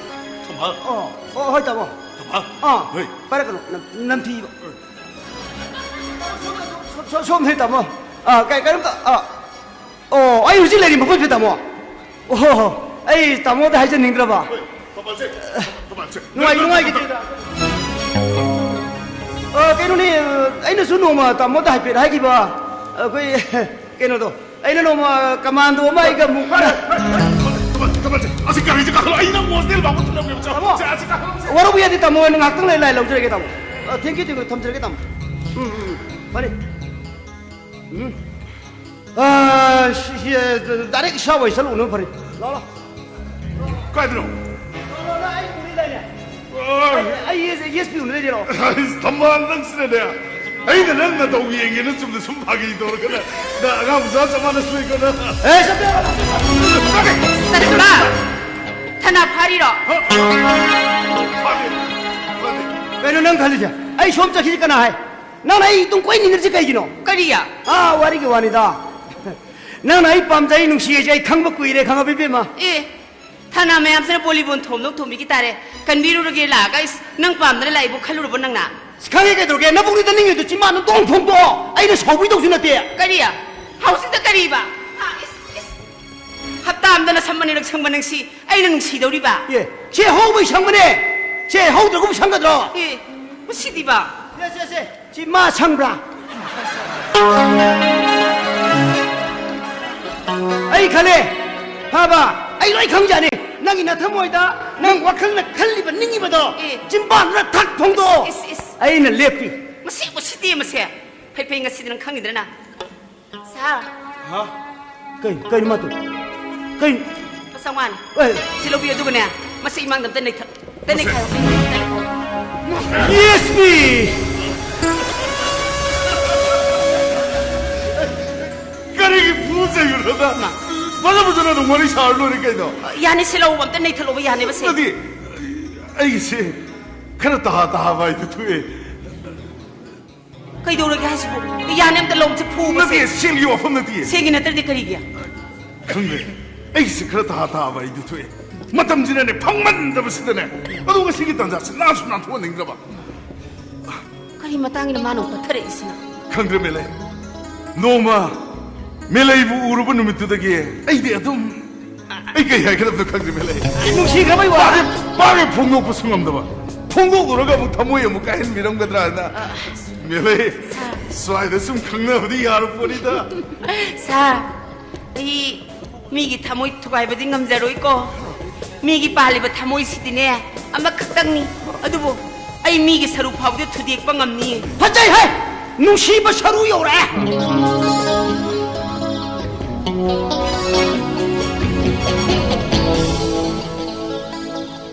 ꯊꯝꯕꯥꯜ꯫ ꯑꯣ, ꯑꯣ, ꯍꯣꯏ, ꯇꯥꯃꯣ꯫ ꯊꯝꯕꯥꯜ꯫ ꯑꯥ, ꯍꯣꯏ꯫ ꯄꯥꯏꯔꯛꯀꯅꯨ, ꯅꯝ-, ꯅꯝꯊꯤꯕ꯫ ꯁꯣ-, ꯁꯣ-, ꯁꯣꯝꯗ, ꯇꯥꯃꯣ꯫ ꯑꯥ, ꯀꯩ-, ꯀꯩꯅꯣꯝꯇ, ꯑꯥ꯫ ꯑꯣ, ꯑꯩ ꯍꯧꯖꯤꯛ ꯂꯩꯔꯤ ꯃꯐꯝꯁꯦ, ꯇꯥꯃꯣ꯫ ꯑꯣ, ꯑꯩ ꯇꯥꯃꯣꯗ ꯍꯥꯏꯖꯅꯤꯡꯗ꯭ꯔꯕ꯫ ꯍꯣꯏ, ꯊꯝꯕꯥꯜꯁꯦ, ꯊꯝꯕꯥꯜꯁꯦ꯫ ꯅꯨꯡꯉꯥꯏ-, ꯅꯨꯡꯉꯥꯏꯈꯤꯗ꯭ꯔꯦꯗ꯫ ꯑ, ꯀꯩꯅꯣꯅꯦ, ꯑꯩꯅꯁꯨ ꯅꯣꯡꯃ ꯇꯥꯃꯣꯗ ꯍꯥꯏꯐꯦꯠ ꯍꯥꯏꯈꯤꯕ, ꯑꯩꯈꯣꯏ, ꯀꯩꯅꯣꯗꯣ, ꯑꯩꯅ ꯅꯣꯡꯃ ꯀꯃꯥꯟꯗꯣ ꯑꯃ ꯑꯩꯒ ꯑꯃꯨꯛ ꯊꯝꯕꯥꯜ, ꯊꯝꯕꯥꯜ, ꯊꯝꯕꯥꯜꯁꯦ, ꯑꯁꯤ ꯒꯥꯔꯤꯁꯦ ꯀꯥꯈꯠꯂꯣ, ꯑꯩ ꯅꯪ ꯍꯣꯁꯇꯦꯜ ꯐꯥꯎꯕ ꯊꯤꯜꯂꯝꯒꯦꯕ, ꯆꯣ꯫ ꯇꯥꯃꯣ, ꯁꯦ, ꯑꯁꯤ ꯀꯥꯈꯠꯂꯣ, ꯁꯦ꯫ ꯋꯥꯔꯧꯕ ꯌꯥꯗꯦ, ꯇꯥꯃꯣ, ꯑꯩꯅ ꯉꯥꯏꯍꯥꯛꯇꯪ ꯂꯩ ꯂꯥꯏ ꯂꯧꯖꯔꯒꯦ, ꯇꯥꯃꯣ꯫ ꯑ, thank you, thank you, ꯊꯝꯖꯔꯒꯦ, ꯇꯥꯃꯣ꯫ ꯎꯝ, ꯎꯝ, ꯎꯝ, ꯐꯔꯦ꯫ ꯎꯝ꯫ ꯑ, ꯁꯤ, ꯁꯤ, ꯑ, direct ꯏꯁꯥ ꯑꯣꯏ ꯆꯠꯂꯨꯕꯅ ꯐꯔꯦ꯫ ꯂꯥꯎ, ꯂꯥꯎ꯫ ꯀꯥꯏꯗꯅꯣ? ꯂꯥꯎ, ꯂꯥꯎ, ꯂꯥꯎ, ꯑꯩ ꯎꯔꯤ ꯂꯩꯔꯦ꯫ ꯑꯣꯏ꯫ ꯑꯩ, ꯑꯩ, ꯑꯩ ꯑꯦꯁ ꯄꯤ ꯎꯅ ꯂꯩꯔꯦ, ꯂꯥꯎ꯫ ꯑꯁ, ꯊꯝꯕꯥꯜ ꯅꯪꯁꯤꯅꯅꯦ꯫ ꯑꯩꯅ ꯅꯪ ꯅꯇꯧ ꯌꯦꯡꯒꯦꯅ ꯆꯨꯝꯅ ꯁꯨꯝ ꯐꯥꯒꯤ ꯇꯧꯔꯒꯅꯦ꯫ ꯅꯪ ꯑꯉꯥꯡ ꯃꯆꯥ ꯆꯞ ꯃꯥꯟꯅ ꯁꯨꯏꯀꯣ ꯅꯪ꯫ ꯑꯦ, ꯆꯠꯄ ꯌꯥꯔꯣꯏ꯫ ꯇꯥꯔꯤꯛ ꯀꯨꯟ꯫ ꯊꯅꯥ ꯐꯥꯔꯤꯔꯣ? ꯍ? ꯐꯥꯗꯦ, ꯐꯥꯗꯦ꯫ ꯀꯩꯅꯣ ꯅꯪ ꯈꯜꯂꯤꯁꯦ? ꯑꯩ ꯁꯣꯝ ꯆꯠꯈꯤꯁꯤ ꯀꯅꯥ ꯍꯥꯏ? ꯅꯪꯅ ꯑꯩ ꯑꯗꯨꯝ ꯀꯣꯏꯅꯤꯡꯉꯤꯁꯤ ꯀꯩꯒꯤꯅꯣ? ꯀꯔꯤ? ꯑꯥ, ꯋꯥꯔꯤꯒꯤ ꯋꯥꯅꯤꯗ꯫ ꯅꯪꯅ ꯑꯩ ꯄꯥꯝꯖꯩ, ꯅꯨꯡꯁꯤ ꯍꯥꯏꯁꯦ ꯑꯩ ꯈꯪꯕ ꯀꯨꯏꯔꯦ, ꯈꯪꯉꯕ ꯏꯕꯦꯝꯃ? ꯑꯦ, ꯊꯅꯥ ꯃꯌꯥꯝꯁꯤꯅ ꯕꯣꯂꯤꯕꯣꯟ ꯊꯣꯝꯗꯧ ꯊꯣꯝꯕꯤꯈꯤ ꯇꯥꯔꯦ꯫ ꯀꯟꯕꯤꯔꯨꯔꯒꯦ ꯂꯥꯛꯑꯒ, ꯏꯁ, ꯅꯪ ꯄꯥꯝꯗꯅ ꯂꯥꯛꯏꯕꯨ ꯈꯜꯂꯨꯔꯕꯣ ꯅꯪꯅ? ꯑꯁ, ꯈꯪꯉꯦ ꯀꯩꯗꯧꯔꯒꯦ? ꯅꯕꯨꯛꯅꯤꯗ ꯅꯤꯡꯉꯤꯗꯣ ꯆꯤꯟꯕꯥꯟꯗꯣ ꯗꯣꯡ ꯊꯣꯝꯗꯣꯛꯑꯣ꯫ ꯑꯩꯅ ꯁꯥꯎꯕꯤꯗꯧꯁꯨ ꯅꯠꯇꯦ꯫ ꯀꯔꯤ? ꯍꯧꯖꯤꯛꯇ ꯀꯔꯤꯕ? ꯍꯥ, ꯏꯁ, ꯏꯁ꯫ ꯗꯅ ꯁꯝ ꯑꯅꯤꯔꯛ ꯁꯪꯕ ꯅꯪꯁꯤ ꯑꯩꯅ ꯅꯨꯡꯁꯤꯗꯧꯔꯤꯕ? ꯑꯦ, ꯁꯦ ꯍꯧꯕꯩ ꯁꯪꯕꯅꯦ꯫ ꯁꯦ ꯍꯧꯗ꯭ꯔꯒꯨꯝ ꯁꯪꯒꯗ꯭ꯔꯣ? ꯑꯦ, ꯃꯁꯤꯗꯤꯕ꯫ ꯁꯦ, ꯁꯦ, ꯁꯦ, ꯁꯤ ꯃꯥ ꯁꯪꯕ꯭ꯔꯥ? ꯑꯩ ꯈꯜꯂꯦ, ꯐꯕ, ꯑꯩ ꯂꯣꯏ ꯈꯪꯖꯅꯤ꯫ ꯅꯪꯒꯤ ꯅꯊꯃꯣꯏꯗ ꯅꯪ ꯋꯥꯈꯜꯅ ꯈꯜꯂꯤꯕ, ꯅꯤꯡꯉꯤꯕꯗꯣ ꯑꯦ꯫ ꯆꯤꯝꯕꯥꯟꯗꯨꯗ ꯊꯛ ꯐꯣꯡꯗꯣꯛꯑꯣ꯫ ꯏꯁ, ꯏꯁ꯫ ꯑꯩꯅ ꯂꯦꯞꯄꯤ꯫ ꯃꯁꯤ ꯎꯁꯤꯠꯇꯦ ꯃꯁꯦ꯫ ꯐꯩ, ꯐꯩ, ꯉꯁꯤꯗꯤ ꯅꯪ ꯈꯪꯉꯤꯗꯅ꯫ ꯁꯥꯔ꯫ ꯍꯥ? ꯀꯩ, ꯀꯩꯅꯣ ꯃꯥ ꯇꯧ-, ꯀꯩ? ꯂꯨꯄꯥ ꯆꯥꯝꯃꯉꯥꯅꯤ꯫ ꯑꯦ꯫ ꯁꯤ ꯂꯧꯕꯤꯌꯨ, ꯑꯗꯨꯒꯅꯦ, ꯃꯁꯤ ꯏꯃꯥꯡꯗ ꯑꯝꯇ ꯅꯩꯊ-, ꯑꯝꯇ ꯅꯩꯈꯥꯏꯌꯣ꯫ Yes, me! ꯀꯔꯤꯒꯤ ꯐꯨꯖꯩꯕꯅꯣꯗ? ꯃꯥ꯫ ꯐꯖ ꯐꯖꯅ ꯑꯗꯨꯝ ꯋꯥꯔꯤ ꯁꯥꯔ ꯂꯣꯏꯔꯦ ꯀꯩꯅꯣ꯫ ꯌꯥꯅꯤ, ꯁꯤ ꯂꯧꯕ ꯑꯝꯇ ꯅꯩꯊꯠꯂꯣꯕ, ꯌꯥꯅꯦꯕ ꯁꯦ꯫ ꯅꯠꯇꯦ, ꯑꯩꯒꯤꯁꯦ ꯈꯔ ꯇꯍꯥ ꯇꯍꯥꯕ ꯍꯥꯏꯗꯨ ꯊꯣꯛꯑꯦ꯫ ꯀꯩꯗꯧꯔꯒꯦ ꯍꯥꯏꯁꯤꯕꯨ? ꯌꯥꯅꯤ, ꯑꯝꯇ ꯂꯧꯁꯤ, ꯐꯨꯕꯁꯦ꯫ ꯅꯠꯇꯦ, ꯁꯦꯜꯒꯤ ꯋꯥꯐꯝ ꯅꯠꯇꯦ꯫ ꯁꯦꯜꯒꯤ ꯅꯠꯇ꯭ꯔꯗꯤ ꯀꯔꯤꯒꯤ? ꯈꯪꯗꯦ, ꯑꯩꯁꯦ ꯈꯔ ꯇꯍꯥ ꯇꯍꯥꯕ ꯑꯩꯗꯨ ꯊꯣꯛꯑꯦ꯫ ꯃꯇꯝꯁꯤꯅꯅꯦ ꯐꯪꯃꯟꯗꯕꯁꯤꯗꯅꯦ, ꯑꯗꯨ ꯉꯁꯤꯒꯤ ꯇꯥꯟꯖꯥꯁꯤ ꯅꯥꯟꯁꯨ ꯅꯥꯟꯊꯣꯛꯍꯟꯅꯤꯡꯗ꯭ꯔꯕ꯫ ꯀꯔꯤ ꯃꯇꯥꯡꯒꯤꯅ ꯃꯥꯅ ꯑꯃꯨꯛ ꯄꯠꯊꯔꯛꯏꯁꯤꯅ? ꯈꯪꯗ꯭ꯔꯦ ꯃꯦꯂꯩ, ꯅꯣꯡꯃ ꯃꯦꯂꯩꯕꯨ ꯎꯔꯨꯕ ꯅꯨꯃꯤꯠꯇꯨꯗꯒꯤ ꯑꯩꯗꯤ ꯑꯗꯨꯝ ꯑꯩ ꯀꯩ ꯍꯥꯏꯒꯗꯕꯅꯣ ꯈꯪꯗ꯭ꯔꯦ, ꯃꯦꯂꯩ꯫ ꯅꯨꯡꯁꯤꯈ꯭ꯔꯕꯩ ꯋꯥ꯫ ꯃꯥꯒꯤ, ꯃꯥꯒꯤ ꯐꯣꯡꯗꯣꯛꯄꯁꯨ ꯉꯝꯗꯕ, ꯐꯣꯡꯗꯣꯛꯂꯨꯔꯒ ꯑꯃꯨꯛ ꯊꯃꯣꯏ ꯑꯃꯨꯛ ꯀꯥꯏꯍꯟꯕꯤꯔꯝꯒꯗ꯭ꯔꯥ ꯍꯥꯏꯅ꯫ ꯃꯦꯂꯩ, ꯁ꯭ꯋꯥꯏꯗ ꯁꯨꯝ ꯈꯪꯅꯕꯗꯤ ꯌꯥꯔ ꯄꯣꯠꯅꯤꯗ꯫ ꯁꯥꯔ, ꯑꯩ ꯃꯤꯒꯤ ꯊꯃꯣꯏ ꯊꯨꯒꯥꯏꯕꯗꯤ ꯉꯝꯖꯔꯣꯏꯀꯣ꯫ ꯃꯤꯒꯤ ꯄꯥꯜꯂꯤꯕ ꯊꯃꯣꯏꯁꯤꯗꯤꯅꯦ, ꯑꯃꯈꯛꯇꯪꯅꯤ꯫ ꯑꯗꯨꯕꯨ ꯑꯩ ꯃꯤꯒꯤ ꯁꯔꯨ ꯐꯥꯎꯕꯗꯤ ꯊꯨꯗꯦꯛꯄ ꯉꯝꯅꯤ꯫ ꯐꯖꯩ ꯍꯦ! ꯅꯨꯡꯁꯤꯕ ꯁꯔꯨ ꯌꯧꯔꯛꯑꯦ꯫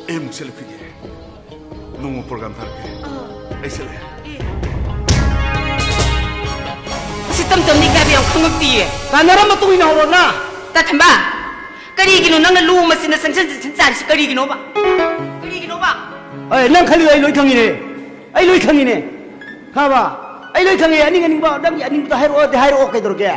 ꯑꯩ ꯑꯃꯨꯛ ꯆꯠꯂꯨꯈꯤꯒꯦ꯫ ꯅꯣꯡꯃ ꯄ꯭ꯔꯣꯒ꯭ꯔꯥꯝ ꯊꯥꯔꯛꯀꯦ꯫ ꯑꯥ꯫ ꯑꯩ ꯆꯠꯂꯦ꯫ ꯑꯦ꯫ ꯁꯤ ꯇꯝ ꯇꯝꯅꯤ ꯀꯥꯏꯕ ꯌꯥꯝ ꯈꯪꯉꯛꯇꯤꯌꯦ꯫ ꯀꯥꯟꯅꯔ ꯃꯇꯨꯡ ꯏꯟꯅ ꯍꯧꯔꯣꯅ꯫ ꯇꯥ ꯊꯝꯕ, ꯀꯔꯤꯒꯤꯅꯣ ꯅꯪꯅ ꯂꯨ ꯃꯆꯤꯟꯗ ꯆꯪꯁꯤꯟ ꯆꯪꯁꯤꯟ ꯆꯥꯔꯤꯁꯤ ꯀꯔꯤꯒꯤꯅꯣꯕ? ꯀꯔꯤꯒꯤꯅꯣꯕ? ꯑꯦ, ꯅꯪ ꯈꯜꯂꯤꯗꯣ ꯑꯩ ꯂꯣꯏ ꯈꯪꯉꯤꯅꯦ꯫ ꯑꯩ ꯂꯣꯏ ꯈꯪꯉꯤꯅꯦ꯫ ꯈꯪꯉꯕ? ꯑꯩ ꯂꯣꯏ ꯈꯪꯉꯦ꯫ ꯑꯅꯤꯡ ꯑꯅꯤꯡꯕ, ꯅꯪꯒꯤ ꯑꯅꯤꯡꯕꯗꯣ ꯍꯥꯏꯔꯛꯑꯣꯗꯤ ꯍꯥꯏꯔꯛꯑꯣ, ꯀꯩꯗꯧꯔꯒꯦ?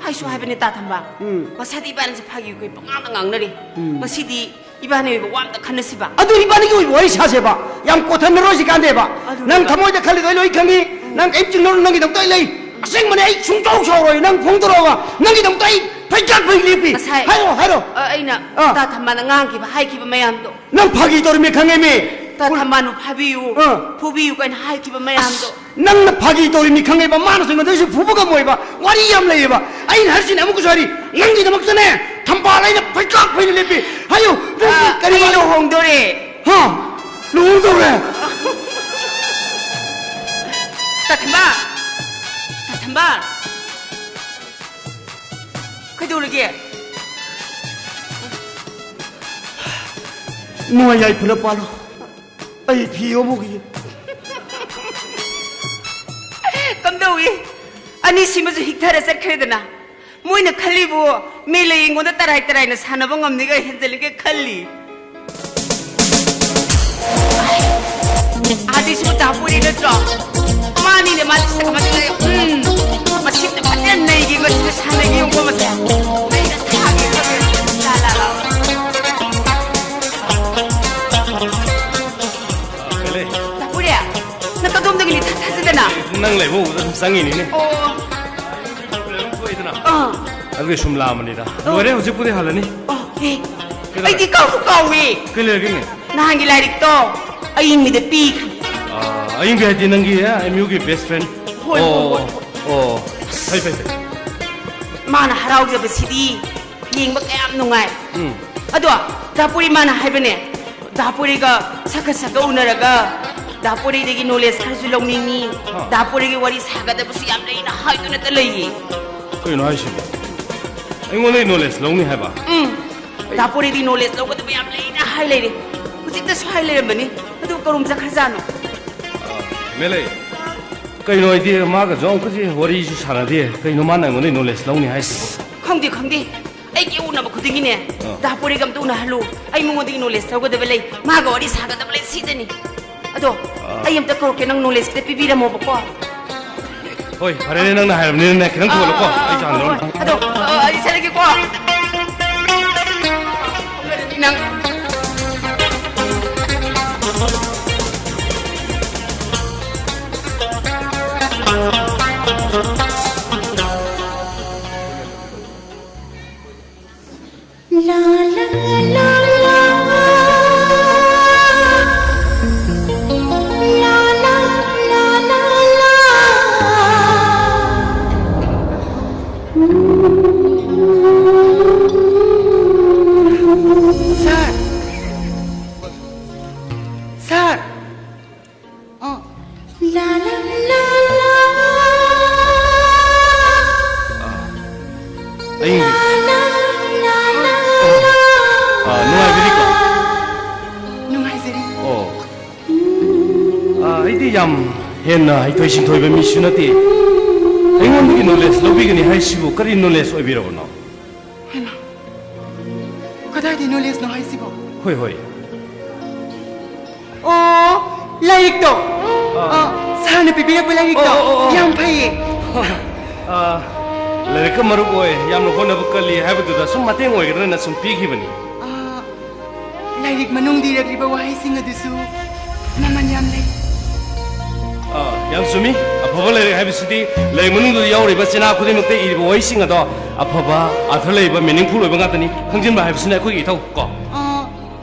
ꯍꯥꯏꯁꯨ ꯍꯥꯏꯕꯅꯦ, ꯇꯥ ꯊꯝꯕ꯫ ꯎꯝ꯫ ꯃꯁꯥꯗꯤ ꯏꯕꯥꯅꯤꯁꯦ ꯐꯥꯒꯤ ꯑꯩꯈꯣꯏ ꯄꯉꯥꯡꯗ ꯉꯥꯡꯅꯔꯤ꯫ ꯎꯝ꯫ ꯃꯁꯤꯗꯤ ꯏꯕꯥꯅꯤ ꯑꯣꯏꯕ ꯋꯥ ꯑꯝꯇ ꯈꯟꯅꯁꯤꯕ꯫ ꯑꯗꯨ ꯏꯕꯥꯅꯤꯒꯤ ꯑꯣꯏꯕ ꯋꯥꯔꯤ ꯁꯥꯁꯦꯕ꯫ ꯌꯥꯝ ꯀꯣꯊꯅꯔꯣꯏꯁꯤ ꯀꯥꯟꯗꯦꯕ꯫ ꯑꯗꯨꯅꯦꯕ꯫ ꯅꯪ ꯊꯃꯣꯏꯗ ꯈꯜꯂꯤꯗꯣ ꯑꯩ ꯂꯣꯏ ꯈꯪꯉꯤ꯫ ꯎꯝ꯫ ꯅꯪ ꯀꯔꯤꯝ ꯆꯤꯡꯅꯔꯨꯅꯨ, ꯅꯪꯒꯤꯗꯃꯛꯇ ꯑꯩ ꯂꯩ꯫ ꯑꯁꯦꯡꯕꯅꯦ, ꯑꯩ ꯁꯨꯡꯁꯥꯎ ꯁꯥꯎꯔꯣꯏ꯫ ꯅꯪ ꯐꯣꯡꯗꯣꯔꯛꯑꯣ, ꯅꯪꯒꯤꯗꯃꯛꯇ ꯑꯩ ꯐꯩꯖꯥꯛ ꯐꯩ ꯂꯦꯞꯄꯤ꯫ ꯉꯁꯥꯏ ꯍꯥꯏꯔꯣ, ꯍꯥꯏꯔꯣ꯫ ꯑ, ꯑꯩꯅ ꯑꯥ꯫ ꯇꯥ ꯊꯝꯕꯥꯅ ꯉꯥꯡꯈꯤꯕ, ꯍꯥꯏꯈꯤꯕ ꯃꯌꯥꯝꯗꯣ꯫ ꯅꯪ ꯐꯥꯒꯤ ꯇꯧꯔꯤꯃꯤ ꯈꯪꯉꯦꯃꯤ꯫ ꯇꯥ ꯊꯝꯕꯥꯟꯕꯨ ꯐꯥꯕꯤꯌꯨ, ꯑꯥ꯫ ꯐꯨꯕꯤꯌꯨ ꯀꯥꯏꯅ ꯍꯥꯏꯈꯤꯕ ꯃꯌꯥꯝꯗꯣ꯫ ꯑꯁ, ꯅꯪꯅ ꯐꯥꯒꯤ ꯇꯧꯔꯤꯃꯤ ꯈꯪꯉꯦꯕ, ꯃꯥꯅꯁꯨ ꯑꯩꯉꯣꯟꯗ ꯑꯩꯁꯨ ꯐꯨꯕ ꯉꯝꯃꯣꯏꯕ꯫ ꯋꯥꯔꯤ ꯌꯥꯝ ꯂꯩꯌꯦꯕ꯫ ꯑꯩꯅ ꯍꯥꯏꯔꯤꯁꯤꯅꯦ, ꯑꯃꯨꯛꯀꯁꯨ ꯍꯥꯏꯔꯤ, ꯅꯪꯒꯤꯗꯃꯛꯇꯅꯦ ꯊꯝꯕꯥꯜ ꯑꯩꯅ ꯐꯩꯖꯥꯛ ꯐꯩꯅ ꯂꯦꯞꯄꯤ꯫ ꯍꯥꯏꯌꯨ, ꯅꯪ ꯑ, ꯀꯔꯤ ꯑꯩ ꯋꯥ- ꯂꯨꯍꯣꯡꯗꯣꯔꯦ꯫ ꯍꯥ? ꯂꯨꯍꯣꯡꯗꯧꯔꯦ? ꯇꯥ ꯊꯝꯕꯥ! ꯇꯥ ꯊꯝꯕꯥ! ꯀꯩꯗꯧꯔꯒꯦ? ꯅꯣꯏ ꯌꯥꯏꯐꯅ ꯄꯥꯜꯂꯣ꯫ ꯑꯩ ꯐꯤ ꯌꯣꯝꯃꯨꯈꯤꯒꯦ꯫ ꯀꯝꯗꯧꯏ? ꯑꯅꯤꯁꯤꯃꯁꯨ ꯍꯤꯛꯊꯔ ꯆꯠꯈ꯭ꯔꯦꯗꯅ꯫ ꯃꯣꯏꯅ ꯈꯜꯂꯤꯕꯨ ꯃꯦꯂꯩ ꯑꯩꯉꯣꯟꯗ ꯇꯔꯥꯏ ꯇꯔꯥꯏꯅ ꯁꯥꯟꯅꯕ ꯉꯝꯅꯤꯒ ꯍꯦꯟꯖꯜꯂꯤꯒ ꯈꯜꯂꯤ꯫ ꯑꯥꯗꯤꯁꯨ ꯗꯥꯄꯨꯔꯤ ꯅꯠꯇ꯭ꯔꯣ? ꯃꯥꯅꯤꯅꯦ, ꯃꯥꯗꯤ ꯁꯥꯟꯅꯕꯗꯤ ꯂꯩ꯫ ꯎꯝ, ꯃꯁꯤꯗ ꯐꯖꯅ ꯅꯩꯒꯤ, ꯃꯁꯤꯗ ꯁꯥꯟꯅꯒꯤ ꯌꯦꯡꯉꯨꯀꯣ, ꯃꯁꯦ꯫ ꯅꯩꯅ ꯊꯥꯒꯦ, ꯈꯪꯉꯦ꯫ ꯂꯥ, ꯂꯥ, ꯂꯥ꯫ ꯀꯩ ꯂꯩ? ꯗꯥꯄꯨꯔꯤ, ꯅꯪ ꯀꯗꯣꯝꯗꯒꯤꯅꯤ ꯊꯥ ꯊꯥꯖꯗꯅ? ꯅꯪ ꯂꯩꯕ ꯎꯕꯗ ꯑꯗꯨꯝ ꯆꯪꯉꯤꯅꯤꯅꯦ꯫ ꯑꯣ꯫ ꯊꯣꯛꯏꯗꯅ꯫ ꯑꯥ꯫ ꯑꯗꯨꯒꯤ ꯁꯨꯝ ꯂꯥꯛꯑꯝꯕꯅꯤꯗ꯫ ꯑꯥ꯫ ꯂꯣꯏꯔꯦ, ꯍꯧꯖꯤꯛꯄꯨꯗꯤ ꯍꯜꯂꯅꯤ꯫ ꯑꯣ, ꯑꯦ꯫ ꯀꯩꯗꯧꯔꯦ? ꯑꯩꯗꯤ ꯀꯥꯎꯁꯨ ꯀꯥꯎꯏ꯫ ꯀꯩ ꯂꯩꯔꯒꯦꯅꯦ? ꯅꯍꯥꯟꯒꯤ ꯂꯥꯏꯔꯤꯛꯇꯣ ꯑꯌꯤꯡꯕꯤꯗ ꯄꯤꯈ꯭ꯔꯦ꯫ ꯑꯥ, ꯑꯌꯤꯡꯕꯤ ꯍꯥꯏꯗꯤ ꯅꯪꯒꯤ, ꯑꯦ, ꯑꯦꯝ ꯌꯨꯒꯤ ꯕꯦꯁ ꯐ꯭ꯔꯦꯟ? ꯍꯣꯏ, ꯍꯣꯏ, ꯑꯣ, ꯍꯣꯏ, ꯍꯣꯏ꯫ ꯑꯣ, ꯐꯩ, ꯐꯩ, ꯐꯩ꯫ ꯃꯥꯅ ꯍꯔꯥꯎꯖꯕꯁꯤꯗꯤ ꯌꯦꯡꯕ ꯀꯌꯥꯝ ꯅꯨꯡꯉꯥꯏ꯫ ꯎꯝ꯫ ꯑꯗꯣ ꯗꯥꯄꯨꯔꯤ ꯃꯥꯅ ꯍꯥꯏꯕꯅꯦ, ꯗꯥꯄꯨꯔꯤꯒ ꯁꯛꯀ ꯁꯛꯀ ꯎꯅꯔꯒ ꯗꯥꯄꯨꯔꯤꯗꯒꯤ ꯅꯣꯂꯦꯖ ꯈꯔꯁꯨ ꯂꯧꯅꯤꯡꯉꯤ, ꯍꯥ꯫ ꯗꯥꯄꯨꯔꯤꯒꯤ ꯋꯥꯔꯤ ꯁꯥꯒꯗꯕꯁꯨ ꯌꯥꯝ ꯂꯩꯅ ꯍꯥꯏꯗꯨꯅꯇ ꯂꯩꯌꯦ꯫ ꯀꯩꯅꯣ ꯍꯥꯏꯁꯤꯕꯣ? ꯑꯩꯉꯣꯟꯗꯒꯤ ꯅꯣꯂꯦꯖ ꯂꯧꯅꯤ ꯍꯥꯏꯕ? ꯎꯝ꯫ ꯗꯥꯄꯨꯔꯤꯗꯤ ꯅꯣꯂꯦꯖ ꯂꯧꯒꯗꯕ ꯌꯥꯝ ꯂꯩꯅ ꯍꯥꯏ ꯂꯩꯔꯦ꯫ ꯍꯧꯖꯤꯛꯇꯁꯨ ꯍꯥꯏ ꯂꯩꯔꯝꯕꯅꯤ꯫ ꯑꯗꯨ ꯀꯔꯣꯝ ꯆꯠꯈ꯭ꯔꯖꯥꯠꯅꯣ? ꯃꯦꯂꯩ, ꯀꯩꯅꯣ ꯍꯥꯏꯗꯤ ꯃꯥꯒꯁꯨ ꯑꯃꯨꯛꯀꯁꯨ ꯋꯥꯔꯤꯁꯨ ꯁꯥꯟꯅꯗꯦ꯫ ꯀꯩꯅꯣ ꯃꯥꯅ ꯑꯩꯉꯣꯟꯗꯒꯤ ꯅꯣꯂꯦꯖ ꯂꯧꯅꯤ ꯍꯥꯏꯁꯤꯕꯣ? ꯈꯪꯗꯦ, ꯈꯪꯗꯦ꯫ ꯑꯩꯒꯤ ꯎꯅꯕ ꯈꯨꯗꯤꯡꯒꯤꯅꯦ, ꯑꯥ꯫ ꯗꯥꯄꯨꯔꯤꯒ ꯑꯝꯇ ꯎꯅꯍꯜꯂꯨ꯫ ꯑꯩ ꯃꯉꯣꯟꯗꯒꯤ ꯅꯣꯂꯦꯖ ꯂꯧꯒꯗꯕ ꯂꯩ꯫ ꯃꯥꯒ ꯋꯥꯔꯤ ꯁꯥꯒꯗꯕ ꯂꯩ꯫ ꯁꯤꯗꯅꯤ꯫ ꯑꯗꯣ, ꯑꯥ꯫ ꯑꯩ ꯑꯝꯇ ꯀꯧꯔꯛꯀꯦ, ꯅꯪ ꯅꯣꯂꯦꯖ ꯈꯤꯇ ꯄꯤꯕꯤꯔꯝꯃꯣꯕꯀꯣ꯫ ꯍꯣꯏ, ꯐꯔꯦꯅꯦ, ꯅꯪꯅ ꯍꯥꯏꯔꯕꯅꯤꯅꯅꯦ, ꯈꯤꯇꯪ ꯊꯨꯍꯜꯂꯨꯀꯣ꯫ ꯑꯥ, ꯑꯥ, ꯑꯩ ꯑꯥ, ꯆꯥ ꯍꯣꯏ, ꯍꯣꯏ꯫ ꯂꯣꯟ- ꯑꯗꯣ, ꯑꯥ, ꯑꯩ ꯆꯠꯂꯒꯦꯀꯣ꯫ ꯅꯪ꯫ La la la la. La la la la la. Sir. Sir. ꯑ꯫ ꯂꯥ ꯂꯥ ꯂꯥ ꯂꯥ꯫ ꯑ, ꯑꯩ ꯂꯥ ꯂꯥ ꯂꯥ ꯂꯥ꯫ ꯑ, ꯅꯨꯡꯉꯥꯏꯕꯤꯔꯤꯀꯣ? ꯅꯨꯡꯉꯥꯏꯖꯔꯤ꯫ ꯑꯣ꯫ ꯑ, ꯑꯩꯗꯤ ꯌꯥꯝ ꯍꯦꯟꯅ ꯍꯩꯊꯣꯏ ꯁꯤꯡꯊꯣꯏꯕ ꯃꯤꯁꯨ ꯅꯠꯇꯦ꯫ ꯑꯩꯉꯣꯟꯗꯒꯤ knowledge ꯂꯧꯕꯤꯒꯅꯤ ꯍꯥꯏꯁꯤꯕꯨ ꯀꯔꯤ knowledge ꯑꯣꯏꯕꯤꯔꯕꯅꯣ? ꯍꯩꯃꯥ, ꯀꯗꯥꯏꯗꯩ knowledgeꯅꯣ ꯍꯥꯏꯁꯤꯕꯣ? ꯍꯣꯏ, ꯍꯣꯏ꯫ ꯑꯣ, ꯂꯥꯏꯔꯤꯛꯇꯣ꯫ ꯑꯥ꯫ ꯑ, sirꯅ ꯄꯤꯕꯤꯔꯛꯄ ꯂꯥꯏꯔꯤꯛꯇꯣ꯫ ꯑꯣ, ꯑꯣ, ꯑꯣ, ꯑꯣ꯫ ꯌꯥꯝ ꯐꯩꯌꯦ꯫ ꯑꯥ, ꯂꯥꯏꯔꯤꯛꯀ ꯃꯔꯨꯞ ꯑꯣꯏ, ꯌꯥꯝꯅ ꯍꯣꯠꯅꯕ ꯀꯜꯂꯤ ꯍꯥꯏꯕꯗꯨꯗ ꯁꯨꯝ ꯃꯇꯦꯡ ꯑꯣꯏꯒꯗ꯭ꯔꯅ ꯁꯨꯝ ꯄꯤꯈꯤꯕꯅꯤ꯫ ꯑꯥ, ꯂꯥꯏꯔꯤꯛ ꯃꯅꯨꯡꯗ ꯏꯔꯛꯂꯤꯕ ꯋꯥꯍꯩꯁꯤꯡ ꯑꯗꯨꯁꯨ ꯃꯃꯜ ꯌꯥꯝ ꯂꯩ꯫ ꯑꯥ, ꯌꯥꯝ ꯆꯨꯝꯃꯤ꯫ ꯑꯐꯕ ꯂꯥꯏꯔꯤꯛ ꯍꯥꯏꯕꯁꯤꯗꯤ ꯂꯥꯏꯔꯤꯛ ꯃꯅꯨꯡꯗ ꯌꯥꯎꯔꯤꯕ ꯆꯤꯟꯍꯥ ꯈꯨꯗꯤꯡꯃꯛꯇ ꯏꯔꯤꯕ ꯋꯥꯍꯩꯁꯤꯡ ꯑꯗꯣ ꯑꯐꯕ, ꯑꯥꯔꯊ ꯂꯩꯕ, meaningful ꯑꯣꯏꯕ ꯉꯥꯛꯇꯅꯤ꯫ ꯈꯪꯖꯤꯟꯕ ꯍꯥꯏꯕꯁꯤꯅ ꯑꯩꯈꯣꯏꯒꯤ ꯏꯊꯧ ꯀꯣ꯫ ꯑꯥ,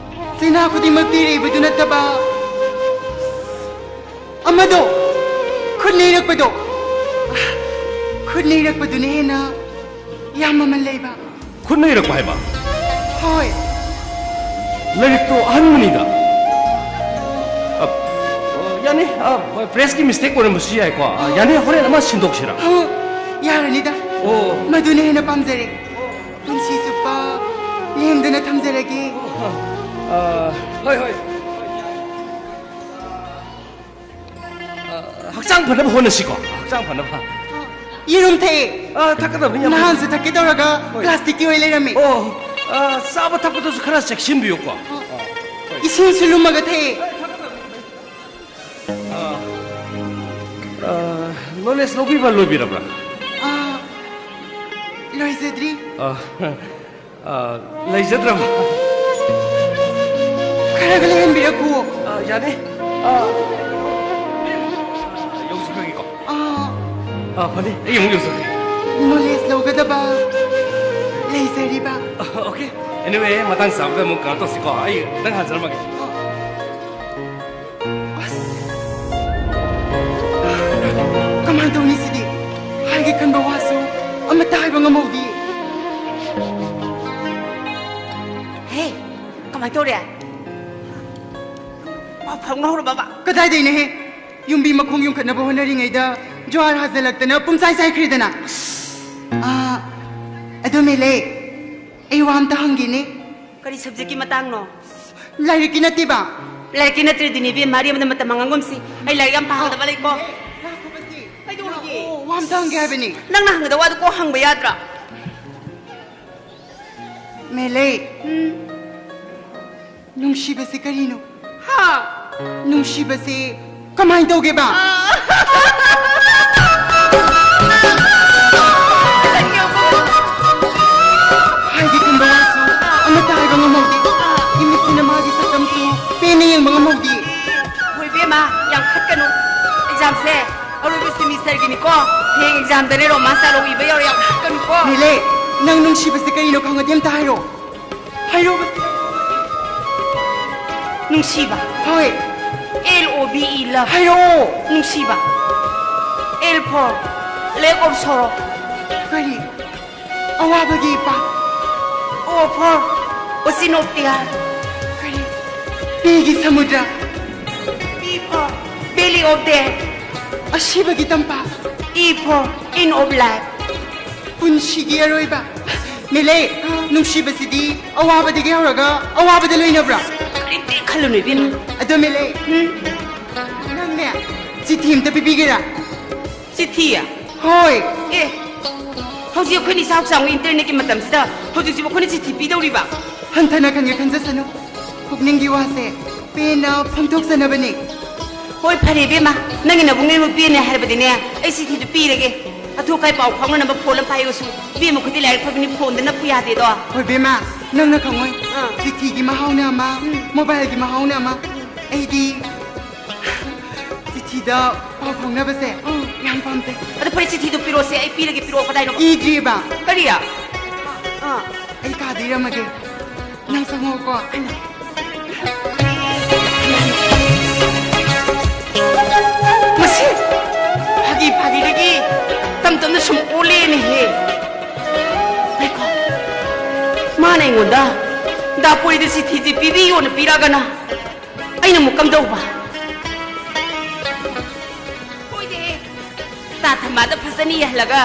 ꯆꯤꯟꯍꯥ ꯈꯨꯗꯤꯡꯃꯛꯇ ꯏꯔꯛꯏꯕꯗꯨ ꯅꯠꯇꯕ ꯑꯃꯗꯣ, ꯈꯨꯠꯅ ꯏꯔꯛꯄꯗꯣ, ꯈꯨꯠꯅ ꯏꯔꯛꯄꯗꯨꯅ ꯍꯦꯟꯅ ꯌꯥꯝ ꯃꯃꯜ ꯂꯩꯕ꯫ ꯈꯨꯠꯅ ꯏꯔꯛꯄ ꯍꯥꯏꯕ? ꯍꯣꯏ꯫ ꯂꯥꯏꯔꯤꯛꯇꯣ ꯑꯍꯟꯕꯅꯤꯗ꯫ ꯑ, ꯑ, ꯌꯥꯅꯤ, ꯑ, pressꯀꯤ mistake ꯑꯣꯏꯔꯝꯕꯁꯨ ꯌꯥꯏꯀꯣ꯫ ꯑ, ꯌꯥꯅꯤ, ꯍꯣꯔꯦꯟ ꯑꯃ ꯁꯤꯟꯗꯣꯛꯁꯤꯔꯥ? ꯑ, ꯌꯥꯔꯅꯤꯗ꯫ ꯑꯣ꯫ ꯃꯗꯨꯅ ꯍꯦꯟꯅ ꯄꯥꯝꯖꯔꯦ꯫ ꯄꯨꯟꯁꯤ ꯆꯨꯞꯄ ꯂꯦꯡꯗꯅ ꯊꯝꯖꯔꯒꯦ꯫ ꯑ, ꯍꯣꯏ, ꯍꯣꯏ꯫ ꯑ, ꯍꯛꯆꯥꯡ ꯐꯅꯕ ꯍꯣꯠꯅꯁꯤꯀꯣ꯫ ꯍꯛꯆꯥꯡ ꯐꯅꯕ꯫ ꯌꯦꯔꯨꯝ ꯊꯛꯑꯦ꯫ ꯑ, ꯊꯛꯀꯗꯕꯅꯤ, ꯌꯥꯝ ꯅꯍꯥꯟꯁꯨ ꯊꯛꯀꯦ ꯇꯧꯔꯒ ꯍꯣꯏ꯫ Plasticꯀꯤ ꯑꯣꯏ ꯂꯩꯔꯝꯃꯦ꯫ ꯑꯣ, ꯑ, ꯆꯥꯕ ꯊꯛꯄꯗꯁꯨ ꯈꯔ ꯆꯦꯛꯁꯤꯟꯕꯤꯌꯨꯀꯣ꯫ ꯑ, ꯍꯣꯏ꯫ ꯏꯁꯤꯡꯁꯨ ꯂꯨꯝꯃꯒ ꯊꯛꯑꯦ꯫ ꯑ, ꯑ, knowledge ꯂꯧꯕꯤꯕ ꯂꯣꯏꯕꯤꯔꯕ꯭ꯔꯥ? ꯑ, ꯂꯣꯏꯖꯗ꯭ꯔꯤ꯫ ꯑ, ꯑ, ꯂꯩꯖꯗ꯭ꯔꯕ? ꯈꯔꯒ ꯂꯩꯍꯟꯕꯤꯔꯛꯈꯨꯑꯣ꯫ ꯑ, ꯌꯥꯅꯤ꯫ ꯑ, ꯌꯧꯖꯈ꯭ꯔꯒꯦꯀꯣ꯫ ꯑ, ꯑ, ꯐꯅꯤ, ꯑꯩ ꯑꯃꯨꯛ ꯌꯧꯖꯔꯒꯦ꯫ Knowledge ꯂꯧꯒꯗꯕ ꯂꯩꯖ- ꯀꯔꯤꯕ? Okay, anyway, ꯃꯇꯥꯡ ꯆꯥꯕꯗ ꯑꯃꯨꯛ ꯀꯩꯅꯣ ꯇꯧꯁꯤꯀꯣ꯫ ꯑꯩ ꯈꯤꯇꯪ ꯍꯥꯟꯖꯔꯝꯃꯒꯦ꯫ ꯑꯁ, ꯀꯃꯥꯏꯅ ꯇꯧꯅꯤ ꯁꯤꯗꯤ? ꯍꯥꯏꯒꯦ ꯈꯟꯕ ꯋꯥꯁꯨ ꯑꯃꯠꯇ ꯍꯥꯏꯕ ꯉꯝꯍꯧꯗꯦ꯫ ꯍꯦ, ꯀꯃꯥꯏꯅ ꯇꯧꯔꯦ? ꯄꯥꯎ ꯐꯥꯎꯅꯍꯧꯔꯕꯕ? ꯀꯗꯥꯏꯗꯩꯅꯣꯍꯦ? ꯌꯨꯝꯕꯤ ꯃꯈꯣꯡ ꯌꯨꯡꯈꯠꯅꯕ ꯍꯣꯠꯅꯔꯤꯉꯩꯗ ꯖ꯭ꯋꯥꯔ ꯍꯥꯖꯤꯜꯂꯛꯇꯅ ꯄꯨꯝꯆꯥꯏ ꯆꯥꯏꯈ꯭ꯔꯦꯗꯅ꯫ ꯑꯥ, ꯑꯗꯣ ꯃꯦꯂꯦ, ꯑꯩ ꯋꯥ ꯑꯝꯇ ꯍꯪꯒꯦꯅꯦ꯫ ꯀꯔꯤ subjectꯀꯤ ꯃꯇꯥꯡꯅꯣ? ꯂꯥꯏꯔꯤꯛꯀꯤ ꯅꯠꯇꯦꯕ꯫ ꯂꯥꯏꯔꯤꯛꯀꯤ ꯅꯠꯇ꯭ꯔꯗꯤꯅꯦ ꯏꯕꯦꯝꯃ, ꯑꯔꯦꯝꯕꯗ ꯃꯇꯝ ꯃꯥꯡꯍꯟꯒꯨꯝꯁꯤ꯫ ꯑꯩ ꯂꯥꯏꯔꯤꯛ ꯌꯥꯝ ꯄꯥꯒꯗꯕ ꯂꯩꯀꯣ꯫ ꯀꯩꯗꯧꯔꯒꯦ? ꯑꯣ, ꯋꯥ ꯑꯝꯇ ꯍꯪꯒꯦ ꯍꯥꯏꯕꯅꯤ꯫ ꯅꯪꯅ ꯍꯪꯒꯗꯕ ꯋꯥꯗꯣ ꯀꯣꯛ ꯍꯪꯕ ꯌꯥꯗ꯭ꯔꯥ? ꯃꯦꯂꯦ꯫ ꯎꯝ꯫ ꯅꯨꯡꯁꯤꯕꯁꯤ ꯀꯔꯤꯅꯣ? ꯍꯥ? ꯅꯨꯡꯁꯤꯕꯁꯤ ꯀꯃꯥꯏꯅ ꯇꯧꯒꯦꯕ? ꯑꯥ꯫ ꯍꯥꯏꯒꯦ ꯈꯟꯕ ꯋꯥꯁꯨ ꯑꯃꯠꯇ ꯍꯥꯏꯕ ꯉꯝꯍꯧꯗꯦ꯫ ꯏꯃꯤꯠꯁꯤꯅ ꯃꯥꯒꯤ ꯁꯛꯇꯝꯁꯨ ꯄꯦꯟꯅ ꯌꯦꯡꯕ ꯉꯝꯍꯧꯗꯦ꯫ ꯍꯣꯏ ꯏꯕꯦꯝꯃ, ꯌꯥꯝ ꯈꯠꯀꯅꯨ꯫ Examꯁꯦ ꯑꯔꯣꯏꯕ semesterꯒꯤꯅꯤꯀꯣ꯫ ꯍꯌꯦꯡ examꯗꯅꯦ romance dialogue ꯏꯕ ꯌꯥꯎꯔꯦ, ꯌꯥꯝ ꯈꯠꯀꯅꯨꯀꯣ꯫ ꯃꯦꯂꯦ, ꯅꯪ ꯅꯨꯡꯁꯤꯕꯁꯦ ꯀꯔꯤꯅꯣ ꯈꯪꯉꯗꯤ ꯑꯝꯇ ꯍꯥꯏꯔꯣ꯫ ꯍꯥꯏꯔꯣꯕ꯫ ꯅꯨꯡꯁꯤꯕ꯫ ꯍꯣꯏ꯫ L O V E, love꯫ ꯍꯥꯏꯔꯛꯑꯣ꯫ ꯅꯨꯡꯁꯤꯕ꯫ L for lake of sorrow꯫ ꯀꯔꯤ? ꯑꯋꯥꯕꯒꯤ ꯏꯄꯥꯛ꯫ O for ocean of tear꯫ ꯀꯔꯤ? ꯄꯤꯒꯤ ꯁꯃꯨꯗ꯭ꯔ꯫ B for valley of death꯫ ꯑꯁꯤꯕꯒꯤ ꯇꯝꯄꯥꯛ꯫ E for end of life꯫ ꯄꯨꯟꯁꯤꯒꯤ ꯑꯔꯣꯏꯕ꯫ ꯃꯦꯂꯦ, ꯅꯨꯡꯁꯤꯕꯁꯤꯗꯤ ꯑꯋꯥꯕꯗꯒꯤ ꯍꯧꯔꯒ ꯑꯋꯥꯕꯗ ꯂꯣꯏꯅꯕ꯭ꯔꯥ? ꯀꯔꯤꯝꯇ ꯈꯜꯂꯨꯅꯨ ꯏꯕꯦꯝꯃ꯫ ꯑꯗꯣ ꯃꯦꯂꯦ, ꯎꯝ? ꯅꯪꯅꯦ, ꯆꯤꯊꯤ ꯑꯝꯇ ꯄꯤꯕꯤꯒꯦꯔꯥ? ꯆꯤꯊꯤ? ꯍꯣꯏ꯫ ꯑꯦ, ꯍꯧꯖꯤꯛ ꯑꯩꯈꯣꯏꯅ ꯏꯆꯥꯎ ꯆꯥꯎꯅ internetꯀꯤ ꯃꯇꯝꯁꯤꯗ ꯍꯧꯖꯤꯛꯁꯤꯕꯨ ꯑꯩꯈꯣꯏꯅ ꯆꯤꯊꯤ ꯄꯤꯗꯧꯔꯤꯕ? ꯍꯟꯊꯅ ꯈꯟꯒꯦ ꯈꯟꯖꯁꯅꯨ꯫ ꯄꯨꯛꯅꯤꯡꯒꯤ ꯋꯥꯁꯦ ꯄꯦꯟꯅ ꯐꯣꯡꯗꯣꯛꯆꯅꯕꯅꯦ꯫ ꯍꯣꯏ, ꯐꯔꯦ ꯏꯕꯦꯝꯃ, ꯅꯪꯒꯤ ꯅꯕꯨꯡ ꯅꯣꯏ ꯅꯨꯄꯤꯅꯦ ꯍꯥꯏꯔꯕꯗꯤꯅꯦ, ꯑꯩ ꯆꯤꯊꯤꯗꯨ ꯄꯤꯔꯒꯦ꯫ ꯑꯊꯨ ꯑꯀꯥꯏ ꯄꯥꯎ ꯐꯥꯎꯅꯅꯕ phone ꯑꯃ ꯄꯥꯏꯌꯨꯁꯨ꯫ ꯏꯕꯦꯝꯃ ꯈꯨꯗꯤ ꯂꯥꯏꯔꯤꯛ ꯐꯕꯅꯤ, phoneꯗ ꯅꯞꯄꯨ ꯌꯥꯗꯦꯗꯣ꯫ ꯍꯣꯏ ꯏꯕꯦꯝꯃ, ꯅꯪꯅ ꯈꯪꯉꯣꯏ꯫ ꯑꯥ꯫ ꯆꯤꯊꯤꯒꯤ ꯃꯍꯥꯎꯅ ꯑꯃ, ꯎꯝ꯫ Mobileꯒꯤ ꯃꯍꯥꯎꯅ ꯑꯃ꯫ ꯎꯝ꯫ ꯑꯩꯗꯤ ꯆꯤꯊꯤꯗ ꯄꯥꯎ ꯐꯥꯎꯅꯕꯁꯦ ꯎꯝ꯫ ꯌꯥꯝ ꯄꯥꯝꯖꯩ꯫ ꯑꯗꯨ ꯐꯔꯦ, ꯆꯤꯊꯤꯗꯨ ꯄꯤꯔꯛꯑꯣꯁꯦ, ꯑꯩ ꯄꯤꯔꯒꯦ, ꯄꯤꯔꯛꯑꯣ꯫ ꯀꯗꯥꯏꯅꯣ? ꯏꯗ꯭ꯔꯤꯕ꯫ ꯀꯔꯤ? ꯑꯥ, ꯑꯩ ꯀꯥꯗ ꯏꯔꯝꯃꯒꯦ꯫ ꯅꯪ ꯆꯪꯉꯣꯀꯣ꯫ ꯃꯁꯤ ꯐꯥꯒꯤ ꯐꯥꯒꯤꯗꯒꯤ ꯇꯝ ꯇꯝꯅ ꯁꯨꯝ ꯑꯣꯜꯂꯦꯅꯦꯍꯦ꯫ ꯉꯥꯏꯈꯣ꯫ ꯃꯥꯅ ꯑꯩꯉꯣꯟꯗ ꯗꯥꯄꯨꯔꯤꯗ ꯆꯤꯊꯤꯁꯤ ꯄꯤꯕꯤꯌꯣꯅ ꯄꯤꯔꯛꯑꯒꯅ ꯑꯩꯅ ꯑꯃꯨꯛ ꯀꯝꯗꯧꯕ? ꯍꯣꯏꯅꯦꯍꯦ꯫ ꯇꯥ ꯊꯝꯕꯥꯗ ꯐꯖꯅ ꯌꯥꯍꯜꯂꯒ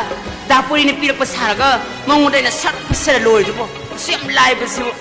ꯗꯥꯄꯨꯔꯤꯅ ꯄꯤꯔꯛꯄ ꯁꯥꯔꯒ ꯃꯉꯣꯟꯗ ꯑꯩꯅ ꯁꯠ ꯄꯤꯁꯜꯂ ꯂꯣꯏꯔꯦ ꯑꯗꯨꯕꯨ꯫ ꯑꯁꯨꯛ ꯌꯥꯝ ꯂꯥꯏꯕꯁꯤꯕꯨ꯫